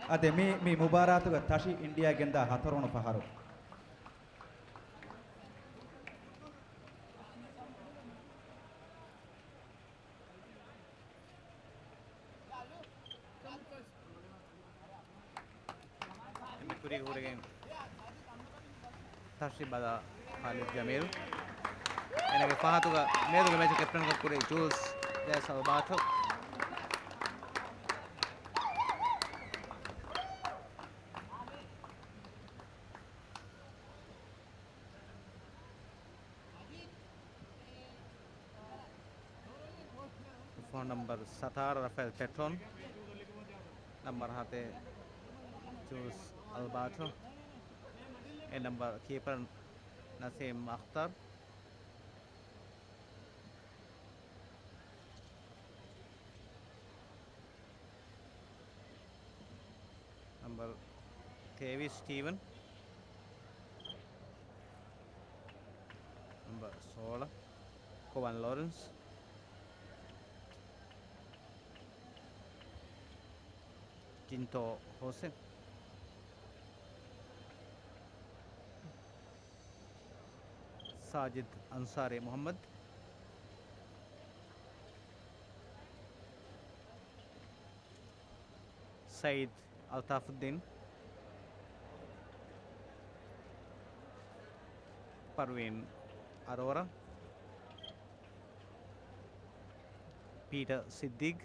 އަދި މި، މި މުބާރާތުގެ ތަށި އިންޑިއާ ގެންދާ ހަތަރުވަނަ ފަހަރު. ކުރީގަ ހުރެގެން ތަށި ބަލާ ޚާލިދު ޖަމީލް. އޭނާގެ ފަހަތުގަ މިއަދުގެ މެޗު ކެޕްޓަންކަން ކުރި ޖޫލްސް ޖައިސް އަލްބާޓޯ. ފޯން ނަމްބަރު ސަތާރަ ރަފައިލް ޕެޓްރޯން، ނަމްބަރު ހަތެއް ޖޫލްސް އަލްބާޓޯ، އެއް ނަމްބަރު ކީޕަރު ނަސީމް އަޚްތަރު، ނަމްބަރު ތޭވީސް ސްޓީވަން، ނަމްބަރު ސޯޅަ ކޮވަން ލޯރެންސް، ޖިންތޯ ހޯސެ، ސާޖިދް އަންސާރީ މުޙައްމަދު، ސައީދް އަލްތާފުއްދީން، ޕަރުވީން އަރޯރާ، ޕީޓަ ސިއްދީގް،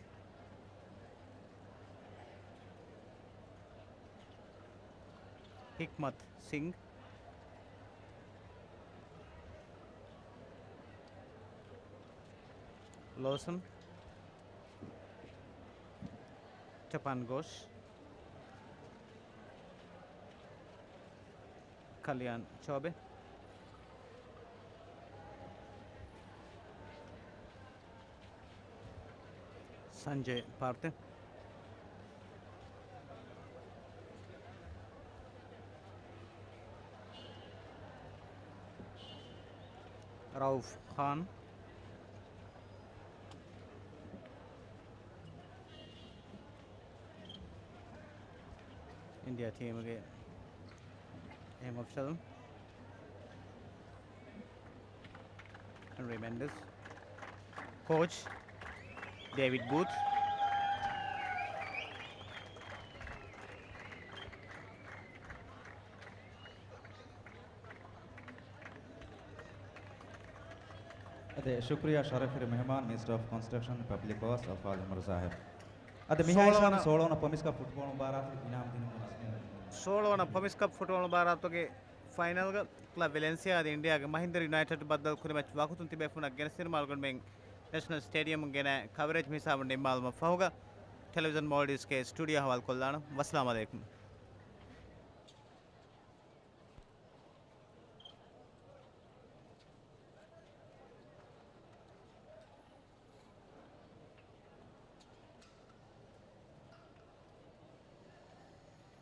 ހިކްމަތް ސިންގް، ލޯސަން، ޗަޕާން ގޯޝް، ކަލްޔާން ޗޯބެ، ސަންޖޭ ޕާރްތެ، ރައުފް ޚާން، އިންޑިއާ ޓީމުގެ އެހެން އޮފިޝަލުން، ހެންރީ މެންޑެސް، ކޯޗް ޑޭވިޑް ބޫތް. އަދި ޝުކުރިއްޔާ ޝަރަފްވެރި މެހެމާން، މިނިސްޓަރ އޮފް ކޮންސްޓްރަކްޝަން އެންޑް ޕަބްލިކް ވަރކްސް، އަލްފާޟިލް އަޙްމަދު ޒާހިރު. އަދި މިހާ ސޯޅަ ވަނަ، ހިސާބުން ސޯޅަ ވަނަ ޕޮމިސް ކަޕް ފުޓްބޯޅަ މުބާރާތުގެ އިނާމް ދިނުމުގެ ރަސްމީ ސޯޅަ ވަނަ ޕޮމިސް ކަޕް ފުޓްބޯޅަ މުބާރާތުގެ ފައިނަލްގަ ކްލަބް ވެލެންސިއާ އަދި އިންޑިއާގެ މަހިންދަރ ޔުނައިޓެޑް ބައްދަލު ކުރި މެޗް ވަގުތުން ތިބޭފުޅުންނަށް ގެނެސްދިނުމަށް އަޅުގަނޑުމެން ނެޝަނަލް ސްޓޭޑިއަމުން ގެނައި ކަވަރޭޖް މިހިސާބުން ނިންމާލުމަށް ފަހުގަ، ޓެލެވިޒަން މޯލްޑިވްސްގެ ސްޓޫޑިއޯ ހަވާލުކޮށްލާނަން. ވައްސަލާމް އަލައިކުމް.